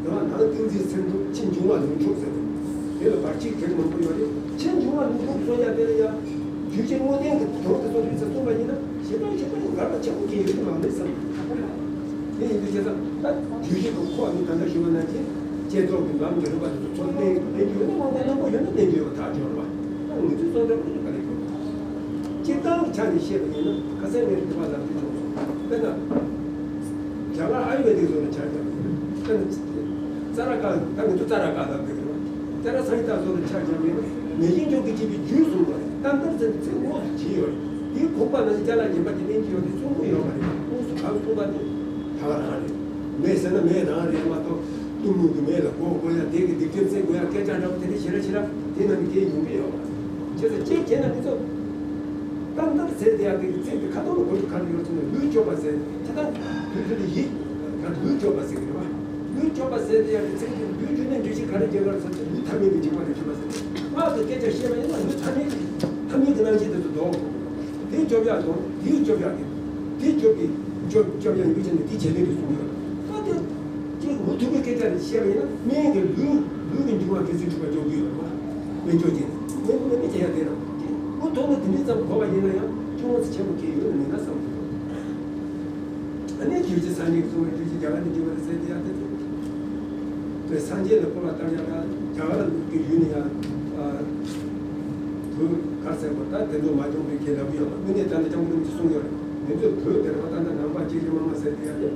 དེ་བ་ནང་ཏིང་འཛིན་སེམས་སྒྲུབ་ཕྱིན་འབྱུང་བ་ལུགས་འཁྲུགས་ཟེར་ནས་དེ་ལ་བར་ཆད་གེགས་མང་པོ་ཡོད་རེད། ཕྱིན་འབྱུང་བ་ལུགས་འཁྲུགས་སོང་ཡ་དེ་ལ་ཡ་རྒྱུད་ཀྱི་དངོས་བསྟན་གྱི་དོན་དེ་ཚོ་རིགས་སུ་གསུངས་པ་ཡིན་ན། ཞེ་སྡང་ཞེ་སྡང་གི་འགལ་བ་ཆེན་པོ་གང་ཡང་ཡོད་ཀྱི་མ་རེད་བསམ། དེ་ཡིན་དུས་བྱས་ཙང་ད་རྒྱུད་བཞི་གི་ཁོག་ནི་ད་ལྟ་ཞུ་བ་ནང་བཞིན་བསྐྱེད་རྫོགས་ཀྱི་ལམ་གྱི་རིམ་པ་དེ་ཚོ་ཚུར་བསྟན་བསྟན་རྒྱུ་ཡོད་ན་དབང་དུ་སྣང་པོ་ཡོད་ན་བསྟན་རྒྱུ་ཡོད་པ་ཐག་ཆོད་རེད་པ། ད་ངེད་ཚོའི་བསམ་འཆར་ཁོ་ཚོ་ག་ལེར་ཡོད། སྤྱིར་བཏང་གི་ཆ་ནས་བཤད་པ་ཡིན་ན། ཁ་སང་ངས་དྲི་བ་ལབ་དུས་ཙམ་དཔེར་ན། རྒྱ་གར་ཨ་ཡུར་ཝེ་དིག་བཟོ་ལ་ཆ་བཞག་པ་ཡིན་ན། དཔེར་ན། ཙ་ར་ཀ་ད་ངེད་ཚོ་ཙ་ར་ཀ་ལབ་དགོས་རེད་པ། ཙ་ར་སང་ཧི་ད་བཟོ་ལ་ཆ་བཞག་པ་ཡིན་ན། མེད་བཞིན་འཇོག་གི་བྱེད་པའི་རྒྱུད་གསུངས་པ་རེད། ཏན་ཏན་ཟེར་ནས་ཚིག་དངོས་སུ་བྲིས་ཡོད་རེད། དེའི་ཁུག་པ་ནང་བཞིན་ཅ་ལག་རྒྱན་པ་དེ་ལེན་གྱི་ཡོད་དེ་གསུང་གི་ཡོད་མ་རེད། དངོས་སུ་གང་གསུངས་པ་དེ་ད་ག་རང་རེད། མེད་ཟེར་ན་མེད་རང་རེད་མ་གཏོགས། གཏི་མུག་གི་མེ་ལ་སྒོ་དགོས་ཡ། དེ་གི་སྡིག་སྒྲིབ་སེལ་དགོས་ཡ། སྐད་ཆ་འདྲ་པོ་དེ་འདྲ་ཞེ་དྲག་ཞེ་དྲག་དེ་ནང་གི་དེ་ཡོང་གི་ཡོད་མ་རེད། བྱས་ཙང་གཅིག་བྱས་ན་འདི་ཚོ། ཏན་ཏན་ཟེར་དེ་ཡ་དེ་གི་ཚིག་དེ་ཁ་ཐོག་ལ་གོ་རྒྱུ་ག་རེ་ཡོད་ཟེར་ན། ལུས་སྐྱོབ་པ་ཟེར། ཁྱེད་ད་དུས་ཚོད་དེ་ཡིད་ག་ལུས་སྐྱོབ་པ་ཟེར་གི་རེད་པ། ལུས་སྐྱོབ་པ་ཟེར་དེ་ཡ་དེ་ཚིག་དེ་ལུས་རྒྱུ་ནི་འགྲེལ་བཤད་ག་རེ་རྒྱག་ག་རེ་ཟེར་ན། ལུས་ཐ་མལ་གྱི་འཇིགས་པ་ལས་སྐྱོབ་པ་ཟེར། སྔགས་ཀྱི་སྐད་ཆ་བཤད་པ་ཡིན་ན་ལུས་ཐ་མལ་གྱི་ཐ་མལ་གྱི་སྣང་ཤས་དེ་ཚོ་ལྡོག་དགོས། དེ་སྐྱོབ་ཡག་དང་དེའི་སྐྱོབ་ཡག་གི། དེ་སྐྱོབ་པའི་སྐྱོབ་སྐྱོབ་ཡག་ཡིན་པའི་ཆ་ནས་དེ་བྱེད་ལས་རེད་གསུངས་ཡོད། ད་དེ་ཅིག་མུ་མཐུད་པའི་སྐད་ཆ་རེ་བཤད་པ་ཡིན་ན། སྨན་གྱི་ལུས་ལུས་ཀྱི་འབྱུང་བ་སྐྱེ་ཚུལ་འཁྲུལ་པ་སྐྱོབ་ཀྱི་ཡོད་རེད་པ། སྨན་བཅོས་ཀྱི་སྨན་སྨན་སྨན་བྱེད་ཡག་དེ་རེད། དེ་མུ་མཐུད་ནས་དེ་འདྲའི་ཙམ་གོ་བ་ཡིན་ན་ཡང་ཅུང་ཙམ་ཆེན་པོ་གལ་ཡོད་ནི་མིན་ན་བསམ་གྱི་འདུག་ཨ་ནི་རྒྱུད་ཀྱི་སངས་རྒྱས་གསུངས་པའི་རྒྱུད་ཀྱི་རྒྱ་གར་ནས་བྱུང་བ་རེད་ཟེར་དེ་ཡང་དེ་ཚོ། དེ་སངས་རྒྱས་ལ་སྐུར་བ་བཏབ་ཡག་ད་རྒྱ་གར་གྱི་ཡུལ་ནས་ཡང་། ཨ། བོད་ག་རེ་ཟེར་དགོས། ད་དེ་ཚོ་མ་བྱུང་བའི་གི་ལབ་ཀྱི་ཡོད་པ། དངོས་གནས་ད་ནི་སྐྱབས་མགོན་རིན་པོ་ཆེས་གསུངས་ཡོད་རེད། ང་ཚོས་བོད་དེར་བ་ད་ལྟ་ནང་པ་སྐྱེས་ཆེན་མང་མང་ཟེར་དེ་ཡག་དེ།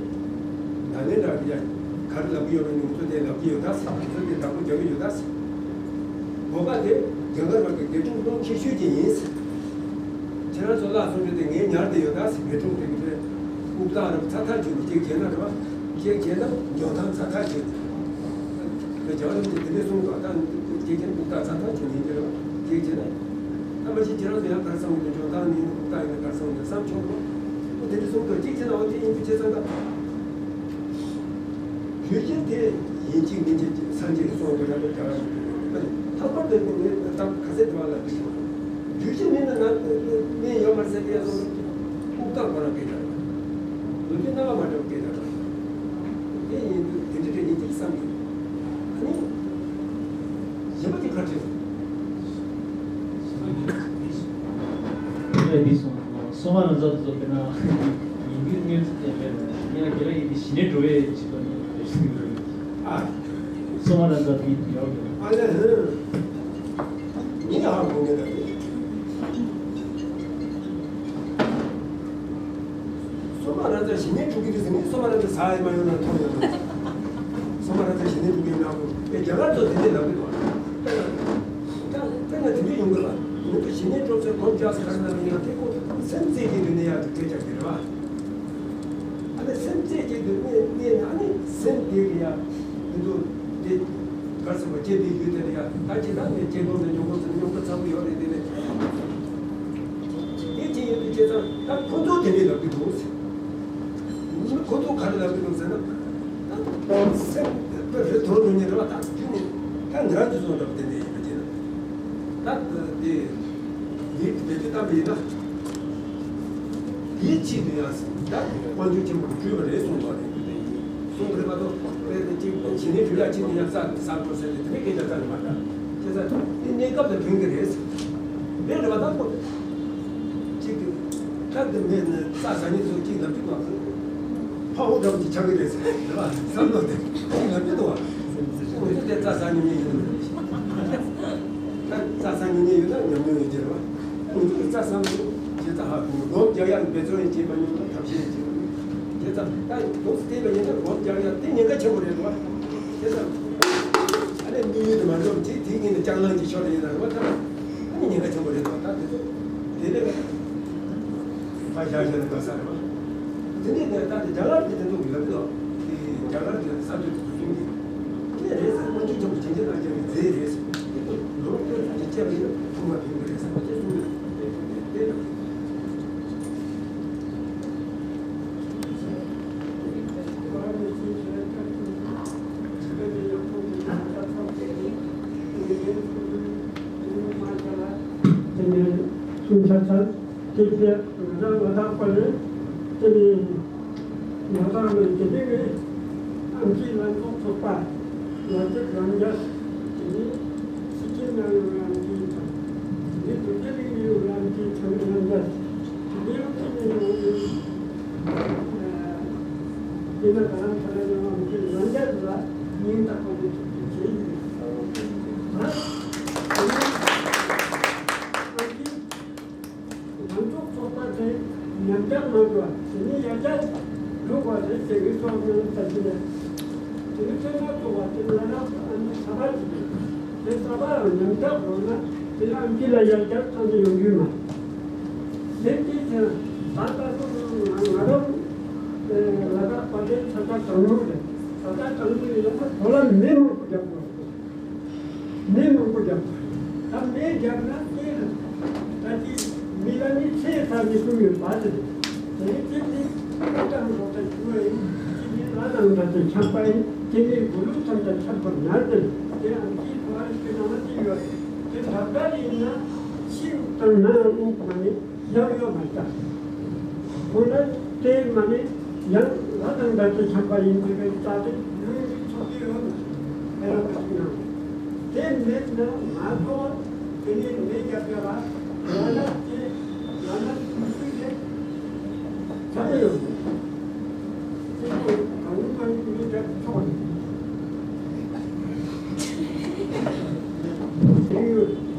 ད་ལན་འདྲ་གི་ཡ་ག་རེ་ལབ་ཀྱི་ཡོད་པ་ཡིན་ན་ང་ཚོ་དེ་ལབ་ཀྱི་ཡོད་ད་ཟེར། ང་ཚོ་དེ་བདག་པོ་རྒྱག་གི་ཡོད་ད་ཟེར། བོད་པ་དེ་རྒྱ་གར་བ་གི་དགེ་ཕྲུག་སྟོང་ཁྱད་ཆོས་ཅན་ཡིན་ཟེར། ཁྱེད་རང་ཚོ་ལ་སོང་རྒྱུ་དེ་ངས་ཉར་བསྡད་ཡོད་ད་ཟེར། དགེ་ཕྲུག་དེ་གི་དེ་ལྐུགས་རྟགས་རེད་པ། ཚ་ཐག་ཆོད་ནས་གཅིག་བྱས་ན་རེད་པ། གཅིག་བྱས་ན་འཇོན་ཐང་ཚ་ཐག་ཆོད་ནས། ད་རྒྱ་གར་མི་དེ་འདྲས་གསུངས་འདུག་ད་གཅིག་བྱས་ན་ལྐུགས་རྟགས་ཚ་ཐག་ཆོད་ནས་ཡིན་གྱི་རེད་པ། གཅིག་བྱས་ན། ད་མ་གཞི་ཁྱེད་རང་ཚོ་ཡང་ག་རེ་བསམ་གྱི་འདུག་འཇོན་ཐང་ནི་ཡིན་ན་ལྐུགས་རྟགས་ཡིན་ན་ག་རེ་བསམ་གྱི་འདུག་བསམ་ཆོག་གི། ཨོ་དེ་འདྲས་གསུངས་འདུག་གཅིག་བྱས་ན་འོ་དེ་ཡིན་དུས་བྱས་ཙང་ད། རྒྱུད་ཀྱི་དེ་ཡིན་གཅིག་མིན་གཅིག་སངས་རྒྱས་ཀྱིས་གསུངས་པ་ཡང་དེ་རྒྱ་གར་ལྷག་པར་དུ་ངས་ད་ཁ་སེར་དེ་བ་ལ་འདི་ཞུ། རྒྱུད་ཀྱི་མིན་ན་ང་མིན་ཡོད་མ་རེད་ཟེར་དེ་ཡང་སོང་ལྐུགས་རྟགས་ཁོ་རང་སྐད་ཆ་རེད། ལོ་རྒྱུས་སྣང་བ་མ་འདྲ་བ་སྐད་ཆ་རེད། དེ་ཡིན་དུས་དེ་འདྲ་རེད་ཡིན་གཅིག་བསམ་གྱི། ཨ་ནི། གཞན་པ་དེ་ག་རེ་རེད། ཨ་ནི་འདི་སོང་། སོ་མ་ར་ཛ་དེ་ཚོ་དཔེར་ན་ཡིན་གྱི་མངོན་ཚུལ་ལྡན་པའི་ངས་དགེ་ལ་ཡིན་དེ་ཞི་གནས་འགྲོ་བའི་བྱེད་པ་ནི་རེ་ཞིག་རེད། ཨ། སོ་མ་ར་ཛ་དེ་ཡོད་རེད། ཨ་ལེ་ཧུ། ངས་ཧ་གོ་ངེས་ད་དེ། སོ་མ་ར་ཛ་ཞི་གནས་འགྲོ་གི་རེད་ཟེར་ནས་སོ་མ་ར་ཛ་ཟ་ཡི་མ་ཡོང་ན་མཐོང་ཡོང་ན། སོ་མ་ར་ཛ་ཞི་གནས་འགྲོ་གི་ཡོད་ན་གོ། ཨེ་རྒྱ་གར་ཚོ་དེ་འདྲས་ལབ་གི་འདུག་ད་དཔེར་ན་དེ་འདྲ་ཡོང་གི་ལ། ང་ཚོ་ཞི་གནས་གྲོགས་ཚོའི་གོམས་རྒྱག་ས་ག་རེ་ལ་ཡིན་ན་དེ་ཁོ་སེམས་བསྐྱེད་ཀྱི་དུས་ནས་ཡག་གི་སྐད་ཆ་དེ་རེད་བ། ཨ་ནི་སེམས་བསྐྱེད་ཀྱི་དུས་ནས་ནས་ཨ་ནི་སེམས་དེ་གི་ཡ་མི་འདུག་དེ་ག་ སོང་བ་སྐྱེས་པའི་ཡུལ་དེ་ལ་ཡ། ད་ཁྱེད་རང་ནས་སྐྱེ་དགོས་ནས་མྱོང་དགོས་ཟེར་མྱོང་དགོས་ཚ་པོ་ཡོད་རེད། དེ་ནས་དེ་ཅི་ཡིན་དུས་ཁྱེད་ཚང་ད་ཁོ་ཚོ་དེ་འདྲས་ལབ་ཀྱི་འདུག་ཟེར། ཁོ་ཚོ་ག་རེ་ལབ་ཀྱི་འདུག་ཟེར་ན། ད་སེམས་དཔེ་རེ་དོན་རུ་ཉེ་རེ་བ། ད་རྒྱུ་ནི་ད་ང་རང་ཚོ་ཚོ་འདྲ་པོ་དེ་འདྲས་ཡིན་པ་བྱས་ན། ད་དེ་ཡིད་བེད་སྤྱོད་བཏང་པ་ཡིན་ན། དེའི་ཆེད་དུ་ཡང་ད་དབང་ཕྱུག་ཆེན་པོ་སྤྲུལ་པ་རེད་གསུངས་པ་རེད། གསུངས་པ་རེད་མ་གཏོགས་དཔེ་དེ་གཅིག་ཞི་གནས་སྤྲུལ་ཡག་ཅིག་ནི་ཡང་ས་ས་དགོས་ཟེར་ཏེ་དེ་ནས་སྐད་ཆ་རྩ་ནས་མ་འདྲ། བྱས་ཙང་དེ་གནས་སྐབས་ལ་ཕན་གྱི་རེད། རེད་རེད་བ། ད་ཁོ་གཅིག་གི་ད་དེ་མེད་ནི་རྩྭ་ཟ་མཁན་ཚོ་གཅིག་ལབ་རྒྱུ་མ་གོ། ཕ་བོ་འདྲ་པོ་ཅིག་ཆགས་ཀྱི་རེད་ཟེར་རེད་བ། བསམ་བློ་དེ་གཅིག་ལབ་རྒྱུ་འདུག་བ། ཁོ་ཚོ་དེ་རྩྭ་ཟ་མྱོང་མཁན་ཡིན་ནམ། ད་རྩྭ་ཟ་མྱོང་མཁན་ཡོད་ན་ཉམས་མྱོང་ཡོད་ཀྱི་རེད་བ། ཁོང་ཚོ་གི་རྩྭ་ཟ་མི་འདུག་བྱས་ཙང་ཧ་གོ། སྒོམ་རྒྱག་ཡག་འབད་བརྩོན་ཡང་བྱེད་མ་མྱོང་ན་ཐབས་ཤེས་ཡང་བྱེད་མ་མྱོང་། བྱས་ཙང་ད་འདུག་སེ་བལྟས་པ་ཡིན་ན་སྒོམ་རྒྱག་ཡག་དེ་ཉེན་ཁ་ཆེན་པོ་རེད་བ། བྱས་ཙང་ཨ་ནི་དམིགས་ཡུལ་དེ་མ་འགྲུབ་བྱས། དེའི་སྔོན་ནས་སྐྱག་ལངས་ཀྱི་ཕྱོགས་ལ་ཡིན་ན་རེད་བ། ད་ཨ་ནི་ཉེན་ཁ་ཆེན་པོ་རེད་བ། ད་དེ་ཚོ་དེ་ནས་ཕར་བཞག་བཞག་ན་དགའ་ས་རེད་བ། དེ་ནས་ནས་ད་ལྟ་རྒྱ་གར་གྱི་དེ་ཚོ་ལབ་ཀྱི་འདུག་དེ་རྒྱ་གར་གྱི་ས་ཆ་དེ་ཚོ་གསུང་གི་དེ་རེད་ཟེར། དབང་ཕྱུག་ཆེན་པོ་བྱིན་གྱིས་བརླབས་ཀྱི་རྫས་རེད་ཟེར། དེ་ཚོ་ལོ་ཁོ་ཚོ་གཅིག་བྱས་པ་ཡིན་ན་ཐུགས་མ་ཕན་གི་རེད་ཟེར་བ་ཅིག་གསུང་གི་འདུག་དེ་དེ་ལ། དེ་ནས་གསུང་ཚར་ཚར། དེ་ཚེ་ང་རང་ང་དང་པ་ལས་དེ་ནས་ང་དང་ལས་དེ་ནས་ངས་ཨམ་ཆི་ལ་ཚོགས་ཚོགས་པ་ལ་དེ་རང་རྒྱལ། དེ་ནས་སི་ཁྲོན་ནང་ཡོད་ཨམ་ཆི་དང་། དེ་ནས་རྡོ་རྗེ་གླིང་ནས་ཡོད་ཨམ་ཆི་ཚང་རང་རྒྱལ། དེ་ནས་ཨམ་ཆི་ནས་ཡོད་ཨ་དེ་ན་ད་རང་ཚ་ལ་ཡོད་ཨམ་ཆི་རང་རྒྱལ་ལ་སྙིང་ཐག་པ་ནས་ཐུགས་རྗེ་ཆེ་ཞུ། ད་དེ་ནས་ཨམ་ཆི། ང་ཚོ་ཚོགས་པ་དེ་ཉམས་ཆག་མ་འགྲོ་བ། དེ་ནས་ཡར་རྒྱས་འགྲོ་དགོས་རེད་ཟེར་གི་སོང་ནས་ལྟ་གི་རེད། དེ་ནས་ཚོགས་པ་ཚོགས་པ་དེ་ང་རང་ཨ་ནི་གསར་པ་ཞིག་རེད། དེ་གསར་པའང་ཉམས་ཆག་འགྲོ་ན་དེ་ནས་ཨམ་ཆི་ལ་ཡར་རྒྱས་ཐོན་ནས་ཡོང་གི་མ་རེད། དེ་དེ་ཚེ་ད་ལྟ་ཚོ་ང་རང་ལ་དྭགས་དཔལ་ལྡན་ས་ཆ་གྲངས་ཉུང་རེད། ས་ཆ་གྲངས་ཉུང་ཡིན་ན་བོད་ལ་མི་མང་པོ་རྒྱབ་དགོས། མི་མང་པོ་རྒྱབ་དགོས། ད་མི་རྒྱབ་ན་དེ་ལ་ད་ཅི་མི་ལ་ནི་ཚེ་ས་ནི་གསུམ་ཡོད་པ་དེ་རེད། དེ་ནི་ཅི་ནི་ཀྲང་རོ་ད་ཞུ་བ་ཡིན། ཅི་ནི་ལ་དང་ད་དེ་ཆགས་པ་ཡིན། ཅི་ནི་གུ་ལུག་ཙམ་ད་ཆགས་པར་ཉར་ཏེ་དེ་ཨམ་ཅི་ཐོ་རི་ཀི་ནང་ལ་ཅི་ཡོད་རེད། དེ་ད་ག་ཡིན་ན་ཤིང་དང་ནང་ལ་རྨུགས་མ་ནི། ཡང་ཡོད་མ་རེད། འོ་ན་དེ་མ་ནི་ཡང་ལ་དང་འདྲ་དེ་ཆགས་པ་ཡིན་པའི་རྩ་དེ་ཡོང་གི་ཚོགས་ཀྱི་ཡོད་ན་ཨེ་ར་པ་ཞིག་ན། དེ་མེད་ན་མ་གཏོགས་དེ་ནས་མེད་རྒྱབ་ཡོད་ལ་ང་ན་དེ་ང་ན་དུས་ཚོད་དེ་ཚ་ནས་ཡོང་གི། དེ་ཚོ་གང་གང་མི་རྒྱབ་ཆོག་ནས། དེ་ཡོད།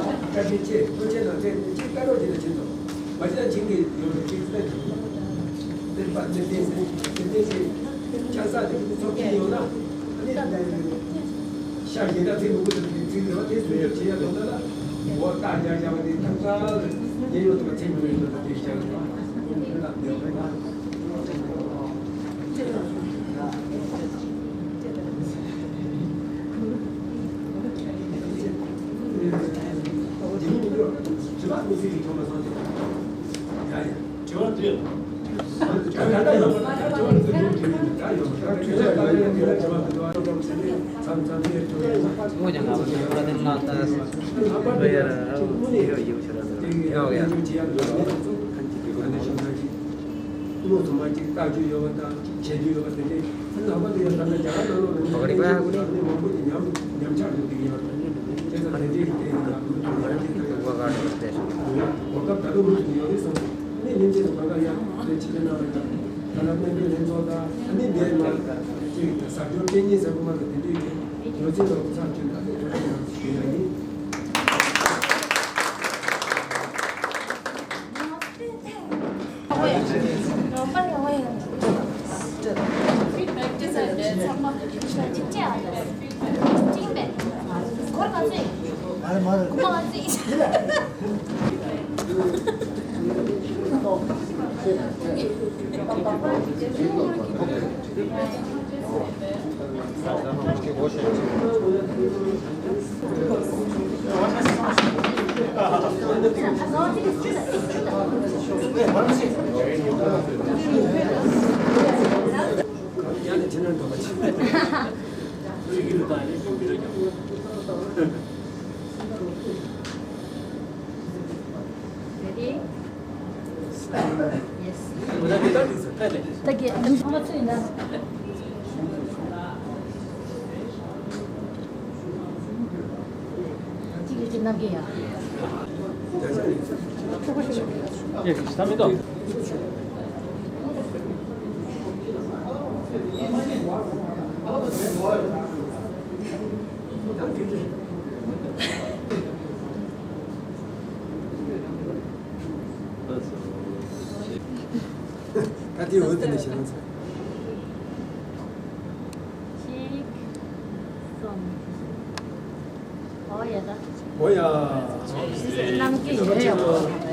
བཀའ་དྲིན་ཆེ། ཐུགས་རྗེ་གནང་། ཚེ་གཅིག་བཀའ་རོགས་ཀྱི་ལ་ཕྱིན་སོང་། མ་གཞི་ན་ཁྱིམ་གྱི་ཡོད་པའི་ཁྱིམ་སྤེལ་གྱི་ལ་དེ་པ་དེ་དེ་དེ་དེ་ཆ་ས་དེ་ཚོགས་ཀྱི་ཡོད་ན་ཨ་ནི་ད་ཤ་ཞེ་དྲག་ཚིག་མི་དགོས་དེ་ཚིག་རེ་བ་དེ་བཟོས་ཡོད་བྱེད་ཡ་དོན་དག་ལ་འོ་རྟགས་རྒྱག་བཞག་པ་དེ་ཐག་ཆག་ལ་ཉེ་ཡོད་དུ་མ་ཚིག་མི་ཡོད་དུ་དེ་བཞག་ལ་ཡོད་ན། ཀླུ་ཐུ་མ་གཅིག་ལྟ་རྒྱུ་ཡོད་པ་དང་བྱེད་རྒྱུ་ཡོད་པ་དེ་འདྲའི་ཨ་ནི་ལྷག་པར་དུ་ཡང་ད་ལྟ་རྒྱ་གར་ནང་ལོགས་ལ་ནི་མང་པོ་ཅིག་ཉམས་ཉམས་ཆག་འགྲོ་གི་ཡོད་རེད། དེ་ཚོ་དེ་འདྲའི་གི་དེ་ཡིན་ལ་ཀླུ་ཐུ་མ་གཅིག་ལྟ་རྒྱུ་ཡོད་རེད། གོ་སྐབས་ད་དུང་མུ་མཐུད་ཡོད་རེད་གསུངས། ཨ་ནི་ཉིན་གཅིག་ཏུ་གང་ག་ཡང་དེ་ཕྱི་ལ་ནང་ལ་ཡང་ད་ལྟ་སྨན་པའི་ལྷན་ཚོགས་དང་ཨ་ནི་འདས་མ་ཅིག་ཟབ་སྦྱོང་སྤྲད་མཁན་ཟེར་གོ་མ་ལ་དེ་འདྲའི་གི་ཡོད་ཚད་ལ་ཚར་གཅིག་ལ་དེ་ཚོ་ཡང་ཞུ་ཡ་ཡིན། Ready? Yes. ད་གི་ཨ་ནི་ཚང་མ་ཚུད་ཡིན་ན། གཅིག་གིས་གཅིག་མནན་གྱི་ཡ། ཡ་གི་ད་མི་འདུག་ད་དེ་འོ་དེ་ནས་བྱས་ན་ཚར། གཅིག་གསུམ། འོ་ཡ་ད། འོ་ཡ། སྣང་གི་ཡོད་ཡ།